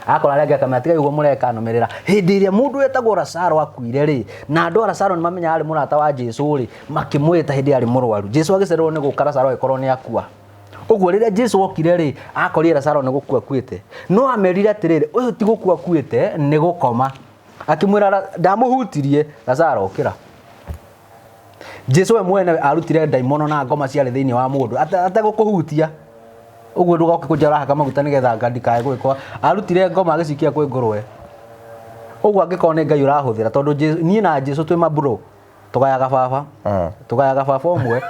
Akora arĩa angĩ akamera tigai ũguo mũreka nũmĩrĩra. Hĩndĩ ĩrĩa mũndũ wetagwo Lazaro akuire rĩ, na andũ a Lazaro nĩmamenyaga arĩ mũrata wa Jesu rĩ, makĩmwĩta hĩndĩ ĩrĩa arĩ mũrwaru. Jesu agĩcererwo nĩ gũka Lazaro agĩkorwo nĩ akua. Ũguo rĩrĩa Jesu okire rĩ, akorire Lazaro nĩ gũkua akuĩte. No amerire atĩrĩrĩ, ũyũ ti gũkua akuĩte, nĩ gũkoma. Akĩmwĩra, ndamũhutirie, Lazaro ũkĩra. Jesu we mwene arutire ndaimono na ngoma ciarĩ thĩinĩ wa mũndũ ategũkũhutia. Ũguo ndũgoke kũnjara ũrahaka maguta nĩgetha nga ndikae gwĩkwa. Arutire ngoma agĩcikia kwĩ ngũrwe. Ũguo angĩkorwo nĩ Ngai ũrahũthĩra, tondũ niĩ na Jesu twĩ mabro, tũgayaga baba. Tũgayaga baba ũmwe.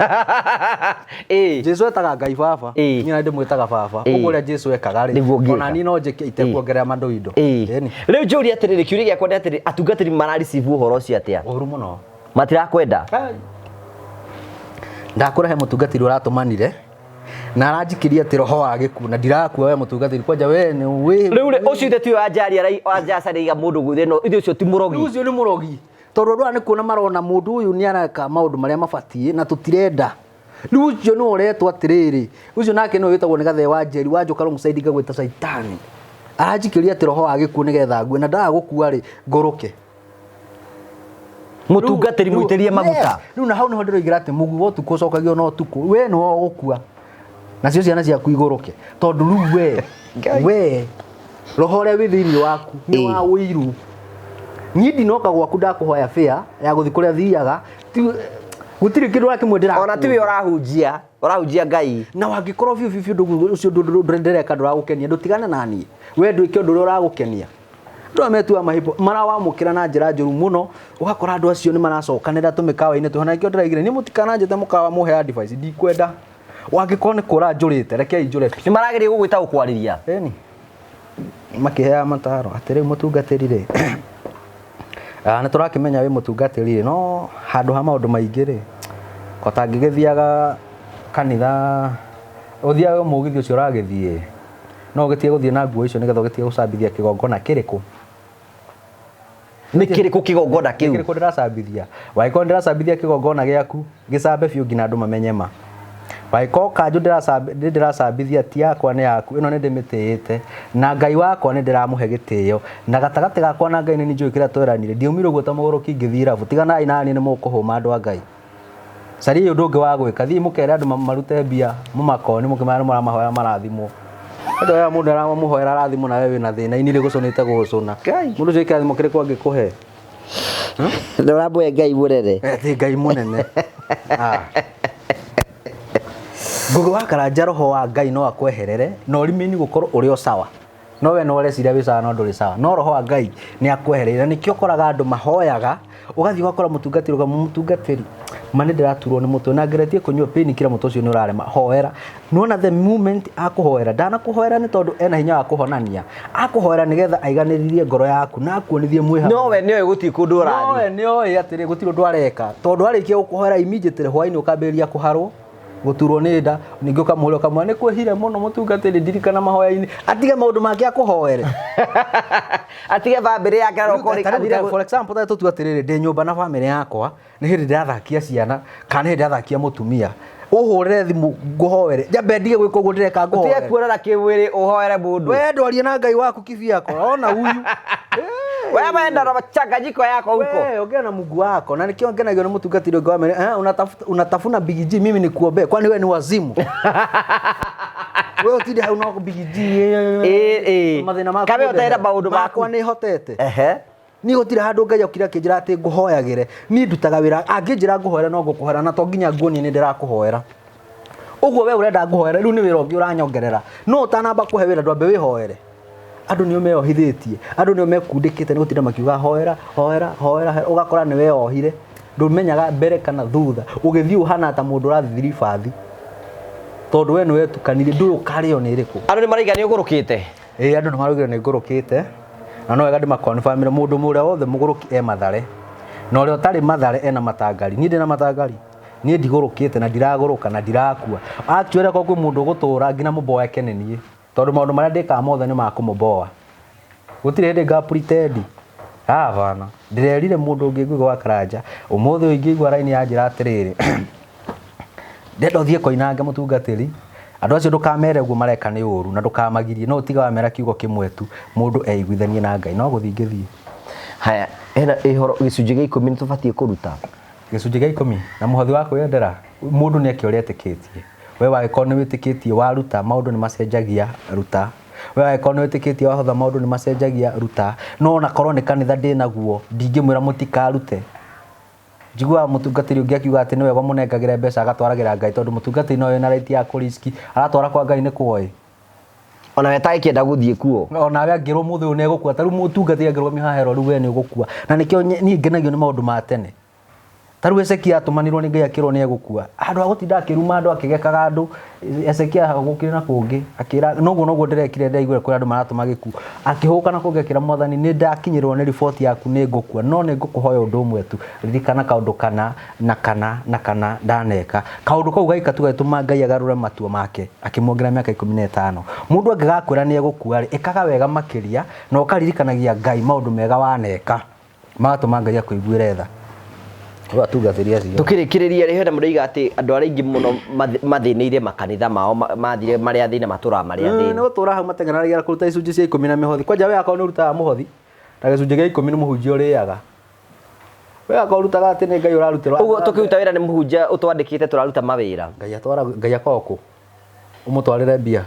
Jesu etaga Ngai baba. Niĩ na ndĩmwĩtaga baba. Ũguo ũrĩa Jesu ekaga rĩ, Nĩguo ũngĩka. ona niĩ no njĩke itekuongerera mandoindo. Ĩni. Rĩu njũrie atĩrĩrĩ, kĩũria gĩakwa nĩ atĩrĩrĩ, atungatĩri mara receive ũhoro ũcio atĩa? Ũru mũno. Matirakwenda? Ndakũrehe mũtungatĩri ũratũmanire na aranjikiria atĩ roho wa gĩkuũ na ndirakua we mũtungatĩri kwanja we nĩ wĩ Rĩu rĩ, ũcio ithe tiwe wanjari arai wanjasa araiga mũndũ gwĩthĩ no ithe ũcio ti mũrogi. Rĩu ũcio nĩ mũrogi. Tondũ andũ aya nĩ kuona marona mũndũ ũyũ nĩ areka maũndũ marĩa mabatiĩ na tũtirenda. Rĩu ũcio nĩwe ũretwo atĩrĩrĩ, ũcio nake nĩwe wĩtagwo nĩ Gathee wa Njeri, wanjũka alongside ngagwĩta Caitani. Aranjikĩria atĩ roho wa gĩkuũ nĩgetha ngue na ndaga gũkua rĩ, ngũrũke. Mũtungatĩri mũitĩrĩrie maguta. Yes. Rĩu na hau nĩho ndĩroigĩra atĩ mũguo wa ũtukũ ũcokagio na ũtukũ. We nĩwe ũgũkua. Nacio ciana ciaku igũrũke. Tondũ rĩu we roho ũrĩa wĩ thĩinĩ waku nĩ wa ũiru. Niĩ ndinoka gwaku ndakũhoya fare ya gũthiĩ kũrĩa thiaga. Gũtirĩ kĩndũ ona kĩmwe ndĩrakũria. Ona tiwe ũrahunjia, ũrahunjia Ngai. Na wangĩkorwo biũ biũ biũ ũndũ ũcio ndĩreka ndũragũkenia, ndũtigane na niĩ. We ndwĩke ũndũ ũrĩa ũragũkenia. Andũ aya metuaga mahipo, marawamũkĩra na njĩra njũru mũno, ũgakora andũ acio nĩ maracokanĩra tũmĩkawa-inĩ twĩho, na nĩkĩo ndĩraigire, niĩ mũtikananjĩte mũkawa mũhe advice, ndikwenda. Wangĩkorwo nĩ kũra njũrĩte, rekei njũre biũ. Nĩ marageria gũgwĩta gũkwarĩria. Ĩni. Makĩheaga mataro, atĩ rĩu mũtungatĩri rĩ, nĩ tũrakĩmenya wĩ mũtungatĩri rĩ, no handũ ha maũndũ maingĩ rĩ, ko tangĩgĩthiaga kanitha, ũthiage mũgithi ũcio ũragĩthiĩ, No ũgĩtige gũthiĩ na nguo icio nĩgetha ũgĩtige gũcambithia kĩgongona kĩrĩkũ? Nĩ kĩrĩkũ kĩgongona kĩu? Kĩrĩkũ ndĩracambithia? Wangĩkorwo ndĩracambithia kĩgongona gĩaku, gĩcambe biũ nginya andũ mamenye ma. Wangĩkorwo kanjũ ndĩracambithia ti yakwa nĩ yaku, ĩno nĩ ndĩmĩtĩĩte na Ngai wakwa nĩ ndĩramũhe gĩtĩo, na gatagatĩ gakwa na Ngai nĩ niĩ njũĩ kĩrĩa tweranire. Ndiaumire ũguo ta mũgũrũki ngĩthiĩ irabu. Tiganai naniĩ nĩ mũkũhũma andũ a Ngai. Cariai ũndũ ũngĩ wa gwĩka, thiĩi mũkere andũ marute mbia mũmakoni mũkĩmera nĩ mũramahoera marathimwo. Andũ aya mũndũ aramũhoera arathimwo nawe wĩna thĩna ini rĩgũcũnĩte gũgũcũna. Mũndũ ũcio kĩrathimo kĩrĩkũ angĩkũhe? Nĩ ũramũhe Ngai mũnene. Atĩ Ngai mũnene. Ah. Ngũgĩ wa Karanja roho wa Ngai no akweherere na ũrimini gũkorwo ũrĩ o sawa. No we no ũreciria wĩ sawa no ndũrĩ sawa. No roho wa Ngai nĩ akwehereire. Na nĩkĩo ũkoraga andũ mahoyaga, ũgathiĩ ũgakora mũtungatĩri ũkamwĩra mũtungatĩri, ma nĩ ndĩraturwo nĩ mũtwe na ngeretie kũnyua pain killer mũtwe ũcio nĩ ũrarema, hoera. Nĩwona the moment akũhoera, ndanakũhoera nĩ tondũ ena hinya wa kũhonania, akũhoera nĩgetha aiganĩririe ngoro yaku na akuonithie mwĩ hamwe. No we nĩoĩ gũtirĩ kũndũ ũrathiĩ. No we nĩoĩ atĩrĩ gũtirĩ ũndũ areka. Tondũ arĩkia gũkũhoera immediately hwainĩ ũkambĩrĩria kũharwo. Gũturwo nĩ nda, ningĩ ũkamũhũra ũkamwĩra nĩ kwĩhire mũno mũtungatĩri ndirikana mahoya-inĩ, atige maũndũ make akũhoere. Atige bamĩrĩ yake na roko Ta rĩu, for example, ta tũtue atĩrĩrĩ, ndĩ nyũmba na bamĩrĩ yakwa, nĩ hĩndĩ ndĩrathakia ciana, kana nĩ hĩndĩ ndĩrathakia mũtumia, ũhũrĩre thimũ ngũhoere, nyambe ndige gwĩka ũguo ndĩreka ngũhoere. Ũtige kuonana kĩmwĩrĩ ũhoere mũndũ. We ndwarie na Ngai waku kivyako, ona huyu. Wewe wenda na mchanganyiko yako huko. Wewe ongea na Mungu wako. Na nikio ngenagio na mũtungatĩri ũngĩ wa mere, unatafuna Big G, mimi nikuombee. Kwani wewe ni wazimu? Wewe utinde hau no Big G. Mathĩna maku Kabe ũndehere. ũtenda maũndũ maku. Makwa nĩ hotete. Niĩ gũtirĩ handũ Ngai okire akĩnjĩra atĩ ngũhoyagĩre. Niĩ ndutaga wĩra, angĩnjĩra ngũhoere no ngũkũhoera na to nginya nguonie nĩ ndĩrakũhoera. Ũguo we ũrenda ngũhoere, rĩu nĩ wĩra ũngĩ ũranyongerera. No ũtanamba kũhe wĩra ndwambe wĩhoere. Andũ nĩo meyohithĩtie, andũ nĩo mekundĩkĩte nĩ gũtinda makiuga hoera, hoera, hoera, hoera, ũgakora nĩ weyohire. Ndũmenyaga mbere kana thutha, ũgĩthiĩ ũhana ta mũndũ ũrathiĩ thiribathi. Tondũ we nĩ wetukanirie, ndũĩ ũkarĩo nĩ ĩrĩkũ. Andũ nĩ maraiga nĩ ũgũrũkĩte? Ĩĩ, andũ nĩ maraugire nĩ ngũrũkĩte. Na no wega ndĩmakonfirmĩre mũndũ ũrĩa wothe mũgũrũki e Mathare. Na ũrĩa ũtarĩ Mathare ena matangari. Niĩ ndĩna matangari. Niĩ ndigũrũkĩte na ndiragũrũka na ndirakua. Actually akorwo kwĩ mũndũ ũgũtũra nginya mũboeke nĩ niĩ. Tondũ maũndũ marĩa ndĩkaga mothe nĩ ma kũmũboa. Gũtirĩ hĩndĩ nga pretend. Hapana. Ndĩrerire mũndũ ũngĩ ngũgĩ wa Karanja, ũmũthĩ ũyũ ingĩigua raini yanjĩra atĩrĩrĩ, ndĩrenda ũthiĩ Koinange mũtungatĩri, andũ acio ndũkamere ũguo mareka nĩ ũru na ndũkamagirie, no ũtige wamera kiugo kĩmwe tu, mũndũ eiguithanie na Ngai. No gũthiĩ ingĩthiĩ. Haya, hena ĩhoro gĩcunjĩ gĩa ikũmi nĩ tũbatiĩ kũruta. Gĩcunjĩ gĩa ikũmi na mũhothi wa kwĩyendera, mũndũ nĩ eke ũrĩa etĩkĩtie. We wangĩkorwo nĩ wĩtĩkĩtie waruta maũndũ nĩ macenjagia, ruta. We wangĩkorwo nĩ wĩtĩkĩtie wahotha maũndũ nĩ macenjagia, ruta. No ona korwo nĩ kanitha ndĩnaguo, ndingĩmwĩra mũtikarute. Njiguaga mũtungatĩri ũngĩ akiuga atĩ nĩ wega ũmũnengagĩre mbeca agatwaragĩra Ngai, tondũ mũtungatĩri no wĩna right ya kũriski, aratwara kwa Ngai nĩ kuoĩ. Ona we tagĩkĩenda gũthiĩ kuo. Ona we angĩrwo mũthĩ ũyũ nĩ egũkua, ta rĩu mũtungatĩri angĩrũgamio haha erwo rĩu we nĩ ũgũkua. Na nĩkĩo niĩ ngenagio nĩ maũndũ ma tene. Ta rĩu Hezekia atũmanirwo nĩ Ngai akĩrwo nĩ egũkua. Handũ ha gũtinda akĩruma andũ akĩgekaga andũ, Hezekia ahũgũkire na kũngĩ, akĩra noguo noguo ndĩrekire ndĩraiguire kũrĩ andũ maratũma gĩkuũ. Akĩhũgũka na kũngĩ akĩra Mwathani nĩ ndakinyĩrwo nĩ riboti yaku nĩ ngũkua, no nĩ ngũkũhoya ũndũ ũmwe tu, ririkana kaũndũ kana na kana na kana ndaneka. Kaũndũ kau gaika tu gagĩtũma Ngai agarũre matua make, akĩmuongerera mĩaka ikũmi na ĩtano. Mũndũ angĩgakwĩra nĩ egũkua rĩ, ĩkaga wega makĩria na ũkaririkanagia Ngai maũndũ mega waneka. Magatũma Ngai akũiguĩre tha. Rĩu atungatĩri acio. Tũkĩrĩkĩrĩria rĩ, hena mũndũ oiga atĩ andũ arĩa aingĩ mũno mathĩnĩire makanitha mao mathire marĩ athĩna matũraga marĩ athĩni. Nĩ gũtũra hau mateng'eranagia kũruta icunjĩ cia ikũmi na mĩhothi. Kwanja we akorwo nĩ ũrutaga mũhothi na gĩcunjĩ gĩa ikũmi nĩ mũhunjia ũrĩaga. We akorwo ũrutaga atĩ nĩ Ngai ũrarutĩra. Ũguo tũkĩruta wĩra nĩ mũhunjia ũtwandĩkĩte tũraruta mawĩra. Ngai atwara, Ngai akoragwo kũ? Ũmũtwarĩre mbia.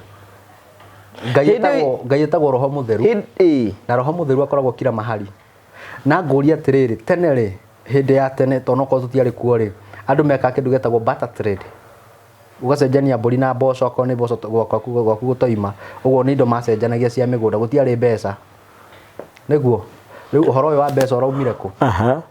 Ngai Hĩndĩ etagwo, Ngai etagwo Roho Mũtheru. Hĩndĩ, ĩĩ. Na Roho Mũtheru akoragwo kila mahali. Na ngũria atĩrĩrĩ, tene rĩ, hĩndĩ ya tene, tondũ onokorwo tũtiarĩ kuo rĩ, andũ mekaga kĩndũ gĩtagwo barter trade. Ũgacenjania mbũri na mboco, okorwo nĩ mboco gwaku gũtoima. Ũguo nĩ indo macenjanagia cia mĩgũnda, gũtiarĩ mbeca. Nĩguo? Rĩu ũhoro ũyũ wa mbeca ũraumire kũ?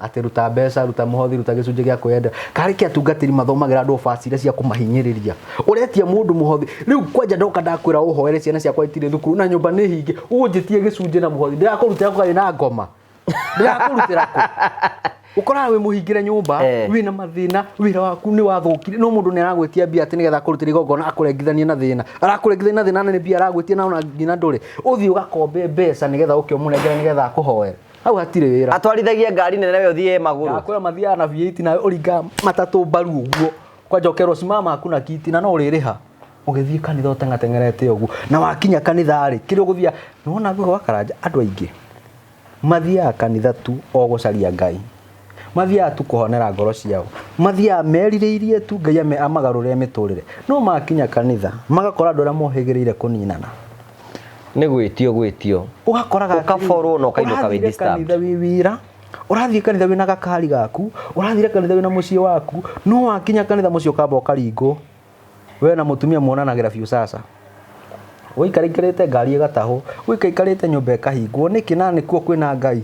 Atĩ ruta mbeca, ruta mũhothi, ruta gĩcunjĩ gĩa kwĩyendera. Karĩ kĩ atungatĩri mathomagĩra andũ obaci iria cia kũmahinyĩrĩria. Ũretia mũndũ mũhothi. Rĩu kwanja ndoka ndakwĩra ũhoere ciana ciakwa itirĩ thukuru na nyũmba nĩ hinge. Ũnjĩtie gĩcunjĩ na mũhothi. Ndĩrakũrutĩra kũ na ngoma? Ndĩrakũrutĩra kũ? Ũkoraga wĩ mũhingĩre nyũmba, wĩna mathĩna, wĩra waku nĩ wathũkire, no mũndũ nĩ aragwĩtia mbia atĩ nĩgetha akũrutĩre igongona akũrengithanie na thĩna. Arakũrengithania na thĩna na nĩ mbia aragwĩtia na ona nginya ndũrĩ. Ũthiĩ ũgakombe mbeca nĩgetha ũke ũmũnengere nĩgetha akũhoere. Hau hatirĩ wĩra. Atwarithagia ngari nene we ũthiĩ magũrũ. Ndakwĩra mathiaga na V8 nawe ũringaga matatũ mbaru ũguo. Kwanja ũkerwo simama hakuna kiti na no ũrĩrĩha. Ũgĩthiĩ kanitha ũteng'ateng'erete ũguo. Na wakinya kanitha rĩ, kĩrĩa ũgũthiaga, nĩwona gwa Karanja andũ aingĩ mathiaga kanitha tu o gũcaria Ngai. Mathiaga tu kũhonera ngoro ciao. Mathiaga merirĩirie tu Ngai amagarũrĩre mĩtũrĩre. No makinya kanitha, magakora andũ arĩa mohĩgĩrĩire kũninana. Nĩ gwĩtio gwĩtio. Ũgakoraga atĩrĩrĩ, Ũkaborwo na ũkainũka wĩ ũrathire disturbed. kanitha wĩ wĩra, ũrathiĩ kanitha wĩna gakari gaku, ũrathire kanitha wĩna mũciĩ waku, no wakinya kanitha mũciĩ ũkamba ũkaringwo. We na mũtumia muonanagĩra biũ sasa. Ũikarĩte ngari ĩgatahwo, ũikaikarĩte nyũmba ĩkahingwo, nĩkĩ na nĩkuo kwĩna Ngai?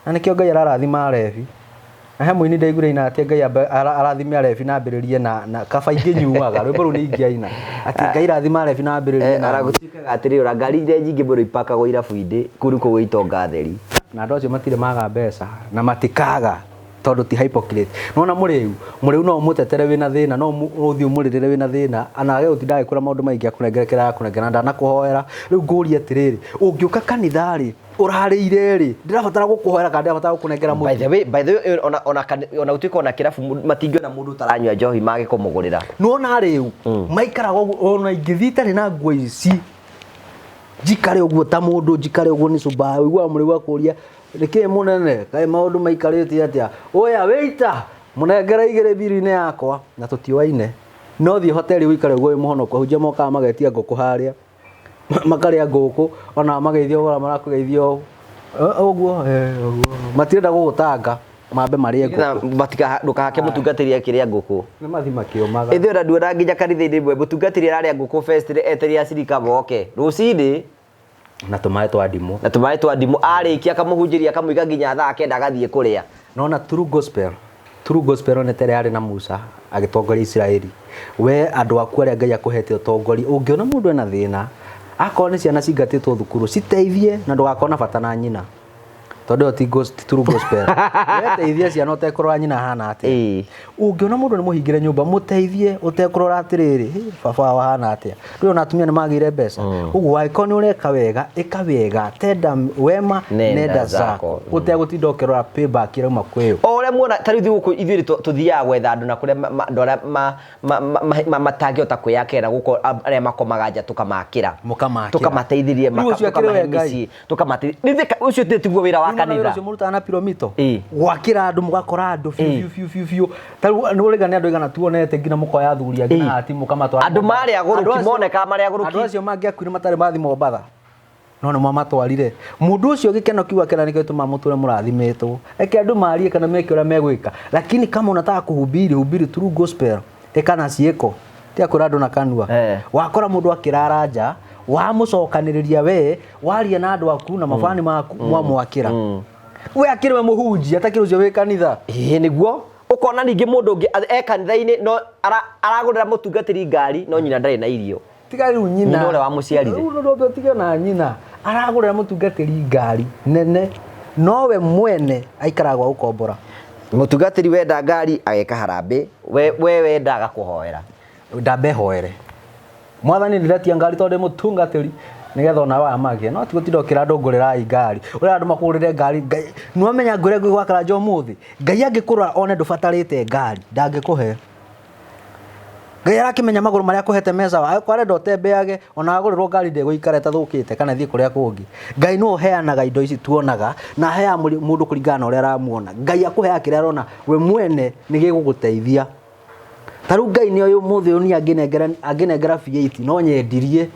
Na nĩkĩo Ngai ararathima arebi. Na he mũini ndaiguire aina atĩ Ngai arathime arebi na ambĩrĩrie na kaba ingĩnyuaga, rwĩmbo rũu nĩ ingĩaina. Atĩ Ngai rathima arebi na ambĩrĩrie na Ona gũtuĩkaga atĩrĩrĩ, ona ngari iria nyingĩ mũno ipakagwo irabu-inĩ, kũu nĩkuo gwĩ itonga theri. Na andũ acio matirĩ maga mbeca na matikaga tondũ ti hypocrite. Nĩwona mũrĩu, mũrĩu no ũmũtetere wĩna thĩna, no ũthiĩ ũmũrĩrĩre wĩna thĩna, na age gũtinda agĩkwĩra maũndũ maingĩ akũnengere kĩrĩa arakũnengera na ndanakũhoera. Rĩu ngũrie atĩrĩrĩ, ũngĩũka kanitha rĩ, ũrarĩire rĩ, ndĩrabatara gũkũhoera kana ndĩrabatara gũkũnengera mũtu? By the way, by the way, ona, ona, ona gũtuĩka ona kĩrabu matingĩona mũndũ ũtaranyua njohi mage kũmũgũrĩra. Nĩwona rĩu, maikaraga ũguo, ona ingĩthiĩ itarĩ na nguo ici, njikare ũguo ta mũndũ, njikare ũguo nĩ cumba, ũiguaga mũrĩu akũria, nĩkĩ mũnene, kaĩ maũndũ maikarĩte atĩa? Oya, wĩita, mũnengere igĩrĩ mbiru-inĩ yakwa, na tũtiũaine. No thiĩ hoteli ũikare ũguo wĩ mũhonoku, ahunjia mokaga magetia ngũkũ harĩa, makarĩa ngũkũ, ona mageithio ũgora marakũgeithia ũũ. Ũguo, ũguo. Matirenda gũgũtanga, mambe marĩe ngũkũ. Ndũkahake mũtungatĩri akĩrĩa ngũkũ. Nĩ mathi makĩũmaga. Ithuĩ ona nduona nginya kanitha-inĩ ĩmwe, mũtungatĩri ararĩa ngũkũ first etereire acirika moke. Rũcinĩ. Na tũmaĩ twa ndimũ. Na tũmaĩ twa ndimũ. Arĩkia akamũhunjĩria akamũiga nginya thaa kenda agathiĩ kũrĩa. Nona true gospel. True gospel nĩ ta ĩrĩa yarĩ na Musa agĩtongoria Isiraeli. We andũ aku arĩa Ngai akũhete ũtongoria, ũngĩona mũndũ ena thĩna, akorwo nĩ ciana cingatĩtwo thukuru, citeithie na ndũgakorwo na bata na nyina. Tondũ ĩyo ti true gospel. We teithia ciana ũtekũrora nyina ahana atĩa. Ũngĩona mũndũ nĩ mũhingĩre nyũmba, mũteithie ũtekũrora atĩrĩrĩ, hĩ, baba wao ahana atĩa. Rĩu ona atumia nĩ magĩire mbeca. Ũguo angĩkorwo nĩ ũreka wega, ĩka wega, tenda wema, nenda zako. Ũtegũtinda ũkĩrora payback ĩrauma kwĩ ũ. O ũrĩa muona, ta rĩu ithuĩ gũkũ ithuĩ tũthiaga gwetha andũ na kũrĩa andũ arĩa matangĩhota kwĩyakĩra na gũkũ arĩa makomaga nja tũkamakĩra. Mũkamakĩra. Tũkamateithĩrĩria, Rĩu ũcio akĩrĩ tũkamahe we Ngai. mĩciĩ, tũkamateithĩrĩria. Nĩ thĩ ũcio tiguo wĩra wa Rĩu nĩwona wĩra kanitha. ũcio mũrutaga na piromito? Gwakĩra andũ mũgakora andũ biũ, biũ, biũ, biũ, biũ. Ta rĩu nĩ ũrĩga nĩ andũ aigana tuonete nginya mũkoya athuri angĩ na hati mũkamatwara Andũ Mombatha. marĩ agũrũki, Andũ acio- monekaga marĩ agũrũki. Andũ acio mangĩakuire matarĩ mathi Mombatha. No nĩ mwamatwarire. Mũndũ ũcio gĩkeno kĩu akena nĩkĩo gĩtũmaga mũtũre mũrathimĩtwo. Reke andũ marie kana meke ũrĩa megwĩka. Lakini kama unataka kuhubiri, hubiri true gospel. Ĩka na ciĩko. Tiga kwĩra andũ na kanua. Wakora mũndũ akĩrara nja, wamũcokanĩrĩria we, waria na andũ aku na mabani maku, mwamwakĩra. We akĩrĩ we mũhunjia, atakĩrĩ ũcio wĩ kanitha. Ĩĩ nĩguo. Ũkona ningĩ mũndũ ũngĩ e kanitha-inĩ no aragũrĩra mũtungatĩri ngari no nyina ndarĩ na irio. Tiga rĩu nyina. Nyina ũrĩa wamũciarire. Rĩu ũndũ ũngĩ ũtige na nyina. Aragũrĩra mũtungatĩri ngari nene nowe mwene aikaraga gwa gũkombora. Mũtungatĩri wenda ngari ageka harambĩ, we wenda agakũhoera. Ndambe hoere. Mwathani ndĩretia ngari tondũ ndĩ mũtungatĩri nĩgetha ona we amagie. No ti gũtinda ũkĩra andũ ngũrĩrai ngari. Ũrera andũ makũgũrĩre ngari. Ngai, nĩwamenya ngwĩre ngũgĩ gwa Karanja ũmũthĩ. Ngai angĩkũrora one ndũbatarĩte ngari, ndangĩkũhe. Ngai arakĩmenya magũrũ marĩa akũhete meza wa, angĩkorwo arenda ũtembeage, ona agũrĩrwo ngari ndĩgũikara ĩtathũkĩte kana ĩthiĩ kũrĩa kũngĩ. Ngai nĩwe ũheanaga indo ici tuonaga, na aheaga mũndũ kũringana na ũrĩa aramuona. Ngai akũheaga kĩrĩa arona we mwene nĩ gĩgũgũteithia. Ta rĩu Ngai nĩoĩ ũmũthĩ ũyũ niĩ angĩnengera V8 no nyendirie.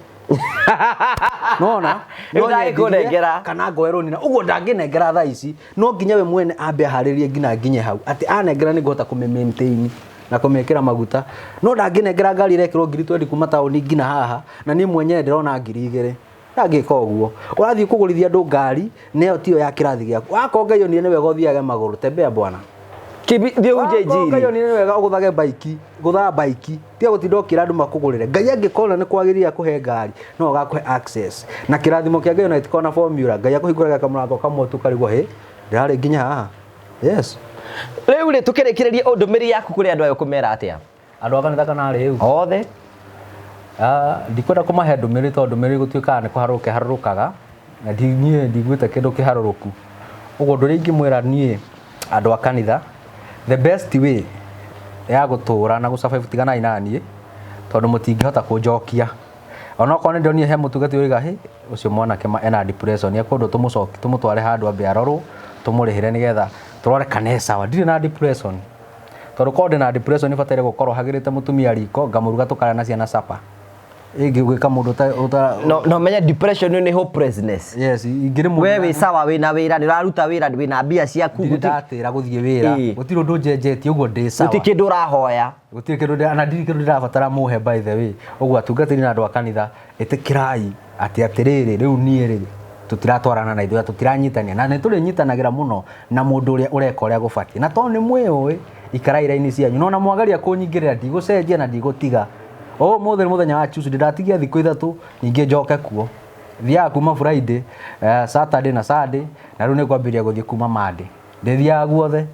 Nona? No Rĩu ndangĩkũnengera. nyendirie kana ngoe rũni na ũguo ndangĩnengera thaa ici. No nginya we mwene ambe aharĩrie nginya nginye hau. Atĩ anengera nĩ ngũhota kũmĩ maintain na kũmĩkĩra maguta. No ndangĩnengera ngari ĩrekĩrwo ngiri twendi kuma taũni nginya haha na niĩ mwenyewe ndĩrona ngiri igĩrĩ. Ndangĩka ũguo. Ũrathiĩ kũgũrithia andũ ngari na ĩyo tiyo ya kĩrathi gĩaku. Wakorwo Ngai onire nĩ wega ũthiage magũrũ, tembea bwana. Kibi, thiĩ ũhunjie Wakorwo Ngai injiri. onire nĩ wega ũgũthage baiki, gũthaga baiki. Tiga gũtinda ũkĩra andũ makũgũrĩre. Ngai angĩkona nĩ kwagĩrĩire akũhe ngari, no agakũhe access. Na kĩrathimo kĩa Ngai ona gĩtikoragwo na formula. Ngai akũhingũraga kamũrango kamwe tu ũkarigwo, hĩ, ndĩrarĩ nginya haha. Yes. Rĩu rĩ, tũkĩrĩkĩrĩria, ndũmĩrĩri yaku kũrĩ andũ aya ũkũmera atĩa? Andũ a kanitha kana rĩu? Othe. Ah, ndikwenda kũmahe ndũmĩrĩri tondũ ndũmĩrĩri gũtuĩkaga nĩ kũharũrũka ĩharũrũkaga na niĩ ndiguĩte kĩndũ kĩharũrũku. Ũguo ũndũ ũrĩa ingĩmwĩra niĩ andũ a kanitha, the best way ya gũtũra na gũ survive, tiganai na niĩ tondũ mũtingĩhota kũnjokia. Onokorwo nĩ ndonire he mũtungati ũroiga hĩ ũcio mwanake ena depression, ekũndũ tũmũcoki tũmũtware handũ ambe arorwo, tũmũrĩhĩre nĩgetha tũrore kana e sawa. Ndirĩ na depression, tondũ korwo ndĩna depression nĩbataire gũkorwo hagĩrĩte mũtumia riko, ngamũruga, tũkarĩa na ciana supper. Ĩngĩ gwĩka mũndũ ũta No menye depression nĩ hopelessness. Yes, ingĩrĩ mũndũ We wĩ sawa, wĩna wĩra, nĩ ũraruta wĩra, wĩna mbia ciaku. Ndirĩ ndatĩra gũthiĩ wĩra. Gũtirĩ ũndũ njenjetie, ũguo ndĩ sawa. Gũtirĩ kĩndũ ũrahoya. Gũtirĩ kĩndũ na ndirĩ kĩndũ ndĩrabatara mũhe, by the way. Ũguo atungatĩri na andũ a kanitha, ĩtĩkĩrai atĩ atĩrĩrĩ, rĩu niĩ rĩ, tũtiratwarana na ithuĩ, tũtiranyitania, na nĩ tũrĩnyitanagĩra mũno na mũndũ ũrĩa ũreka ũrĩa gũbatiĩ. Na tondũ nĩ mwĩũĩ, ikarai raini cianyu, no na mwageria kũnyingĩrĩra, ndigũcenjia na ndigũtiga. Ũmũthĩ nĩ mũthenya wa Tuesday, ndatigia thikũ 3 ningĩ njoke kuo. Thiaga kuma Friday, Saturday na Sunday, na rĩu nĩ ngwambĩrĩria gũthiĩ kuma Monday. Ndĩthiaga guothe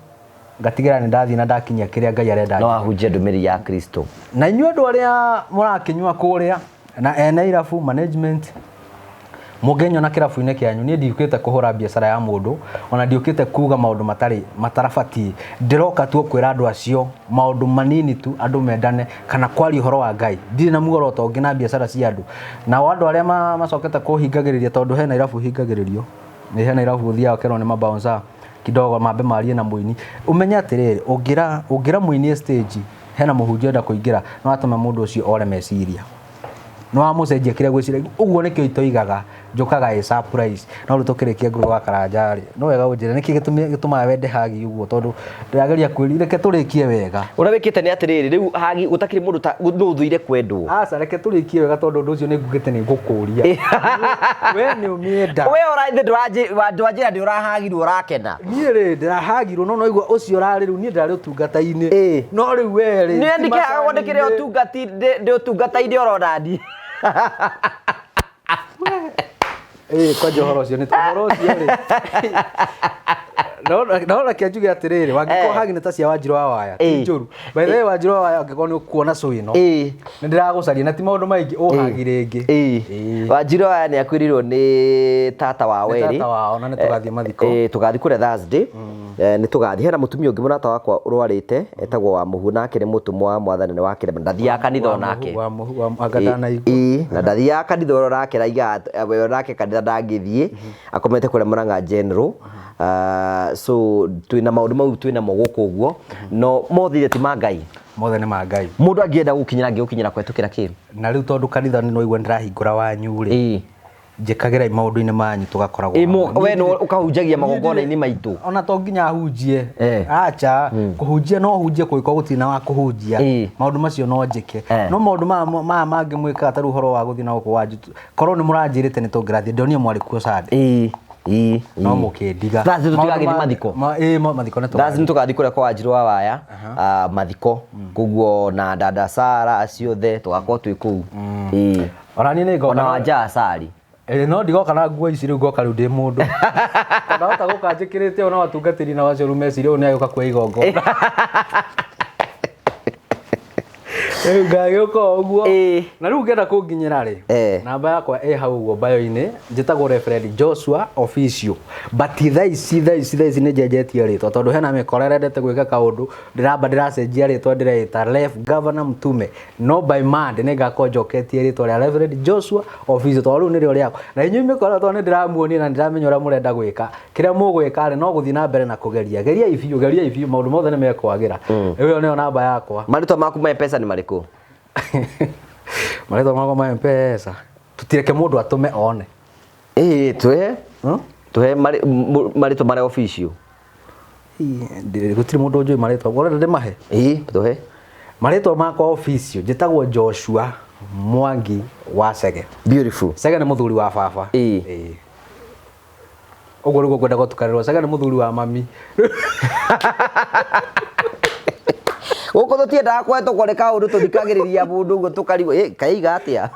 ngatigĩra nĩ ndathiĩ na ndakinyia kĩrĩa Ngai arenda. No ahunjie ndũmĩrĩri ya Kristo. Na inyuĩ andũ arĩa mũrakĩnyua kũrĩa na ene irabu, management, mũngĩnyona kĩrabu-inĩ kĩanyu, niĩ ndiũkĩte kũhũra biacara ya mũndũ, ona ndiũkĩte kuga maũndũ matarĩ matarabatiĩ. Ndĩroka tu kwĩra andũ acio maũndũ manini tu, andũ mendane kana kwaria ũhoro wa Ngai. Ndirĩ na muoroto ũngĩ na biacara cia andũ. Nao andũ arĩa macokete kũhingagĩrĩria, tondũ hena irabu hingagĩrĩrio, nĩ hena irabu ũthiaga ũkerwo nĩ mabouncer kidogo mambe marie na mũini. Ũmenye atĩrĩrĩ, ũngĩra mũini stage hena mũhunjia enda kũingĩra, no atũme mũndũ ũcio ore meciria, no wamũcenjia kĩrĩa gwĩciria. Ũguo nĩkĩo itoigaga njũkaga ĩ surprise. No rĩu tũkĩrĩkia, Ngũgĩ wa Karanja rĩ, no wega ũnjĩre nĩkĩ gĩtũmaga wende hagi ũguo, tondũ ndĩrageria kwĩri, reke tũrĩkie wega. Ũrĩa wĩkĩte nĩ atĩrĩrĩ, rĩu hagi gũtakĩrĩ mũndũ ta nũ ũthũire kwendwo. Aca, reke tũrĩkie wega, tondũ ũndũ ũcio nĩ ngugĩte nĩ ngũkũria. We nĩ ũmĩenda? We ũraithe ndwanjĩra nĩ ũrahagirwo, ũrakena. Niĩ rĩ, ndĩrahagirwo, no noigua ũcio ũrarĩ rĩu niĩ ndĩrarĩ ũtungata-inĩ. No rĩu we rĩ, nĩ ti ndikĩhagwo ndĩkĩrĩ macani-inĩ. ũtungati ndĩ ũtungata-inĩ orona ni. Kwanja ũhoro ũcio nĩ ũhoro ũcio rĩ, no reke njuge atĩrĩrĩ, wangĩkorwo hagi nĩ ta cia Wanjirũ wa Waya, ti njũru. By the way, Wanjirũ wa Waya, angĩkorwo nĩ ũkuona show ĩno, nĩ ndĩragũcaria na ti maũndũ maingĩ, ũhagi rĩngĩ. Wanjirũ aya nĩ akuĩrĩirwo nĩ tata wao. Nĩ erĩ. Tata wao, na nĩ tũgathiĩ mathiko. Tũgathiĩ kũrĩa Thursday. Nĩ tũgathiĩ. Hena mũtumia ũngĩ mũrata wakwa ũrwarĩte, etagwo wa Mũhu, nake nĩ mũtũmwo wa Mwathani, nĩ wa kĩrema, ndathiaga kanitha onake. Wa mũhu wa anga ndanaigua. Na ndathiaga kanitha, ũrĩa ũrake raiga we onake kanitha ndangĩthiĩ, akomete kũrĩa Murang'a General. So twĩna maũndũ mau, twĩna mo gũkũ ũguo, no mothe ti ma Ngai. Mothe nĩ ma Ngai. Mũndũ angĩenda gũkinyĩra, angĩgũkinyĩra kũhetũkĩra kĩ? Na rĩu tondũ kanitha nĩ noigua nĩndĩrahingũra wanyu rĩ, njĩkagĩrai maũndũ-inĩ manyu, tũgakoragwo hamwe. We no ũkahunjagia magongona-inĩ maitũ. Ona to nginya ahunjie. Acha, kũhunjia no hunjie kũngĩkorwo gũtirĩ na wa kũhunjia. Maũndũ macio no njĩke. No maũndũ maya mangĩ mwĩkaga, ta rĩu ũhoro wa gũthiĩ na gũkũ wanyu, korwo nĩ mũranjĩrĩte nĩ tũngĩrathiĩ. Ndonire mwarĩ kuo Sunday, no mũkĩndiga. Thursday Maũndũ tũtigathiĩ mathiko. Mathiko nĩ Thursday tũgathiĩ. nĩ tũgathiĩ kũrĩa kwa Wanjirũ wa Waya, mathiko, koguo na dada Sara acio othe tũgakorwo twĩ kũu. Ona niĩ nĩ ngoka. Ona Wanja Asari. No ndigoka na nguo ici rĩu, ngoka rĩu ndĩ mũndũ. Ndahota gũka njĩkĩrĩte ũũ na watungatĩri na wacio rĩu meciria ũyũ nĩ agĩũka kuoya igongona. Rĩu ngagĩũka o ũguo. Na rĩu ũngĩenda kũnginyĩra rĩ, namba yakwa ĩ hau ũguo bio-inĩ. Njĩtagwo Reverend Joshua Official, but thaa ici nĩ njenjetie rĩtwa tondũ hena mĩkora ĩrendete gwĩka kaũndũ. Ndĩramba ndĩracenjia rĩtwa, ndĩreĩta Ref Governor Mtume, no by Monday nĩ ngakorwo njoketie rĩtwa rĩa Reverend Joshua Official, tondũ rĩu nĩrĩo rĩakwa. Na inyuĩ mĩkora, tondũ nĩ ndĩramuonia na nĩ ndĩramenya ũrĩa mũrenda gwĩka, kĩrĩa mũgwĩka rĩ, no gũthiĩ na mbere na kũgeria. Geriai biũ, geriai biũ, maũndũ mothe nĩ mekwagĩra. Ĩyo nĩyo namba yakwa. Marĩtwa maku ma M-Pesa nĩ marĩkũ? Marĩtwa makwa ma M-Pesa, tũtireke mũndũ atũme one. Tũhe. Tũhe marĩtwa marĩa official. Gũtirĩ mũndũ njũĩ marĩtwa. Ũrenda ndĩmahe? Tũhe. Marĩtwa makwa official, njĩtagwo Joshua Mwangi wa Chege. Beautiful. Chege nĩ mũthuri wa baba. Ĩĩ. Ũguo nĩguo ngwenda gũtukanĩrwo. Chege nĩ mũthuri wa mami. Gũkũ tũtiendaga kũhetũkwo nĩ kaũndũ, tũthikagĩrĩria mũndũ ũguo tũkarigwo, "Ĩ, kaiga atĩa?"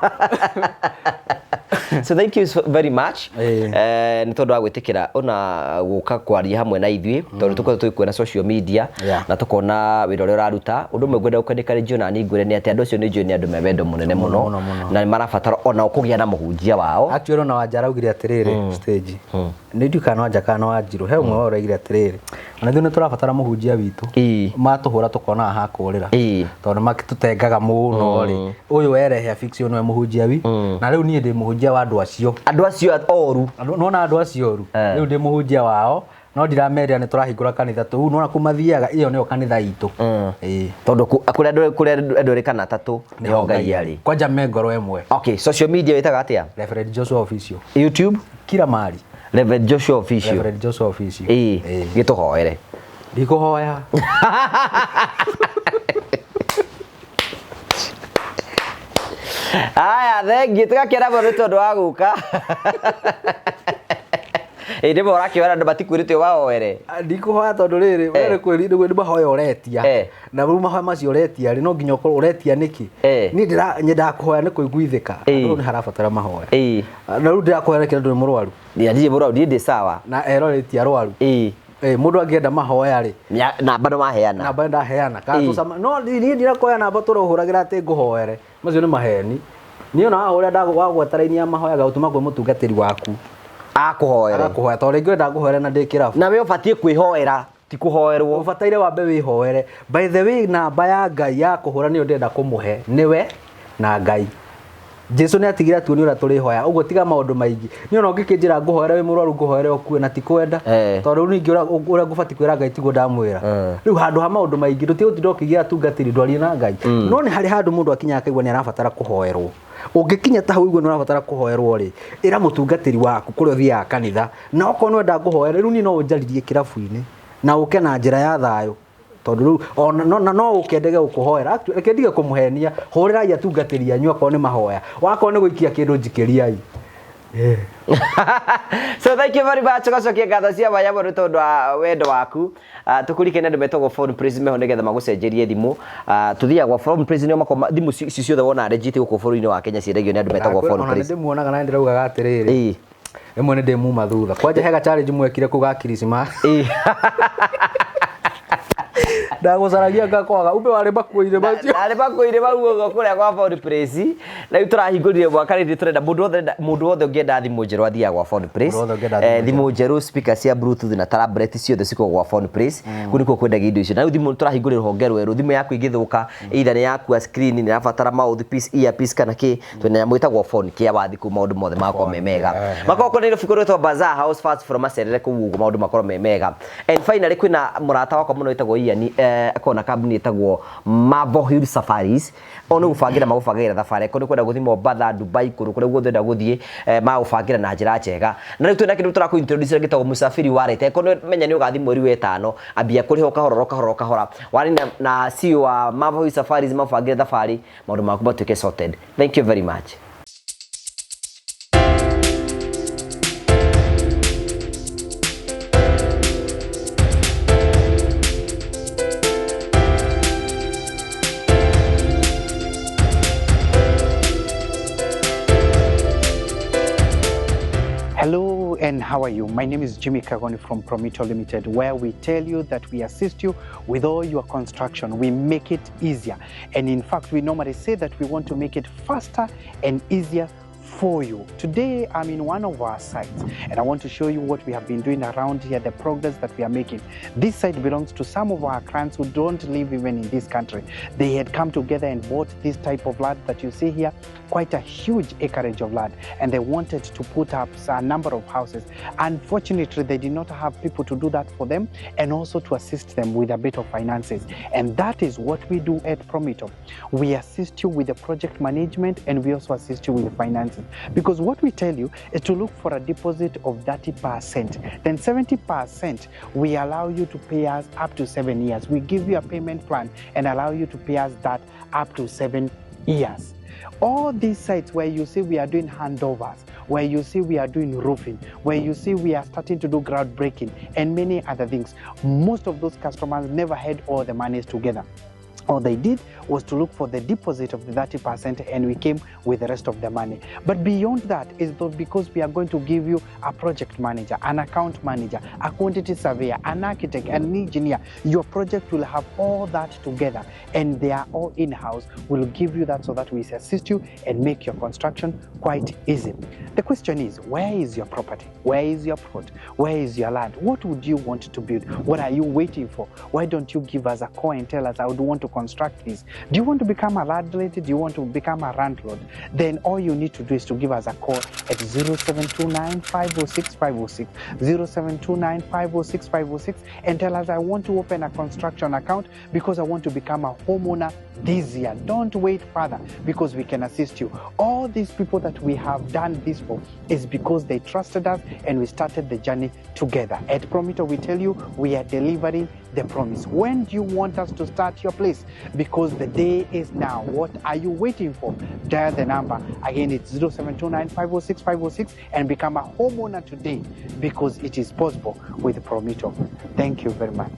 So thank you so very much nĩ tondũ wa gwĩtĩkĩra ona gũka kwaria hamwe na ithuĩ, tondũ tũkoretwo tũgĩkuona social media na tũkona wĩra ũrĩa ũraruta. Ũndũ ũmwe ngwenda gũkũ-encourage ona niĩ ngwĩre nĩ atĩ andũ acio nĩ njũĩ nĩ andũ me wendo mũnene mũno na nĩ marabatara ona kũgĩa na mũhunjia wao. Actually ona Wanja araugire atĩrĩrĩ stage, nĩ ndiũĩ kana Wanja kana Wanjirũ, he ũmwe wao ũraugire atĩrĩrĩ, ona ithuĩ nĩ tũrabatara mũhunjia witũ, matũhũra tũkonaga ha kũrĩra, tondũ makĩtũtengaga mũno rĩ, ũyũ werehe fiction nĩwe mũhunjia wi, na rĩu niĩ ndĩ mũhunjia wa andũ acio, andũ acio oru, nĩwona andũ acio oru, rĩu ndĩ mũhunjia wao, no ndiramerĩra nĩ tũrahingũra kanitha tũu, nĩwona kũu mathiaga, ĩyo nĩyo kanitha itũ. Tondũ kũrĩa andũ erĩ kana atatũ nĩho Ngai arĩ. Kwanja me ngoro ĩmwe. Okay, social media wĩtaga atĩa? Reverend Joshua Official. YouTube? Kila mahali. Reverend Joshua Official. Reverend Joshua Official. Gĩtũhoere. Ndikũhoya. Aya, thengiũ, tũgakena mũno nĩ tondũ wa gũka. Ĩ nĩmo ũrakĩona andũ matikwĩrĩte ũmahoere. Ndikũhoya tondũ rĩrĩ, we nĩ mahoya ũretia. Na rĩu mahoya macio ũretia rĩ, no nginya ũkorwo ũretia nĩkĩ? Niĩ nyendaga kũhoya nĩ kũiguithĩka. Andũ nĩ harabatara mahoya. Na rĩu ndĩrakũhoya nĩkĩ ndũrĩ mũrwaru? Ndirĩ mũrwaru, niĩ ndĩ sawa. Na eroreri ti arwaru. Mũndũ angĩenda mahoya rĩ, namba nĩ waheana. Namba ndaheana. No niĩ ndirakuoya namba tũrohũragĩra atĩ ngũhoere. Macio nĩ maheni. Niĩ ona wahũra wagweta raini ya mahoya gagũtũma kwĩ mũtungatĩri waku. Akũhoere. Akũhoya tondũ rĩngĩ wenda ngũhoere na ndĩ kĩrabu. Na we ũbatiĩ kwĩhoera, ti kũhoerwo. Ũbataire wambe wĩhoere. By the way, namba ya Ngai ya kũhũra nĩyo ndĩrenda kũmũhe, nĩwe na Ngai. Jesu nĩ atigire atuonie ũrĩa tũrĩhoya, ũguo tiga maũndũ maingĩ. Niĩ ona ũngĩkĩnjĩra ngũhoere wĩ mũrwaru, ngũhoere ũkue na ti kwenda. Tondũ rĩu ningĩ ũrĩa ngũbatiĩ kwĩra Ngai tiguo ndamwĩra. Rĩu handũ ha maũndũ maingĩ, ndũtige gũtinda ũkĩgia atungatĩri ndwarie na Ngai. No nĩ harĩ handũ mũndũ akinyaga akaigua nĩ arabatara kũhoerwo. Ũngĩkinya ta hau ũigue nĩ ũrabatara kũhoerwo rĩ, ĩra mũtungatĩri waku kũrĩa ũthiaga kanitha, na okorwo nĩ wenda ngũhoere, rĩu niĩ no ũnjarĩrie kĩrabu-inĩ na ũke na njĩra ya thayũ. Tondũ rĩu ona no ũke ndege gũkũhoera, reke ndige kũmũhenia, hũrĩrai atungatĩri anyu akorwo nĩ mahoya, wakorwo nĩ gũikia kĩndũ njikĩriai. So thank you very much, gacokia ngatho cia mwanya mũno tondũ wa wendo waku. Tũkũrikane andũ metagwo Phone Prism meho nĩgetha magũcenjerie thimũ. Tũthiaga gwa Phone Prism nĩo makoragwo thimũ ici ciothe wona legit gũkũ bũrũri-inĩ wa Kenya ciendagio nĩ andũ metagwo Phone Prism. Ona nĩndĩmuonaga na nĩndĩraugaga atĩrĩrĩ, rĩmwe nĩndĩmuma thutha. Kwanja he ga challenge mwekire kũu ga Christmas. Ndagũcaragia ngakwaga, umbe warĩ makuo-inĩ macio. Ndarĩ makuo-inĩ mau ũguo kũrĩa gwa Phone Prism. Na rĩu tũrahingũrire mwaka rĩrĩ tũrenda mũndũ wothe ũngĩenda thimũ njerũ athiaga gwa Phone Prism. Thimũ njerũ, speaker cia Bluetooth na tablet ciothe cikoragwo gwa Phone Prism. Kũu nĩkuo kwendagia indo icio. Na rĩu thimũ tũrahingũrire rũhonge rwerũ, thimũ yaku ĩngĩthũka, either nĩ yakua screen, nĩ ĩrabatara mouthpiece, earpiece kana kĩ, twĩna nyamũ ĩtagwo Phone Care wathi kũu maũndũ mothe magakorwo me mega. Makoragwo kũrĩ Nairobi kũrĩa gwĩtagwo Bazaar House, first floor, macerere kũu ũguo maũndũ makorwo me mega. And finally kwĩna mũrata wakwa mũno wĩtagwo Ian, akoragwo na kambuni ĩtagwo Marvel Hill Safaris. O nĩ gũbangĩra magũbangagĩra thabarĩ, akorwo nĩ kwenda gũthiĩ Mombatha, Dubai, kũndũ kũrĩa guothe ũrenda gũthiĩ, magũbangĩra na njĩra njega. Na rĩu twĩna kĩndũ tũrakũ introduce gĩtagwo Musafiri Wallet. Akorwo nĩ menya nĩ ũgathiĩ mweri wa ĩtano, ambia kũrĩha o kahora o kahora o kahora. Warĩ na CEO wa Marvel Hill Safaris magũbangĩre thabarĩ, maũndũ maku matuĩke sorted. Thank you very much. Hello and how are you? My name is Jimmy Kagoni from Promito Limited, where we tell you that we assist you with all your construction. We make it easier. And in fact, we normally say that we want to make it faster and easier for you. Today, I'm in one of our sites and I want to show you what we have been doing around here, the progress that we are making. This site belongs to some of our clients who don't live even in this country. They had come together and bought this type of land that you see here, quite a huge acreage of land, and they wanted to put up a number of houses. Unfortunately, they did not have people to do that for them and also to assist them with a bit of finances. And that is what we do at Promito. We assist you with the project management and we also assist you with the finances. Because what we tell you is to look for a deposit of 30%. Then 70% we allow you to pay us up to 7 years. We give you a payment plan and allow you to pay us that up to 7 years. All these sites where you see we are doing handovers, where you see we are doing roofing, where you see we are starting to do groundbreaking and many other things, most of those customers never had all the monies together. All they did was to look for the deposit of the 30% and we came with the rest of the money. But beyond that is because we are going to give you a project manager, an account manager, a quantity surveyor, an architect, an engineer. Your project will have all that together and they are all in-house. We'll give you that so that we assist you and make your construction quite easy. The question is, where is your property? Where is your plot? Where is your land? What would you want to build? What are you waiting for? Why don't you give us a call and tell us, I would want to construct this? Do you want to become a landlady? Do you want to become a landlord? Then all you need to do is to give us a call at 0729 506 506, 0729 506 506, and tell us, I want to open a construction account because I want to become a homeowner this year. Don't wait further, because we can assist you. All these people that we have done this for is because they trusted us and we started the journey together. At Promito, we tell you we are delivering the promise. When do you want us to start your place? Because the day is now. What are you waiting for? Dial the number. Again, it's 0729 506 506 and become a homeowner today, because it is possible with Promito. Thank you very much.